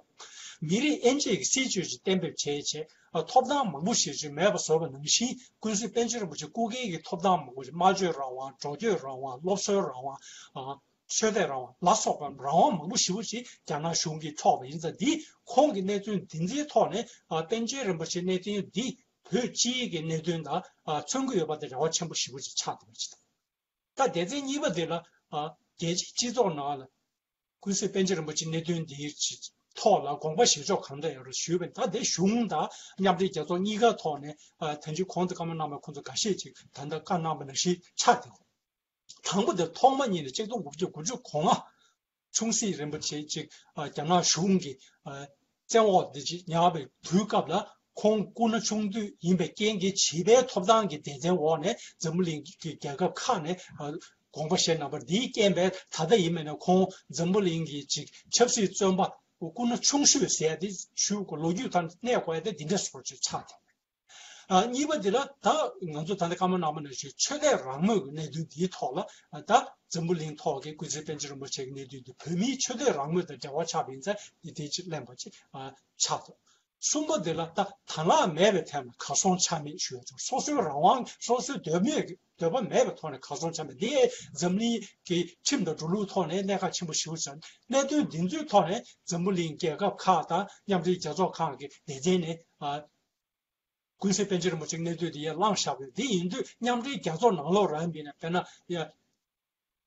མི་རིགས་དབྱེ་འབྱེད་ཀྱི་སྲིད་བྱུས་ཤིག་གཏན་འབེབས་བྱས་བྱས། ཨ་ཐོབ་ཐང་མང་པོ་ཞེ་པོ་ཅིག་མེད་པ་བཟོས་པ་ནང་བཞིན། ཀུན་གཟིགས་པཎ་ཆེན་རིན་པོ་ཆེ་སྐུ་སྒེར་གྱི་ཐོབ་ཐང་མང་པོ་ཞིག་སྨྲ་བརྗོད་རང་དབང་། འགྲོ་སྐྱོད་རང་དབང་། སློབ་གསོའི་རང་དབང་། ཨ་ཆོས་དད་རང་དབང་ལ་སོགས་པ་རང་དབང་མང་པོ་ཞེ་པོ་ཅིག་རྒྱ་ནག་གཞུང་གིས་འཕྲོག་པ་ཡིན་ཙང་། འདི་ཁོང་གི་གནས་ཚུལ་འདི་འདིའི་ཐོག་ནས་ཨ་པཎ་ཆེན་རིན་པོ་ཆེའི་གནད་དོན་འདི་ བོད་སྤྱིའི་གི་གནད་དོན་དང་མཚོན་གྱི་ཡོད་པ་དེ་རེ་བ་ཆེན་པོ་ཞེ་པོ་ཅིག་ཆགས་བསྡད་པ་ཅིག་དང་། ད་སྡེ་ཚན་གཉིས་པ་དེ་ལ་རྒྱལ་སྤྱིའི་སྤྱི་ཚོགས་ནང་ལ་ཀུན་གཟིགས་པཎ་ཆེན་རིན་པོ་ཆེ་གནད་དོན་འདིའི་ཐོག་ལ་དགོངས་པ་བཞེས་ཕྱོགས་གང་འདྲ་ཡོད་རེད་ཞུས་པ་ཡིན། ད་དེ་གཞུང་དང་མཉམ་འབྲེལ་རྒྱལ་ཚོགས་གཉིས་ཀ་ཐོག་ནས་ད་ཅི་གོང་དུ་བཀའ་མོལ་གནང་བ་ཁོང་ཚོ་འགའ་ཤས་ཅིག་ད་ལྟ་བཀའ་གནང་བ་ནང་བཞིན་ཆགས་བསྡད་ཡོད། དང་པོ་དེ་ཐོག་མ་ཉིད་ནས་ཆིག་སྟོང་དགུ་བརྒྱ་དགུ་བཅུ་གོ་ལྔ་ཆུང་སྲིད་རིན་པོ་ཆེ་ཅིག་རྒྱ་ནག་གཞུང་གི་བཙན་འོག་འདི་ཅིག་ཉར་བའི་དུས་སྐབས་ལ་ཁོང་སྐུ་ན་ཆུང་དུས་ཡིན་པའི་རྐྱེན་གྱིས་བྱིས་པའི་ཐོབ་ཐང་གི་སྡེ་ཚན་འོག་ནས་འཛམ་བུ་གླིང་གི་རྒྱལ་ཁབ་ཁག་ནས་དགོངས་པ་བཞེས་གནང་བར། འདིའི་རྐྱེན་པས་ད་ལྟ་ཡིན་མིན་ན་ཁོང་འཛམ་བུ་གླིང་གི་ཅིག་ཆབ་སྲིད་བཙོན་པ་སྐུ་ན་ཆུང་ཤོས་ཟེར་ཡ་དེ་ཞུ་དགོས། ལོ་རྒྱུས་ཐོག་གནས་དགོས་ཡ་དེ་འདི་འདྲ་སོར་ཆུད་ཆགས་ཐལ། ཨ། གཉིས་པ་འདི་ལ་ད་ང་ཚོ་ད་ལྟ་བཀའ་མོལ་གནང་བ་ནང་བཞིན་ཆོས་དད་རང་མོས་ཀྱི་གནད་དོན་འདིའི་ཐོག་ལ་ད་འཛམ་བུ་གླིང་ཐོག་གི་ཀུན་གཟིགས་པཎ་ཆེན་རིན་པོ་ཆེ་གི་གནད་དོན་འདི་བོད་མིའི་ཆོས་དད་རང་མོས་དང་འབྲེལ་བ་ཆགས་པ་ཡིན་ཙང་འདི་དེ་ཅིག་གླེང་བ་ཅིག་ཨ། ཆགས་འདུག་གསུམ་པ་འདི་ལ་ད་དང་བླངས་མེད་པའི་ཐད་ལ་གར་སོང་ཆ་མེད་ཞུ་ཡ་ཅིག་སོ་སོའི་རང་དབང་སོ་སོའི་འདོད་མོས་ཀྱི་འདོད་པ་མེད་པའི་ཐོག་ནས་གར་སོང་ཆ་མེད། འདི་འཛམ་གླིང་གི་ཁྲིམས་དང་འགྲོ་ལུགས་ཐོག་ནས་གནད་འགག་ཆེན་པོ་ཞེ་པོ་ཆགས། གནད་དོན་འདི་ཚོའི་ཐོག་ནས་འཛམ་བུ་གླིང་རྒྱལ་ཁབ་ཁག་དང་མཉམ་འབྲེལ་རྒྱལ་ཚོགས་ཁག་གི་སྡེ་ཚན་ནས་ཨ། ཀུན་གཟིགས་པཎ་ཆེན་རིན་པོ་ཆེའི་གནད་དོན་དེ་ཡར་བླངས་བཞག་པ་རེད། དེ་ཡིན་དུས་མཉམ་འབྲེལ་རྒྱལ་ཚོགས་ནང་ལོགས་རང་ཡིན་པས་ན། དཔེར་ན་ཡ།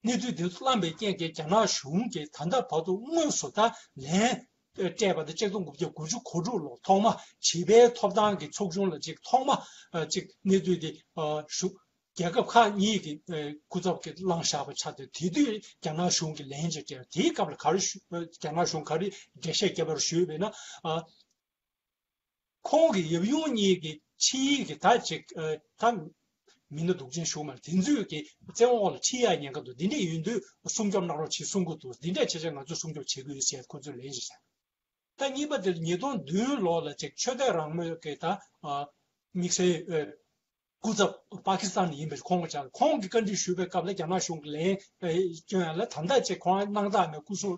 གནས་ཚུལ་འདི་ཚོ་བླངས་པའི་རྐྱེན་གྱིས་རྒྱ་ནག་གཞུང་གིས་ད་ལྟ་བར་དུ་དངོས་སུ་ད་ལན་སྤྲད་པ་དེ་ཆིག་སྟོང་དགུ་བརྒྱ་དགུ་བཅུ་གོ་དྲུག་ལོ་ཐོག་མ་བྱིས་པའི་ཐོབ་ཐང་གི་ཚོགས་ཆུང་ལ་ཅིག་ཐོག་མ་ཅིག་གནས་ཚུལ་དེ་ཞུ། རྒྱལ་ཁབ་ཁག་གཉིས་ཀྱི་སྐུ་ཚབ་ཀྱིས་བླངས་བཞག་པ་ཆགས་ཏེ། དེ་དུས་རྒྱ་ནག་གཞུང་གིས་ལན་ཅིག་སྤྲད། དེའི་སྐབས་ལ་ག་རེ་ཞུ། རྒྱ་ནག་གཞུང་ག་རེ་འགྲེལ་བཤད་བརྒྱབ་པ་རེད་ཞུས་པས་ན། ཁོང་གི་ཡབ་ཡུམ་གཉིས་ཀྱི་ཆིངས་ཡིག་གི་ད་ཅིག་ཨ། ད་མི་སྣ་སྡུག་ཅན་ཞུ་མ་རེད། དེ་ཚོས་ཀྱི་བཙན་འོག་ལ་ཁྲིད་ཡ་ཉེན་ཁ་འདུག་འདི་འདྲ་ཡིན་དུས་སྲུང་སྐྱོབ་གནང་རོགས་བྱེད་གསུང་གི་འདུག་འདི་འདྲ་བྱས་བྱས་ང་ཚོས་སྲུང་སྐྱོབ་བྱེད་ཀྱི་ཡོད་ཟེར་ཁོ་ཚོས་ལན་ཞིག་བྱས། ད་གཉིས་པ་དེ་ཉིས་སྟོང་བདུན་ལོ་ལ་ཅིག་ཆོས་དད་རང་མོས་ཀྱི་ད་ཨ། དམིགས་བསལ་ཨ། སྐུ་ཚབ་པ་ཀི་སི་ཐན་ཡིན་པའི་ཁོང་གི་ཅག་ཁོང་གིས་བཀའ་འདྲི་ཞུས་པའི་སྐབས་ལ་རྒྱ་ནག་གཞུང་གིས་ལན་ཨ། སྐྱོན་ཡ་ལ་ད་ལྟ་ཅིག་ཁོང་སྣང་དག་མེད། སྐུ་སྲུང་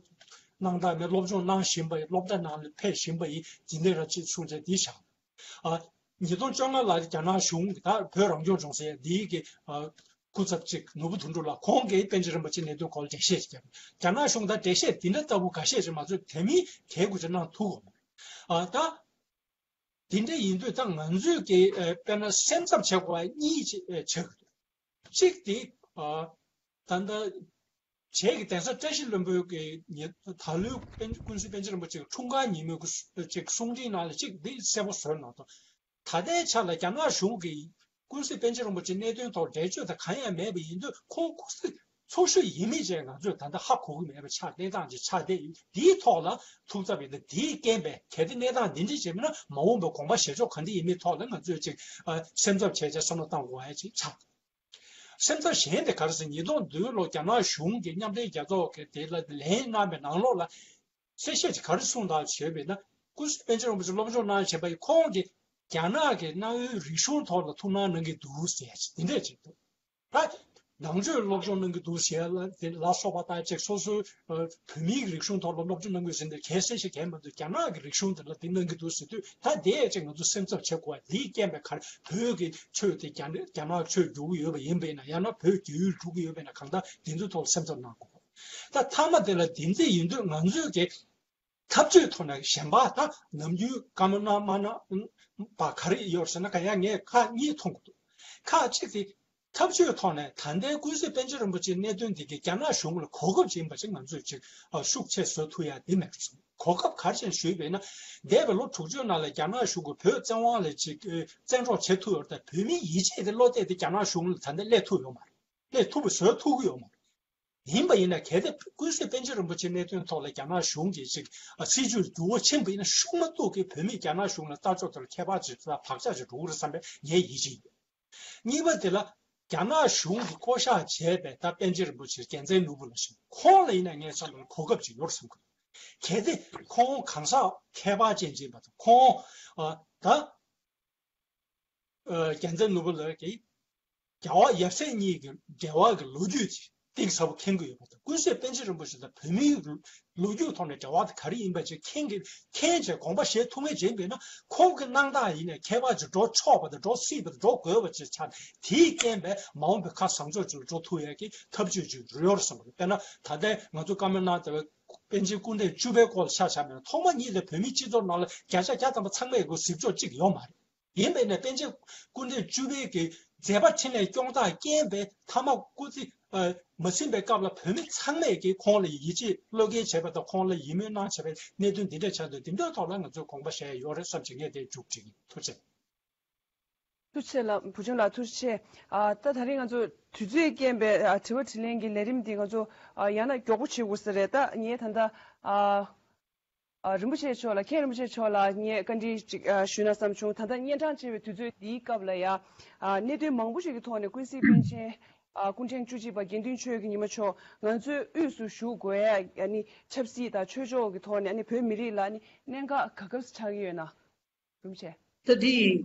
སྣང་དག་མེད། སློབ་སྦྱོང་གནང་བཞིན་པ་ཡིན། སློབ་གྲྭ་ནང་ལ་ཕེབས་བཞིན་པ་ཡིན། ཇི་འདྲ་ར་ཅིག་གསུངས་བྱས་འདི་བཞག་ཨ། ཉིས་སྟོང་བཅོ་ལྔ་ལ་རྒྱ་ནག་གཞུང་གིས་ད་བོད་རང་སྐྱོང་ལྗོངས་ཟེར་འདིའི་གི་ཨ། སྐུ་ཚབ་ཅིག་ནོར་བུ་དོན་གྲུབ་ལགས་ཁོང་གིས་པཎ་ཆེན་རིན་པོ་ཆེ་གནད་དོན་སྐོར་ལ་འགྲེལ་བཤད་ཅིག་བརྒྱབ། རྒྱ་ནག་གཞུང་ད་འགྲེལ་བཤད་འདི་འདྲ་ལྟ་བུ་འགའ་ཤས་ཅིག་མ་ཚོད་དེ་མིན་གལ་དགོས་ཅིག་གནང་ཐུབ་གོ་མ་རེད། ཨ། ད་འདི་འདྲ་ཡིན་དུས་ད་ང་ཚོས་ཀྱི་ཨ། དཔེར་ན་སེམས་འཚབ་བྱེད་དགོས་པ་གཉིས་ཅིག་ཨ། ཆགས་ཀྱི་འདུག་གཅིག་དེ་ཨ། ད་ལྟ་བྱས་ཀྱི་གདན་ས་བཀྲ་ཤིས་ལྷུན་པོའི་གི་ཉེ་ད་ལོའི་པཎ་ཀུན་གཟིགས་པཎ་ཆེན་རིན་པོ་ཆེ་གི་འཁྲུངས་སྐར་ཉིན་མོའི་གི་ཅིག་གསུང་འཕྲིན་ནང་ལ་ཅིག་འདི་གསལ་པོ་བཟོས་གནང་སོང་། ད་ལྟའི་ཆ་ལ་རྒྱ་ནག་གཞུང་གིས་ཀུན་གཟིགས་པཎ་ཆེན་རིན་པོ་ཆེ་གནད་དོན་ཐོག་འགྲེལ་བརྗོད་དང་གང་ཡང་མེད་པ་ཡིན་དུས་ཁོང་སྐུ་ཚེ་འཚོ་བཞུགས་ཡིན་མིན་བཅས་ང་ཚོས་ད་ལྟ་ཧ་གོ་གི་མེད་པ་ཆགས། གནས་སྟངས་ཅིག་ཆགས་བསྡད་ཡོད། འདིའི་ཐོག་ལ་ཐུགས་འཚབ་ཡིན་ན་འདིའི་རྐྱེན་པས་གལ་ཏེ་གནས་སྟངས་འདི་འདྲ་བྱས་མིན་ན་མ་འོངས་པའི་དགོངས་པ་བཞེས་ཕྱོགས་ག་འདྲ་ཡིན་མིན་ཐོག་ལ་ང་ཚོས་ཅིག་ཨ། སེམས་འཚབ་བྱས་བྱས་བསམ་བློ་བཏང་དགོས་ཡ་ཅིག་ཆགས། སེམས་འཚབ་གཞན་དེ་ག་རེ་ཟེར། ཉིས་སྟོང་བདུན་ལོ་རྒྱ་ནག་གཞུང་གིས་མཉམ་འབྲེལ་རྒྱལ་ཚོགས་ཀྱི་དེ་ལ་ལན་གནང་བའི་ནང་ལོགས་ལ་གསལ་བཤད་ཅིག་ག་རེ་གསུངས་དང་ཞེས་པས་ན། ཀུན་གཟིགས་པཎ་ཆེན་རིན་པོ་ཆེ་སློབ་སྦྱོང་གནང་བཞིན་པ་ཡིས་ཁོང་གིས་རྒྱ་ནག་གི་གནའ་བོའི་རིག་གཞུང་ཐོག་ལ་ཐུགས་སྣང་གནང་གི་འདུག་ཟེར་ཡ་ཅིག་འདི་འདྲས་ཅིག་འདུག་ད་ནང་ཆོས་སློབ་སྦྱོང་གནང་གི་འདུག་ཟེར་ལ་དེ་ལ་སོགས་པ་དང་ཅིག་སོ་སོའི་ཨ། བོད་མིའི་རིག་གཞུང་ཐོག་ལ་སློབ་སྦྱོང་གནང་དགོས་ཟེར་འདིར་གལ་གསལ་ཞིག་གལ་མི་འདུག་རྒྱ་ནག་གི་རིག་གཞུང་དེ་ལ་དེ་གནང་གི་འདུག་ཟེར་དུས་ད་དེ་ཅིག་ང་ཚོ་སེམས་འཚབ་བྱེད་དགོས་པ། དེའི་རྐྱེན་པས་ག་རེ་བོད་ཀྱི་ཆོས་དེ་རྒྱ་རྒྱ་ནག་ཆོས་བསྒྱུར་གྱི་ཡོད་པ་ཡིན་པས་ན། ཡང་ན་བོད་རྒྱ་ཡུལ་འགྲོ་གི་ཡོད་པས་ན། གང་ལྟར་དེ་ཚོའི་ཐོག་ལ་སེམས་འཚབ་གནང་དགོས། ད་མཐའ་མ་དེ་ལ་དེ་འདྲ་ཡིན་དུས་ང་ཚོས་ཀྱི་ཐབས་ཇུས་ཐོག་ནས་གཞན་པ་ད་ནམ་རྒྱུན་བཀའ་མོལ་གནང་མ་གནང་པ་ག་རེ་ཡོད་ཟེར་ན། ག་ཡང་ངས་ཁག་གཉིས་མཐོང་གི་འདུག་ཁག་གཅིག་དེ་ཐབས་ཇུས་ཐོག་ནས་ད་ལྟའི་ཀུན་གཟིགས་པཎ་ཆེན་རིན་པོ་ཆེའི་གནད་དོན་དེ་གའི་རྒྱ་ནག་གཞུང་ལ་གོ་སྐབས་ཅིག་ཡིན་པ་ཅིག་ང་ཚོས་ཅིག་ཨ། ཤུགས་ཆེ་བཟོ་ཐུབ་ཡ་དེ་མེད་པ་བཟོས། གོ་སྐབས་ག་རེ་བྱས་ཞུས་པས་ན། འདས་པའི་ལོ་དྲུག་ཅུ་ནང་ལ་རྒྱ་ནག་གཞུང་གིས་བོད་བཙན་དབང་ལས་ཅིག་ཨ། བཙན་འཕྲོག་བྱེད་ཐུབ་ཡོད་རེད། ད་བོད་མིའི་ཡིད་ཆེས་དེ་བློ་གཏད་དེ་རྒྱ་ནག་གཞུང་ལ་ད་ལྟ་སླེབས་ཐུབ་ཡོད་མ་རེད། སླེབས་ཐུབ་པ་བཟོ་ཐུབ་ཀྱི་ཡོད་མ་རེད། ཡིན་པ་ཡིན་ན་གལ་ཏེ་ཀུན་གཟིགས་པཎ་ཆེན་རིན་པོ་ཆེའི་གནད་དོན་ཐོག་ལ་རྒྱ་ནག་གཞུང་གིས་ཅིག་ཨ། སྲིད་བྱུས་འགྱུར་བ་ཕྱིན་པ་ཡིན་ན་ཤུགས་མ་གཏོགས་ཀྱི་བོད་མིས་རྒྱ་ནག་གཞུང་ལ་ལྟ་ཕྱོགས་དེར་ཁྱད་པར་ཅིག་དང་བག་ཆགས་ཅིག་འགྲོ་གི་རེད་བསམ་པའི་ངའི་ཡིད་ཆེས་ཡོད། གཉིས་པ་དེ་ལ་རྒྱ་ནག་གཞུང་གིས་བསྐོ་བཞག་བྱས་པའི་ད་པཎ་ཆེན་རིན་པོ་ཆེ་རྒྱལ་མཚན་ནོར་བུ་ལགས་ཤིག་ཁོང་ལ་ཡིན་ན་ངས་བསམ་པར་གོ་སྐབས་ཅིག་ཡོད་བསམ་གི་འདུག་གལ་ཏེ་ཁོང་གང་ཟག་མཁས་པ་ཅན་ཅིག་ཡིན་པ་དང་། ཁོང་ཨ། ད། ཨ། རྒྱལ་མཚན་ནོར་བུ་ལགས་ཀྱིས་རྒྱལ་བ་ཡབ་སྲས་གཉིས་ཀྱི་འབྲེལ་བ་གི་ལོ་རྒྱུས་ཅིག་གཏིང་ཟབ་པོ་མཁྱེན་གྱི་ཡོད་པ་དང་། ཀུན་གཟིགས་པཎ་ཆེན་རིན་པོ་ཆེ་དང་བོད་མིའི་ལོ་རྒྱུས་ཐོག་ནས་འབྲེལ་བ་དེ་ག་རེ་ཡིན་པ་ཅིག་མཁྱེན་གྱི་མཁྱེན་བྱས་དགོངས་པ་བཞེས་ཐུབ་མཁན་ཅིག་ཡིན་པས་ན། ཁོང་གི་གནང་སྟངས་ཡིན་ནའི་མཁས་པ་ཅིག་འགྲོ་ཆོག་པ་དང་འགྲོ་སྲིད་པ་དང་འགྲོ་དགོས་པ་ཅིག་ཆགས། དེའི་རྐྱེན་པས་མ་འོངས་པའི་ཁ་བཟང་ཕྱོགས་ཅིག་འགྲོ་ཐུབ་ཡས་ཀྱི་ཐབས་ཇུས་ཅིག་ཡོད་རེད་བསམ་གི་འདུག་དཔེར་ན་ད་ལྟའི་ང་ཚོ་བཀའ་མོལ་གནང་བསྡད་པའི་པཎ་ཆེན་སྐུ་ཕྲེང་བཅུ་པའི་སྐོར་ལ་ཆ་བཞག་པ་ཡིན་ན། ཐོག་མ་ཉིད་ལ་བོད་མིའི་སྤྱི་ཚོགས་ནང་ལ་བརྒྱ་ཆ་བརྒྱ་ཐམ་པ་ཚང་མས་གཟིགས་ཕྱོགས་གཅིག་ཡོད་མ་རེད། ཡིན་པས་ན་པཎ་ཆེན་སྐུ་ཕྲེང་བཅུ་པའི་གི་མཛད་པ་འཕྲིན་ལས་སྐྱོང་ཐག་བསྐྱེད་པའི་ཐ་མ་སྐུ་ཚེ་མ་ཟིན་པའི་སྐབས་ལ་བོད་མི་ཚང་མས་ཀྱི་ཁོང་ལ་ཡིད་ཆེས་བློ་འགེལ་བྱས་པ་དང་ཁོང་ལ་ཡིད་སྨོན་གནང་བྱས་པའི་གནད་དོན་འདི་འདྲ་ཆགས་འདུག་འདི་འདྲའི་ཐོག་ལ་ང་ཚོས་དགོངས་པ་བཞེས་ཡོད་རེད་བསམ་གྱི་ངས་དེ་མཇུག་སྒྲིལ་གྱི་ཡིན། ཐུགས་རྗེ་ཆེ། ཐུགས་རྗེ་ཆེ་ལགས། བུ་ཆུང་ལགས་ཐུགས་རྗེ་ཆེ། ཨ་ད་ད་རིང་ང་ཚོ་དུས་ཚོད་རྐྱེན་པས་ཨ་དྲི་བ་དྲིས་ལན་གྱི་ལས་རིམ་འདི་ང་ཚོ་ཨ་ཡང་ན་མགྱོགས་པོ་བྱེད་དགོས་ས་རེད། ད་ངས་ད་ལྟ་ཨ་ཨ་རིན་པོ་ཆེ་མཆོག་ལ་མཁན་རིན་པོ་ཆེ་མཆོག་ལ་ངས་བཀའ་འདྲི་ཅིག་ཨ་ཞུས་ན་བསམ་བྱུང་། ད་ལྟ་གཉན་འཕྲང་ཆེ་བའི་དུས་ཚོད་འདིའི་སྐབས་ལ་ཡ་ཨ་གནད་དོན་མང་པོ་ཞིག་གི་ཐོག་ནས་ཀུན་གཟིགས་པཎ་ཆེན་ཨ་སྐུ་ཕྲེང་བཅུ་གཅིག་པ་དགེ་འདུན་ཆོས་ཀྱི་ཉི་མ་མཆོག་ང་ཚོའི་དབུས་སུ་བཞུགས་དགོས་ཡ་ཨ་ནི་ཆབ་སྲིད་དང་ཆོས་ཕྱོགས་ཀྱི་ཐོག་ནས་ཨ་ནི་བོད་མི་རིགས་ལ་ཨ་ནི་གནད་འགག་ག་ག་ཆགས་ཀྱི་ཡོད་ན། རིན་པོ་ཆེ། ད་དེ་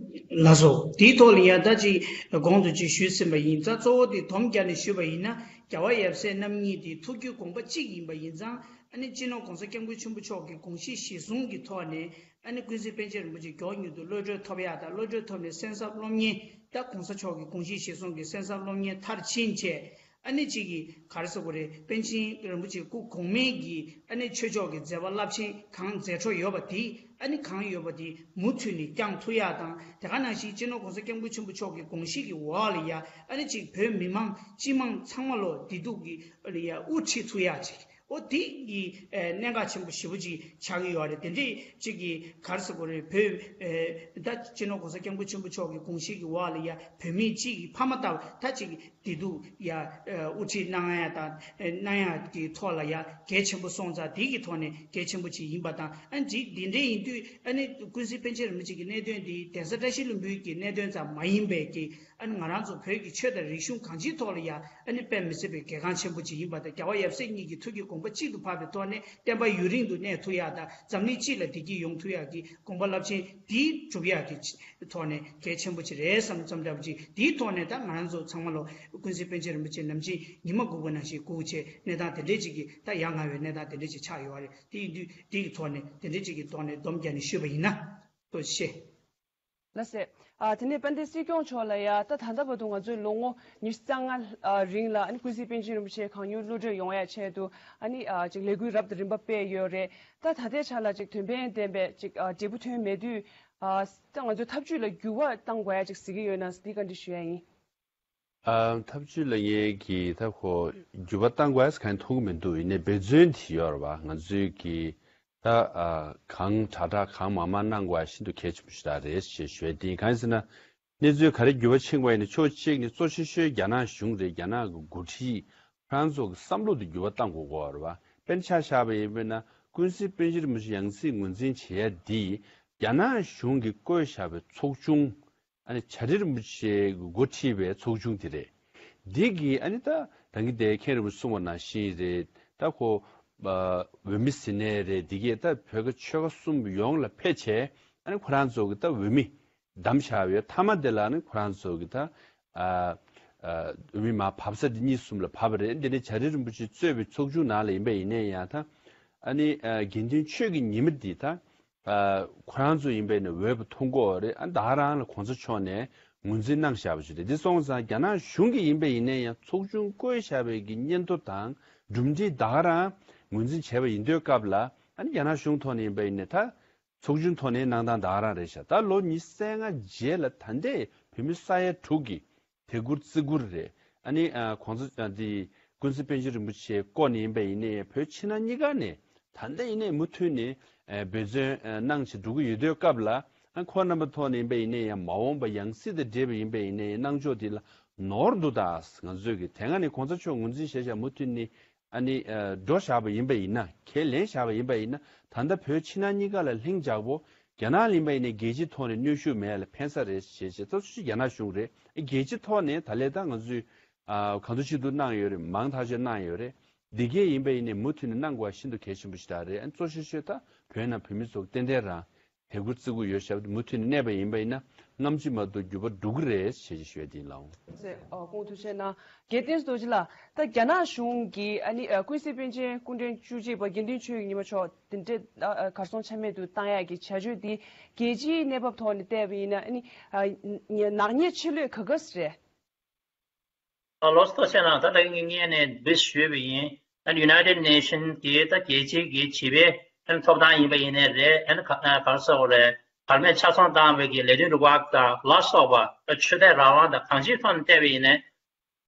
ལ་སོགས་དེའི་ཐོག་ལ་ཡང་ད་ཅིག་གོང་དུ་ཅིག་ཞུས་ཟིན་པ་ཡིན་ཙང་། གཙོ་བོ་དེ་སྡོམ་རྒྱག་ནས་ཞུས་པ་ཡིན་ན། རྒྱལ་བ་ཡབ་སྲས་རྣམ་གཉིས་དེ་ཐུགས་རྒྱུད་དགོངས་པ་གཅིག་ཡིན་པ་ཡིན་ཙང་། ཨ་ནི་སྤྱི་ནོར་༸གོང་ས་༸སྐྱབས་མགོན་ཆེན་པོ་མཆོག་གི་དགོངས་གཞི་གཞིར་བཟུང་གི་ཐོག་ནས། ཨ་ནི་ཀུན་གཟིགས་པཎ་ཆེན་རིན་པོ་ཆེ་མགྱོགས་མྱུར་དུ་གློད་གྲོལ་ཐོབ་ཡག་དང་། གློད་གྲོལ་ཐོབ་ནས་གསན་བསམ་སློབ་གཉེར། ད་༸གོང་ས་མཆོག་གི་དགོངས་གཞི་གཞིར་བཟུང་གི་གསན་བསམ་སློབ་གཉེར་མཐར་ཕྱིན་བྱས། ཨ་ནི་གཅིག་གིས་ག་རེ་ཟེར་དགོས་རེད། པཎ་ཆེན་རིན་པོ་ཆེ་སྐུ་གོང་མའི་གི་ཨ་ནི་ཆོས་ཕྱོགས་ཀྱི་མཛད་པ་རླབས་ཆེན་གང་མཛད་འཕྲོ་ཡོད་པ་དེ། ཨ་ནི་གང་ཡོད་པ་དེ་མུ་མཐུད་ནས་བསྐྱང་ཐུབ་ཡག་དང་། དེ་ག་ནང་བཞིན་སྤྱི་ནོར་༸གོང་ས་༸སྐྱབས་མགོན་ཆེན་པོ་མཆོག་གི་དགོངས་གཞི་གི་འོག་ལ་ཡ། ཨ་ནི་གཅིག་བོད་མི་མང་སྤྱི་མང་ཚང་མ་ལོ་བདེ་སྡུག་གི་ཨ་ནི་ཡ་དབུ་ཁྲིད་ཐུབ་ཡག་ཅིག་འོ་དེ་གི་ཨ་གནད་འགག་ཆེན་པོ་ཞེ་པོ་ཅིག་ཆགས་ཀྱི་ཡོད་རེད། དེ་འདྲས་ཅིག་གི་ག་རེ་ཟེར་དགོས་རེད། བོད་ཨ་ད་སྤྱི་ནོར་༸གོང་ས་༸སྐྱབས་མགོན་ཆེན་པོ་མཆོག་གི་དགོངས་གཞི་གི་འོག་ལ་ཡ་བོད་མི་གཅིག་གི་ཕ་མ་ལྟ་བུ་ད་ཅིག་བདེ་སྡུག་ཡ་ཨ་དབུ་ཁྲིད་གནང་ཡ་དང་གནང་ཡ་གི་ཐོག་ལ་ཡ་གལ་ཆེན་པོ་སོང་ཙང་། དེ་གི་ཐོག་ནས་གལ་ཆེན་པོ་ཅིག་ཡིན་པ་དང་། ཨ་ནི་འདི་འདི་འདྲས་ཡིན་དུས། ཨ་ནི་ཀུན་གཟིགས་པཎ་ཆེན་རིན་པོ་ཆེ་གི་གནད་དོན་འདི་གདན་ས་བཀྲ་ཤིས་ལྷུན་པོའི་གི་གནད་དོན་ཙམ་མ་ཡིན་པའི་གི། ཨ་ནི་ང་རང་ཚོ་བོད་ཀྱི་ཆོས་དང་རིག་གཞུང་གང་ཅིའི་ཐོག་ལ་ཡ་ཨ་ནི་དཔེ་མི་སྲིད་པའི་གལ་འགངས་ཆེན་པོ་ཅིག་ཡིན་པ་དང་། རྒྱལ་བ་ཡབ་སྲས་གཉིས་ཀྱི་ཐུགས་ཀྱི་དགོངས་པ་གཅིག་ཏུ་བབས་པའི་ཐོག་ནས་བསྟན་པ་ཡུན་རིང་དུ་གནས་ཐུབ་ཡ་དང་། འཛམ་གླིང་སྤྱི་ལ་བདེ་སྐྱིད་ཡོང་ཐུབ་ཡ་གི་དགོངས་པ་རླབས་ཆེན་འདི་སྒྲུབ་ཡ་གི་ཐོག་ནས་གལ་ཆེན་པོ་ཅིག་རེད་བསམ་བསམ་འདྲ་པོ་ཅིག་འདིའི་ཐོག་ནས་ད་ང་རང་ཚོ་ཚང་མ་ལོ་ཀུན་གཟིགས་པཎ་ཆེན་རིན་པོ་ཆེ་ནམ་ཞིག་ཉི་མ་སྒུག་པ་ནང་བཞིན་སྒུག་བྱས། གནས་སྟངས་དེ་འདྲས་ཅིག་གི་ད་ཡ་ང་བའི་གནས་སྟངས་དེ་འདྲས་ཅིག་ཆགས་ཡོད་རེད། དེ་ཡིན་དུས་དེ་གི་ཐོག་ནས་དེ་འདྲས་ཅིག་གི་ཐོག་ནས་སྡོམ་རྒྱག་ནས་ཞུས་པ་ཡིན་ན། ཐུགས་རྗེ་ཆེ། ལགས་སེ། ཨ་དེ་ནས་དཔལ་ལྡན་སྲིད་སྐྱོང་མཆོག་ལ་ཡ་ད་ད་ལྟ་བར་དུ་ང་ཚོས་ལོ་ངོ་ཉི་ཤུ་རྩ་ལྔ་ཨ་རིང་ལ་ཨ་ནི་ཀུན་གཟིགས་པཎ་ཆེན་རིན་པོ་ཆེ་གང་མྱུར་གློད་གྲོལ་ཡོང་ཡ་ཆེད་དུ་ཨ་ནི་ཨ་ཅིག་ལས་འགུལ་རབ་དང་རིམ་པ་སྤེལ་ཡོད་རེད། ད་ད་ལྟའི་ཆ་ལ་ཅིག་དོན་ཕན་ལྡན་པའི་ཅིག་ཨ་འབྲས་བུ་ཐོན་མེད་དུས། ཨ་ད་ང་ཚོའི་ཐབས་ཇུས་ལ་འགྱུར་བ་གཏང་དགོས་ཡ་ཅིག་གཟིགས་ཀྱི་ཡོད་ན་འདི་བཀའ་འདྲི་ཞུ་ཡ་ཡིན། ཨ་ཐབས་ཇུས་ལ་ངས་ཀྱི་ད་ཁོ་འགྱུར་བ་གཏང་དགོས་ཡ་གང་མཐོང་གི་མི་འདུག་ཡིན་ནའི་འབད་བརྩོན་དེ་ཡོད་རེད་བ། ང་ཚོའི་གི་ད་ཨ་གང་དྲག་དྲག་གང་མང་མང་གནང་དགོས་ཡ་ཤིན་ཏུ་གལ་ཆེན་པོ་ཞིག་རེད་ཞེས་ཞུ་ཡ་དེ་ཡིན། གང་ཡིན་ཟེར་ན། གནས་ཚུལ་ག་རེ་འགྱུར་བ་ཕྱིན་པ་ཡིན་ན། ཕྱོགས་གཅིག་ནས་གཙོ་ཆེ་ཤོས་རྒྱ་ནག་གཞུང་རེད། རྒྱ་ནག་གི་འགོ་ཁྲིད་ཁོ་རང་ཚོ་གི་བསམ་བློ་དེ་འགྱུར་བ་གཏང་དགོས་ཀྱི་ཡོད་རེད་བ། དཔེར་ན་ཆ་བཞག་པ་ཡིན་པས་ན། ཀུན་གཟིགས་པཎ་ཆེན་རིན་པོ་ཆེ་ཡང་སྲིད་ངོས་འཛིན་བྱེད་ཡ་འདི་རྒྱ་ནག་གཞུང་གིས་བསྐོས་བཞག་པའི་ཚོགས་ཆུང་། ཨ་ནི་བྱ་རི་རིན་པོ་ཆེ་གིས་འགོ་ཁྲིད་པའི་ཚོགས་ཆུང་དེ་རེད། འདི་གིས་ཨ་ནི་ད་རང་གི་དེ་མཁན་རིན་པོ་ཆེ་གསུངས་པ་ནང་བཞིན་རེད། ད་ཁོ་ཨ་འོས་མི་ཟིན་ནའི་རེད། འདི་གས་ད་བོད་ཀྱི་ཆོལ་ཁ་གསུམ་ཡོངས་ལ་ཕེབས་བྱས། ཨ་ནི་ཁོ་རང་ཚོ་གི་ད་འོས་མི་བདམས་བཞག་ཡོད། མཐའ་མ་དེ་ལ་ཨ་ནི་ཁོ་རང་ཚོ་གི་ད་ཨ་ཨ་འོས་མི་མར་བབས་ས་དེ་གཉིས་གསུམ་ལ་བབས་པ་རེད། འདི་ནི་བྱ་རི་རིན་པོ་ཆེ་གཙོས་པའི་ཚོགས་ཆུང་ནང་ལ་ཡིན་པ་ཡིན་ནའི་ཡང་། ད་ཨ་ནི་ཨ་དགེ་འདུན་ཆོས་ཀྱི་ཉི་མ་འདི་ད། ཨ་ཁོ་རང་ཚོ་ཡིན་པས་ནི་འོས་པ་ཐོབ་ཀྱི་ཡོད་རེད། ཨ་ད་ག་རང་ལ་གོང་ས་མཆོག་ནས་ངོས་འཛིན་གནང་བཞག་པ་ཞིག་རེད། འདི་སོང་ཙང་རྒྱ་ནག་གཞུང་གིས་ཡིན་པས་ཡིན་ནའི་ཡང་ཚོགས་ཆུང་བསྐོས་བཞག་པའི་གི་སྙན་ཐོ་དང་གྲུབ་འབྲས་ད་ག་རང་ངོས་འཛིན་བྱས་པ་ཡིན་དུས་སྐབས་ལ། ཨ་ནི་རྒྱ་ནག་གཞུང་ཐོག་ནས་ཡིན་པས་ཡིན་ནའི་ད་ཚོགས་ཆུང་ཐོག་ནས་གནང་སྟངས་ད་ག་རང་རེད་ཤག་ད་ལོ་ཉི་ཤུ་རྩ་ལྔ་རྗེས་ལ་ད་ལྟའི་བོད་མི་ས་ཡ་དྲུག་གི་དད་བཀུར་བརྩི་བཀུར་རེད། ཨ་ནི་ཨ་གོང་ས་ཨ་འདི་ཀུན་གཟིགས་པཎ་ཆེན་རིན་པོ་ཆེ་བསྐོས་ནས་ཡིན་པ་ཡིན་ནའི་བོད་ཕྱི་ནང་གཉིས་ཀ་ནས་ད་ལྟ་ཡིན་ནའི་མུ་མཐུད་ནས་ཨ་འབད་བརྩོན་ཨ་གནང་བྱས་འགྲོ་གི་ཡོད་དུས་སྐབས་ལ། ཨ་ཁོང་རྣམ་པ་ཐོག་ནས་ཡིན་པ་ཡིན་ནའི་ཡང་མ་འོངས་པ་ཡང་སྲིད་དང་འབྲེལ་བ་ཡིན་པ་ཡིན་ནའི་གནང་ཕྱོགས་དེ་ལ་ནོར་འདུག་ད་ང་ཚོས་ཀྱི་དེ་སྔ་ནས་གོང་ས་མཆོག་ངོས་འཛིན་བྱས་བཞག་མུ་མཐུད་ནས་ཨ་ནི་ཨ་འགྲོ་བཞག་པ་ཡིན་པ་ཡིན་ན། ཁས་ལེན་བཞག་པ་ཡིན་པ་ཡིན་ན། ད་ལྟ་བོད་ཕྱི་ནང་གཉིས་ཀ་ལ་ལྷིང་འཇགས་པོ། རྒྱ་ནག་ལ་ཡིན་པ་ཡིན་ནའི་རྒྱལ་སྤྱིའི་ཐོག་ནས་གནོན་ཤུགས་མེད་ལ་ཕན་ས་རེད་ཞེས་བྱས། ད་སུ་ཞིག་རྒྱ་ནག་གཞུང་རེད། རྒྱལ་སྤྱིའི་ཐོག་ནས་ད་ལས་ད་ང་ཚོས་ཨ་གང་ཐུབ་ཅི་ཐུབ་གནང་ཡོད་རེད། མང་ཐག་ཆོད་གནང་ཡོད་རེད། འདི་གས་ཡིན་པ་ཡིན་ནའི་མུ་མཐུད་ནས་གནང་དགོས་པ་ཤིན་ཏུ་གལ་ཆེན་པོ་ཞིག་ད་རེད། ཨ་གཙོ་ཆེ་ཤོས་ད་བོད་ནང་བོད་མི་ཚོ་ཏན་ཏན་རང་དད་བཀུར་བརྩི་བཀུར་ཡོད་བཞག་པ་མུ་མཐུད་ནས་གནས་པ་ཡིན་པ་ཡིན་ན། སྔ་ཕྱི་མ་གཏོགས་འགྱུར་བ་འགྲོ་གི་རེད་ཞེས་ཞུ་ཡ་དེ་ཡིན་ལགས། ཟེར། ཨོ་སྐུ་ངོ་ཐུགས་རྗེ་གནང་། རྒྱལ་བསྟན་རྡོ་རྗེ་ལགས། ད་རྒྱ་ནག་གཞུང་གིས་ཨ་ནི་ཨ་ཀུན་གཟིགས་པཎ་ཆེན་སྐུ་ཕྲེང་བཅུ་གཅིག་པ་དགེ་འདུན་ཆོས་ཀྱི་ཉི་མ་མཆོག་དེ་འདྲས་ཨ་ཨ་གར་སོང་ཆ་མེད་དུ་བཏང་ཡག་གི་བྱ་སྤྱོད་འདི་རྒྱལ་སྤྱིའི་གནས་བབ་ཐོག་ནས་བལྟས་པ་ཡིན་ན་ཨ་ནི་ཨ་ནག་ཉེས་ཆེ་ལོས་ག་ག་རེད། ཨ་ལགས་སོ། ཐུགས་རྗེ་གནང་། ད་ལྟ་ངས་སྔོན་ནས་འདི་ཞུས་པ་ཡིན། ཨ་ནི་United Nations གི་ད་རྒྱལ་སྤྱིའི་གི་བྱིས་པའི་ཨ་ནི་ཐོབ་ཐང་ཡིན་པ་ཡིན་ནའི་རེད། ཨ་ནི་ག་ཨ་ག་རེ་ཟེར་དགོས་རེད། བར་མེད་ཆ་ཚང་བཏང་བའི་གི་ལས་དོན་རུ་ཁག་དང་ལ་སོགས་པ་ཆོས་དད་རང་དབང་དང་གང་ཅིའི་ཐོག་ནས་བལྟས་པ་ཡིན་ནའི་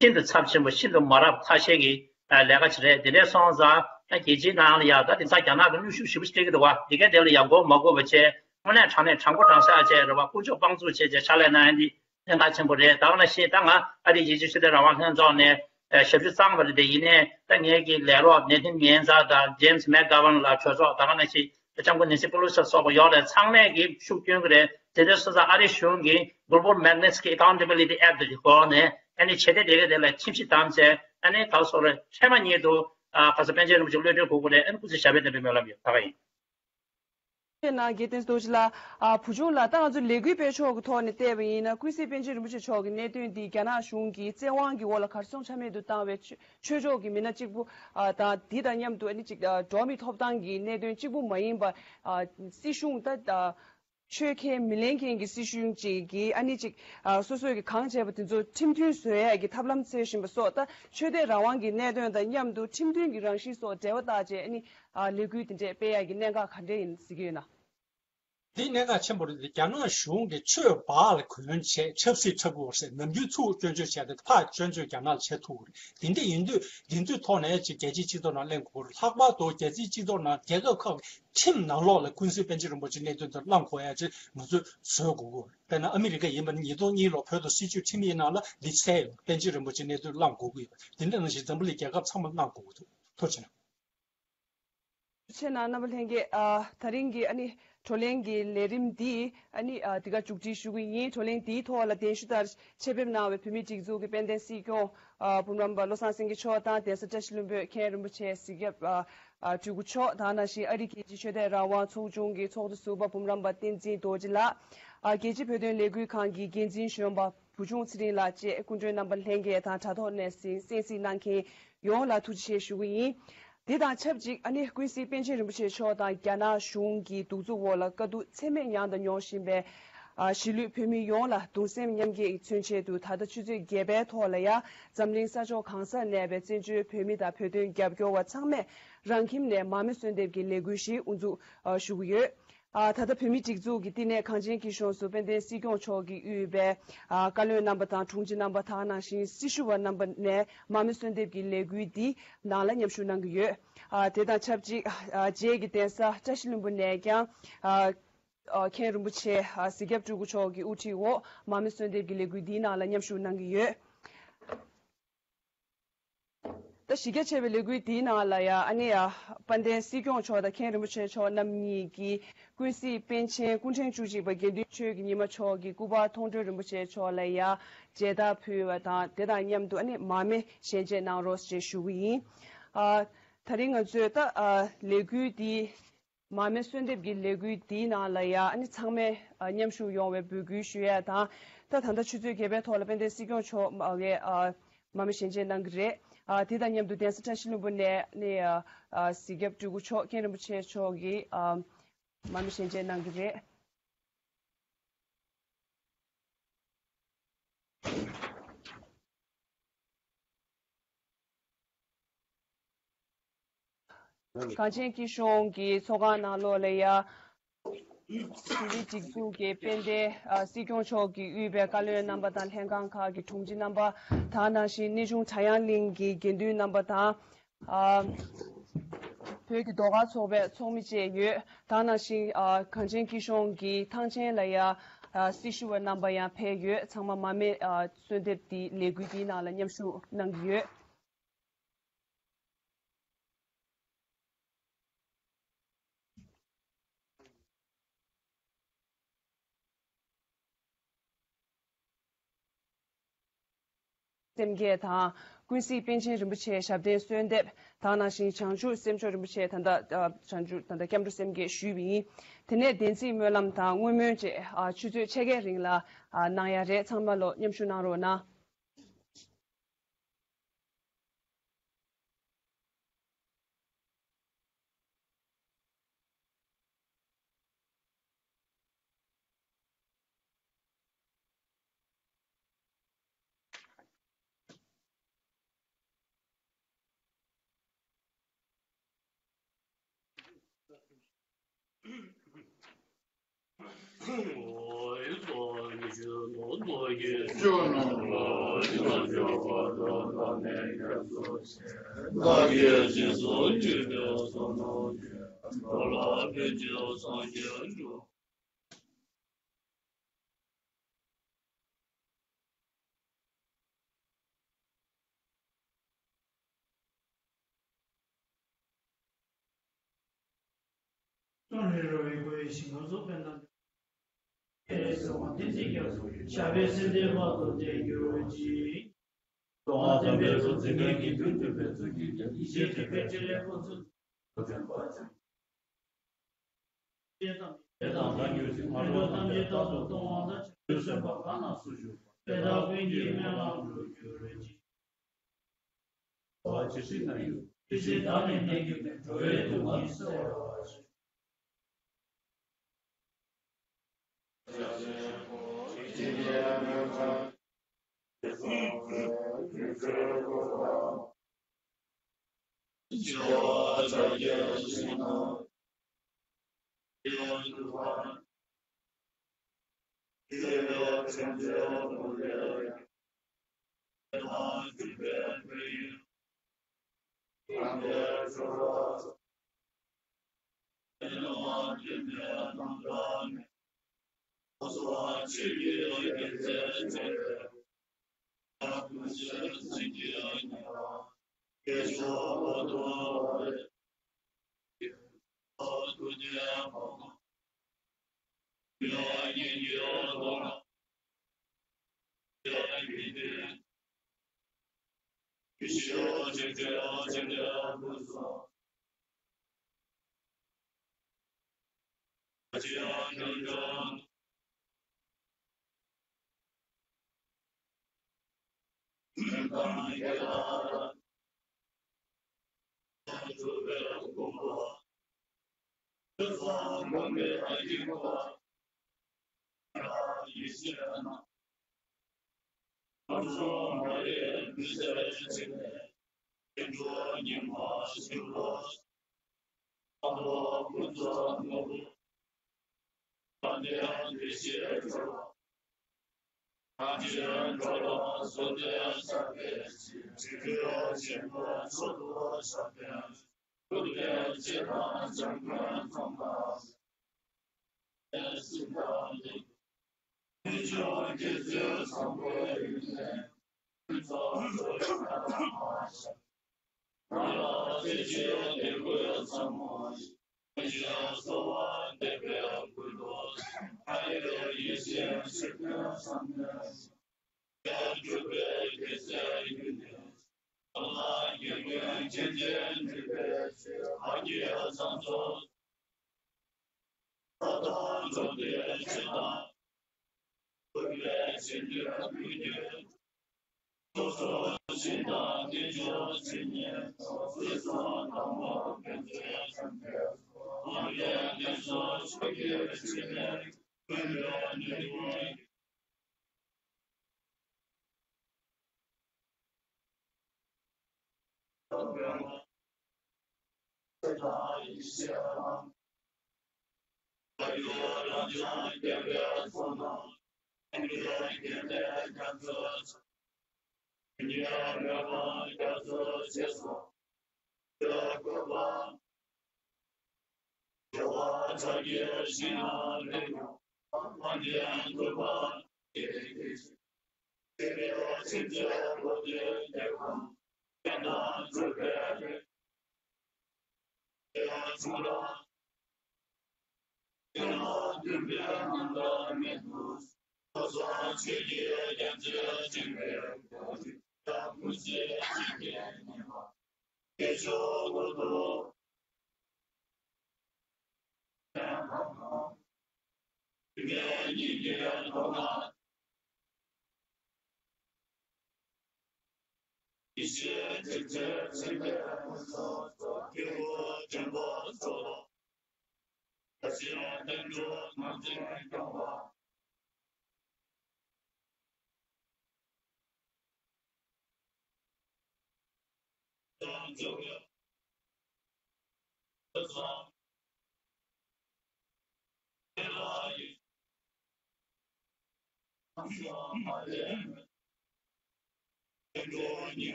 ཤིན་ཏུ་ཚབས་ཆེན་པོ་ཤིན་ཏུ་མ་རབས་ཐ་ཤལ་གྱི་ལས་ཀ་ཅིག་རེད། དེ་འདྲ་སོང་ཙང་རྒྱལ་སྤྱིའི་ནང་ལ་ཡང་ད་དེང་སང་རྒྱ་ནག་གི་གནོན་ཤུགས་ཞེ་པོ་ཅིག་སྤྲད་ཀྱི་འདུག་བ། དེ་གའི་དེ་ལ་ཡང་མགོ་མ་སྒུར་བ་བྱས་དངོས་གནས་དྲང་གནས་དྲང་པོ་དྲང་གཞག་བྱས་རེད་བ། དཀོན་མཆོག་དཔང་བཙུགས་བྱས་བྱས་ཕྱག་ལས་གནང་ཡ་འདི་གནད་འགག་ཆེན་པོ་རེད། ད་ག་ནང་བཞིན་ད་ང་ཨ་རིའི་རྒྱལ་སྤྱིའི་ཆོས་དད་རང་དབང་ལྷན་ཚོགས་ནས་ཞབས་ཞུ་གཙང་བ་རེད། དེ་ཡིན་ནའི་ད་ངེད་ཀྱི་ལས་རོགས་ནེ་ཐན་མེན་ཛ་དང་ཇེམ་སི་མེག་གྷ་ཝན་ལགས་གྲོས་ཚོགས། ད་ག་ནང་བཞིན་ལྕམ་སྐུ་ནེན་སི་པེ་ལོ་སི་སོགས་པ་ཡོངས་ལ་ཚང་མས་ཀྱི་ཤུགས་སྐྱོན་གྱི་རེད། དེ་འདྲ་སོང་ཙང་ཨ་རིའི་གཞུང་གིས་Global Magnitsky Accountability Act གི་སྒོ་ནས་ཨ་ནི་བྱེད་གཏེ་དེ་ག་དེ་ལ་ཁྲིམས་གཞི་བསྡམས་བྱས་ཨ་ནི་ག་སོགས་རེད། འཕྲལ་མ་ཉིད་དུ་ཨ་ག་ས་པཎ་ཆེན་རིན་པོ་ཆེ་གློད་གྲོལ་དགོས་ཀྱི་རེད། ཨ་ནི་སྐུ་ཚེ་ཞབས་པད་བརྟན་པའི་སྨོན་ལམ་ཡོད། ད་ག་ཡིན། ཁྱེད་ནང་རྒྱལ་བསྟན་རྡོ་རྗེ་ལགས། ཨ་བུ་ཆུང་ལགས། ད་ང་ཚོ་ལས་འགུལ་སྤེལ་ཕྱོགས་ཀྱི་ཐོག་ནས་བལྟས་པ་ཡིན་ན་ཀུན་གཟིགས་པཎ་ཆེན་རིན་པོ་ཆེ་མཆོག་གི་གནད་དོན་འདི་རྒྱ་ནག་གཞུང་གིས་བཙན་དབང་གི་འོག་ལ་གར་སོང་ཆ་མེད་དུ་བཏང་བའི་ཆོས་ཆོས་ཕྱོགས་ཀྱི་མི་སྣ་གཅིག་པུ་ཨ་དང་དེ་དང་མཉམ་དུ་ཨ་ནི་གཅིག་ཨ་འགྲོ་བ་མིའི་ཐོབ་ཐང་གི་གནད་དོན་གཅིག་པུ་མ་ཡིན་པ་ཨ་སྲིད་གཞུང་ད་ཨ་ཆོས་ཁས་མི་ལེན་མཁན་གྱི་སྲིད་གཞུང་གཅིག་གིས་ཨ་ནི་གཅིག་ཨ་སོ་སོས་ཀྱི་གང་བྱས་པ་དེ་ཚོ་ཁྲིམས་མཐུན་བཟོ་ཡས་ཀྱི་ཐབས་ལམ་འཚོལ་བཞིན་པ་སོགས། ད་ཆོས་དད་རང་དབང་གི་གནད་དོན་དང་མཉམ་དུ་ཁྲིམས་མཐུན་གྱི་རང་བཞིན་སོགས་འབྲེལ་བ་བཏགས་བྱས་ཨ་ནི་ཨ་ལས་འགུལ་དེ་འདྲས་སྤེལ་ཡས་ཀྱི་གནད་འགག་ག་འདྲས་ཡིན་ཟེར་གྱི་ཡོད་ན། འདི་གནད་འགག་ཆེན་པོ་རེད། རྒྱ་ནག་གཞུང་གིས་ཆོས་བག་ལ་གོན་བྱས་ཆབ་སྲིད་འཁྲབ་དགོས་ཟེར། ནམ་རྒྱུན་ཚུར་སྐྱོན་བརྗོད་བྱས་ཏེ་ཕར་སྐྱོན་བརྗོད་རྒྱ་ནག་ལ་བྱེད་ཐུབ་ཀྱི་རེད། དེ་འདྲ་ཡིན་དུས་འདི་ཚོའི་ཐོག་ནས་ཅིག་རྒྱལ་སྤྱིའི་སྤྱི་ཚོགས་ནང་གླེང་དགོས་ཀྱི་རེད། ལྷག་པར་དུ་རྒྱལ་སྤྱིའི་སྤྱི་ཚོགས་ནང་རྒྱལ་ཁབ་ཁག་གི་ཁྲིམས་ནང་ལོགས་ལ་ཀུན་གཟིགས་པཎ་ཆེན་རིན་པོ་ཆེའི་གནད་དོན་དེ་གླེང་དགོས་ཡ་ཅིག་ང་ཚོས་བཟོ་དགོས་ཀྱི་རེད། དཔེར་ན་ཨ་མི་རི་ཀ་ཡིན་པ་ན་ཉིས་སྟོང་གཉིས་ལོ་བོད་དང་སྲིད་བྱུས་ཁྲིམས་ཡིག་ནང་ལ་འདི་གསལ་ཡོད། པཎ་ཆེན་རིན་པོ་ཆེའི་གནད་དོན་གླེང་དགོས་ཀྱི་ཡོད། དེ་འདྲ་ནང་བཞིན་འཛམ་བུ་གླིང་རྒྱལ་ཁབ་ཚང་མ་གླེང་དགོས་ཀྱི་འདུག་ཐུགས་རྗེ་ཆེ་གནང་། ཆེ་ན་རྣམ་པ་ལྷན་རྒྱས། ཨ་ད་རིང་གི་ཨ་ནི་བགྲོ་གླེང་གི་ལས་རིམ་འདི་ཨ་ནི་ཨ་འདི་ག་མཇུག་སྒྲིལ་ཞུ་གི་ཡིན། བགྲོ་གླེང་འདིའི་ཐོག་ལ་གདན་ཞུ་ལྟར་ཆེད་ཕེབས་གནང་བའི་བོད་མིའི་སྒྲིག་འཛུགས་ཀྱི་དཔལ་ལྡན་སྲིད་སྐྱོང་ཨ་འབུམ་རམས་པ་བློ་བཟང་སེང་གེ་མཆོག་དང་། གདན་ས་བཀྲ་ཤིས་ལྷུན་པོའི་མཁན་རིན་པོ་ཆེ་གཟིགས་རྒྱབ་ཨ་ཨ་སྤྲུལ་སྐུ་མཆོག་དང་། ནང་བཞིན་ཨ་རིའི་རྒྱལ་སྤྱིའི་ཆོས་དད་རང་དབང་ཚོགས་ཆུང་གི་ཚོགས་འདུ་ཟུར་པ་འབུམ་རམས་པ་བསྟན་འཛིན་རྡོ་རྗེ་ལགས། ཨ་རྒྱལ་སྤྱིའི་བོད་དོན་ལས་འགུལ་ཁང་གི་འགན་འཛིན་གཞོན་པ་བུ་ཆུང་ཚེ་རིང་ལགས་བཅས་སྐུ་མགྲོན་རྣམ་པ་ལྷན་རྒྱས་དང་དྲ་ཐོག་ནས་གསན་གཟིགས་གནང་མཁན་ཡོངས་ལ་ཐུགས་རྗེ་ཆེ་ཞུ་གི་ཡིན། དེ་དང་ཆབས་ཅིག་ཨ་ནི་ཀུན་གཟིགས་པཎ་ཆེན་རིན་པོ་ཆེ་མཆོག་དང་རྒྱ་ནག་གཞུང་གི་གདུག་རྩུབ་འོག་ལ་དཀའ་སྡུག་ཚད་མེད་མྱངས་དང་མྱོང་བཞིན་པའི་ཨ་གཞིས་ལུས་བོད་མི་ཡོངས་ལ་གདུང་སེམས་མཉམ་སྐྱེད་ཀྱི་མཚོན་ཆེད་དུ། ད་ལྟ་ཆུ་ཚོད་བརྒྱད་པའི་ཐོག་ལ་ཡང་འཛམ་གླིང་ས་ཕྱོགས་གང་སར་གནས་པའི་བཙན་བྱོལ་བོད་མི་དང་བོད་དོན་རྒྱབ་སྐྱོར་བ་ཚང་མས་རང་ཁྱིམ་ནས་མར་མེ་གསོལ་འདེབས་ཀྱི་ལས་འགུལ་ཞིག་དབུ་འཛུགས་ཨ་ཞུ་གི་ཡོད། ཨ་ད་ལྟ་བོད་མིའི་སྒྲིག་འཛུགས་ཀྱི་བསྟི་གནས་གངས་ཅན་སྐྱིད་གཤོངས་སུ་དཔལ་ལྡན་སྲིད་སྐྱོང་མཆོག་གིས་དབུས་པའི་ཨ་བཀའ་བློན་རྣམ་པ་དང་དྲུང་ཆེ་རྣམ་པ་དང་། ནང་བཞིན་སྲི་ཞུ་བ་རྣམ་པ་ནས་མར་མེ་གསོལ་འདེབས་ཀྱི་ལས་འགུལ་འདི་ནང་ལ་མཉམ་ཞུགས་གནང་གི་ཡོད། ཨ་དེ་དང་ཆབས་ཅིག་ཨ་རྗེས་ཀྱི་གདན་ས་བཀྲ་ཤིས་ལྷུན་པོ་ནས་ཀྱང་ཨ་ཨ་མཁན་རིན་པོ་ཆེ་ཨ་གཟིགས་རྒྱབ་སྤྲུལ་སྐུ་མཆོག་གི་དབུ་ཁྲིད་འོག་མར་མེ་གསོལ་འདེབས་ཀྱི་ལས་འགུལ་འདིའི་ནང་ལ་མཉམ་ཞུགས་གནང་གི་ཡོད། ད་གཞི་རྒྱ་ཆེ་བའི་ལས་འགུལ་འདིའི་ནང་ལ་ཡང་ཨ་ནི་ཡ་དཔལ་ལྡན་སྲིད་སྐྱོང་མཆོག་དང་མཁན་རིན་པོ་ཆེ་མཆོག་རྣམ་གཉིས་ཀྱིས་ཀུན་གཟིགས་པཎ་ཆེན་སྐུ་ཕྲེང་བཅུ་གཅིག་པ་དགེ་འདུན་ཆོས་ཀྱི་ཉི་མ་མཆོག་གི་སྐུ་པར་མཐོང་གྲོལ་རིན་པོ་ཆེ་མཆོག་ལ་ཡང་མཇལ་དར་ཕུལ་བ་དང་། དེ་དང་མཉམ་དུ་ཨ་ནི་མར་མེ་ཞལ་འབྱེད་གནང་རོགས་ཞེས་ཞུ་གི་ཡིན། ཨ་ད་རིང་ང་ཚོས་ད་ཨ་ལས་འགུལ་འདི། མར་མེ་གསོལ་འདེབས་ཀྱི་ལས་འགུལ་འདིའི་ནང་ལ་ཡང་ཨ་ནི་ཚང་མས་ཨ་མཉམ་ཞུགས་ཡོང་བའི་འབོད་སྐུལ་ཞུ་ཡ་དང་། ད་ད་ལྟ་ཆུ་ཚོད་བརྒྱད་པའི་ཐོག་ལ་དཔལ་ལྡན་སྲིད་སྐྱོང་མཆོག་མ་གིས་ཨ་མར་མེ་ཞལ་འབྱེད་གནང་གི་རེད། ཨ་དེ་དང་མཉམ་དུ་གདན་ས་བཀྲ་ཤིས་ལྷུན་པོ་ནས་ནས་ཨ་ཨ་གཟིགས་རྒྱབ་སྤྲུལ་སྐུ་མཆོག་མཁན་རིན་པོ་ཆེ་མཆོག་གིས་ཨ་མར་མེ་ཞལ་འབྱེད་གནང་གི་རེད། གངས་ཅན་སྐྱིད་གཤོངས་ཀྱི་ཚོགས་ཁང་ནང་ལོགས་ལ་ཡ། བོད་མིའི་སྒྲིག་འཛུགས་ཀྱི་དཔལ་ལྡན་ཨ་སྲིད་སྐྱོང་མཆོག་གིས་དབུས་པའི་བཀའ་བློན་རྣམ་པ་དང་ལྷན་ཁང་ཁག་གི་དྲུང་ཆེ་རྣམ་པ་དང་། ནང་བཞིན་གནས་ཆུང་བྲག་གཡང་གླིང་གི་དགེ་འདུན་རྣམ་པ་དང་། ཨ་བོད་ཀྱི་ཟློས་གར་ཚོགས་པའི་ཚོགས་མི་བཅས་ཡོད། དེ་ནང་བཞིན་ཨ་གངས་ཅན་སྐྱིད་གཤོངས་ཀྱི་ཐང་ཆེན་ལ་ཡ་ཨ་སྲི་ཞུ་བ་རྣམ་པ་ཡང་ཕེབས་ཡོད། ཚང་མ་མར་མེ་ཨ་གསོལ་འདེབས་འདི་ལས་འགུལ་འདིའི་ནང་ལ་མཉམ་ཞུགས་གནང་གི་ཡོད། སེམས་བསྐྱེད་དང་། ཀུན་གཟིགས་པཎ་ཆེན་རིན་པོ་ཆེའི་ཞབས་བརྟན་གསོལ་འདེབས་དང་། ནང་བཞིན་བྱང་ཆུབ་སེམས་མཆོག་རིན་པོ་ཆེ་ད་ལྟ་ཨ་བྱང་ཆུབ་ད་ལྟ་སྐྱབས་འགྲོ་སེམས་བསྐྱེད་ཞུས་པ་ཡིན། དེ་ནས་བདེན་ཚིག་སྨོན་ལམ་དང་བསྔོ་སྨོན་བཅས་ཨ་ཆུ་ཚོད་ཕྱེད་ཀའི་རིང་ལ་ཨ་གནང་ཡ་རེད། ཚང་མ་ལོ་མཉམ་ཞུགས་གནང་རོགས་གནང་། ཆོས་རྣམས་ལ་ཡིད་ལ་བྱེད་པ་དང་། བདག་གིས་སྦྱིན་སོགས་བགྱིས་པའི་བསོད་ནམས་ཀྱིས། འགྲོ་ལ་ཕན་ཕྱིར་སངས་རྒྱས་འགྲུབ། ཙོང་ནེ་རོ་བའི་སྒོ་ཡི་ཞིང་ཁམས་སུ་ཕན་དང་། ཁྱེད་རང་གསོལ་བ་འདེབས་ཚེ་སྐྱབས་སུ་མཆི། ཞབས་པད་སྲིད་མཐའི་བར་དུ་བརྟན་གྱུར་ཅིག། སྟོང་པ་ཉིད་ཀྱི་ཚུལ་ཁྲིམས་ཀྱི་རྒྱུན་མཐུན་པའི་ཚུལ་གྱིས་ཀྱང་། ཡེ་ཤེས་སྒྲིབ་པའི་ཕྲིན་ལས་ཀུན་སེལ་ཚུལ་ཁྲིམས་པ་ཆེན་པོ། དེ་དང་རང་རྒྱུད་ཀྱི་ངན་འགྲོ་ཐམས་ཅད་རྟག་ཏུ་སྟོང་པ་དང་། ཆོས་སེམས་དཔའ་གང་ན་སུ་བཞུགས་པ། དེ་དག་ཀུན་གྱི་སྨོན་ལམ་འགྲུབ་གྱུར་ཅིག། འོ་ཇི་སྲིད་ན་ཡོད། དེ་སྲིད་བདག་ནི་གནས་གྱུར་ནས། འགྲོ་བའི་སྡུག་བསྔལ་སེལ་བར་ཤོག།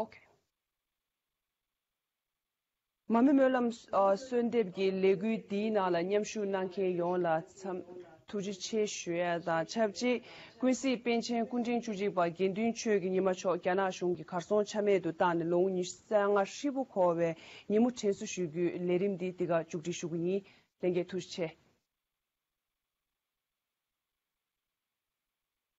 ཨོ་ཁེ། མ་མི་སྨོན་ལམ་ཨ་གསོལ་འདེབས་ཀྱི་ལས་འགུལ་འདིའི་ནང་ལ་མཉམ་ཞུགས་གནང་མཁན་ཡོངས་ལ་འཚམས། ཐུགས་རྗེ་ཆེ་ཞུ་ཡ་དང་ཆབས་ཅིག་ཀུན་གཟིགས་པཎ་ཆེན་སྐུ་ཕྲེང་བཅུ་གཅིག་པ་དགེ་འདུན་ཆོས་ཀྱི་ཉི་མ་མཆོག་རྒྱ་ནག་གཞུང་གིས་གར་སོང་ཆ་མེད་དུ་བཏང་ནས་ལོ་ངོ་ཉི་ཤུ་རྩ་ལྔ་ཧྲིལ་པོ་འཁོར་བའི་ཉིན་མོ་དྲན་གསོ་ཞུ་རྒྱུའི་ལས་རིམ་འདི་འདི་ག་མཇུག་སྒྲིལ་ཞུ་གི་ཡིན། ལྷན་རྒྱས་ཐུགས་རྗེ་ཆེ།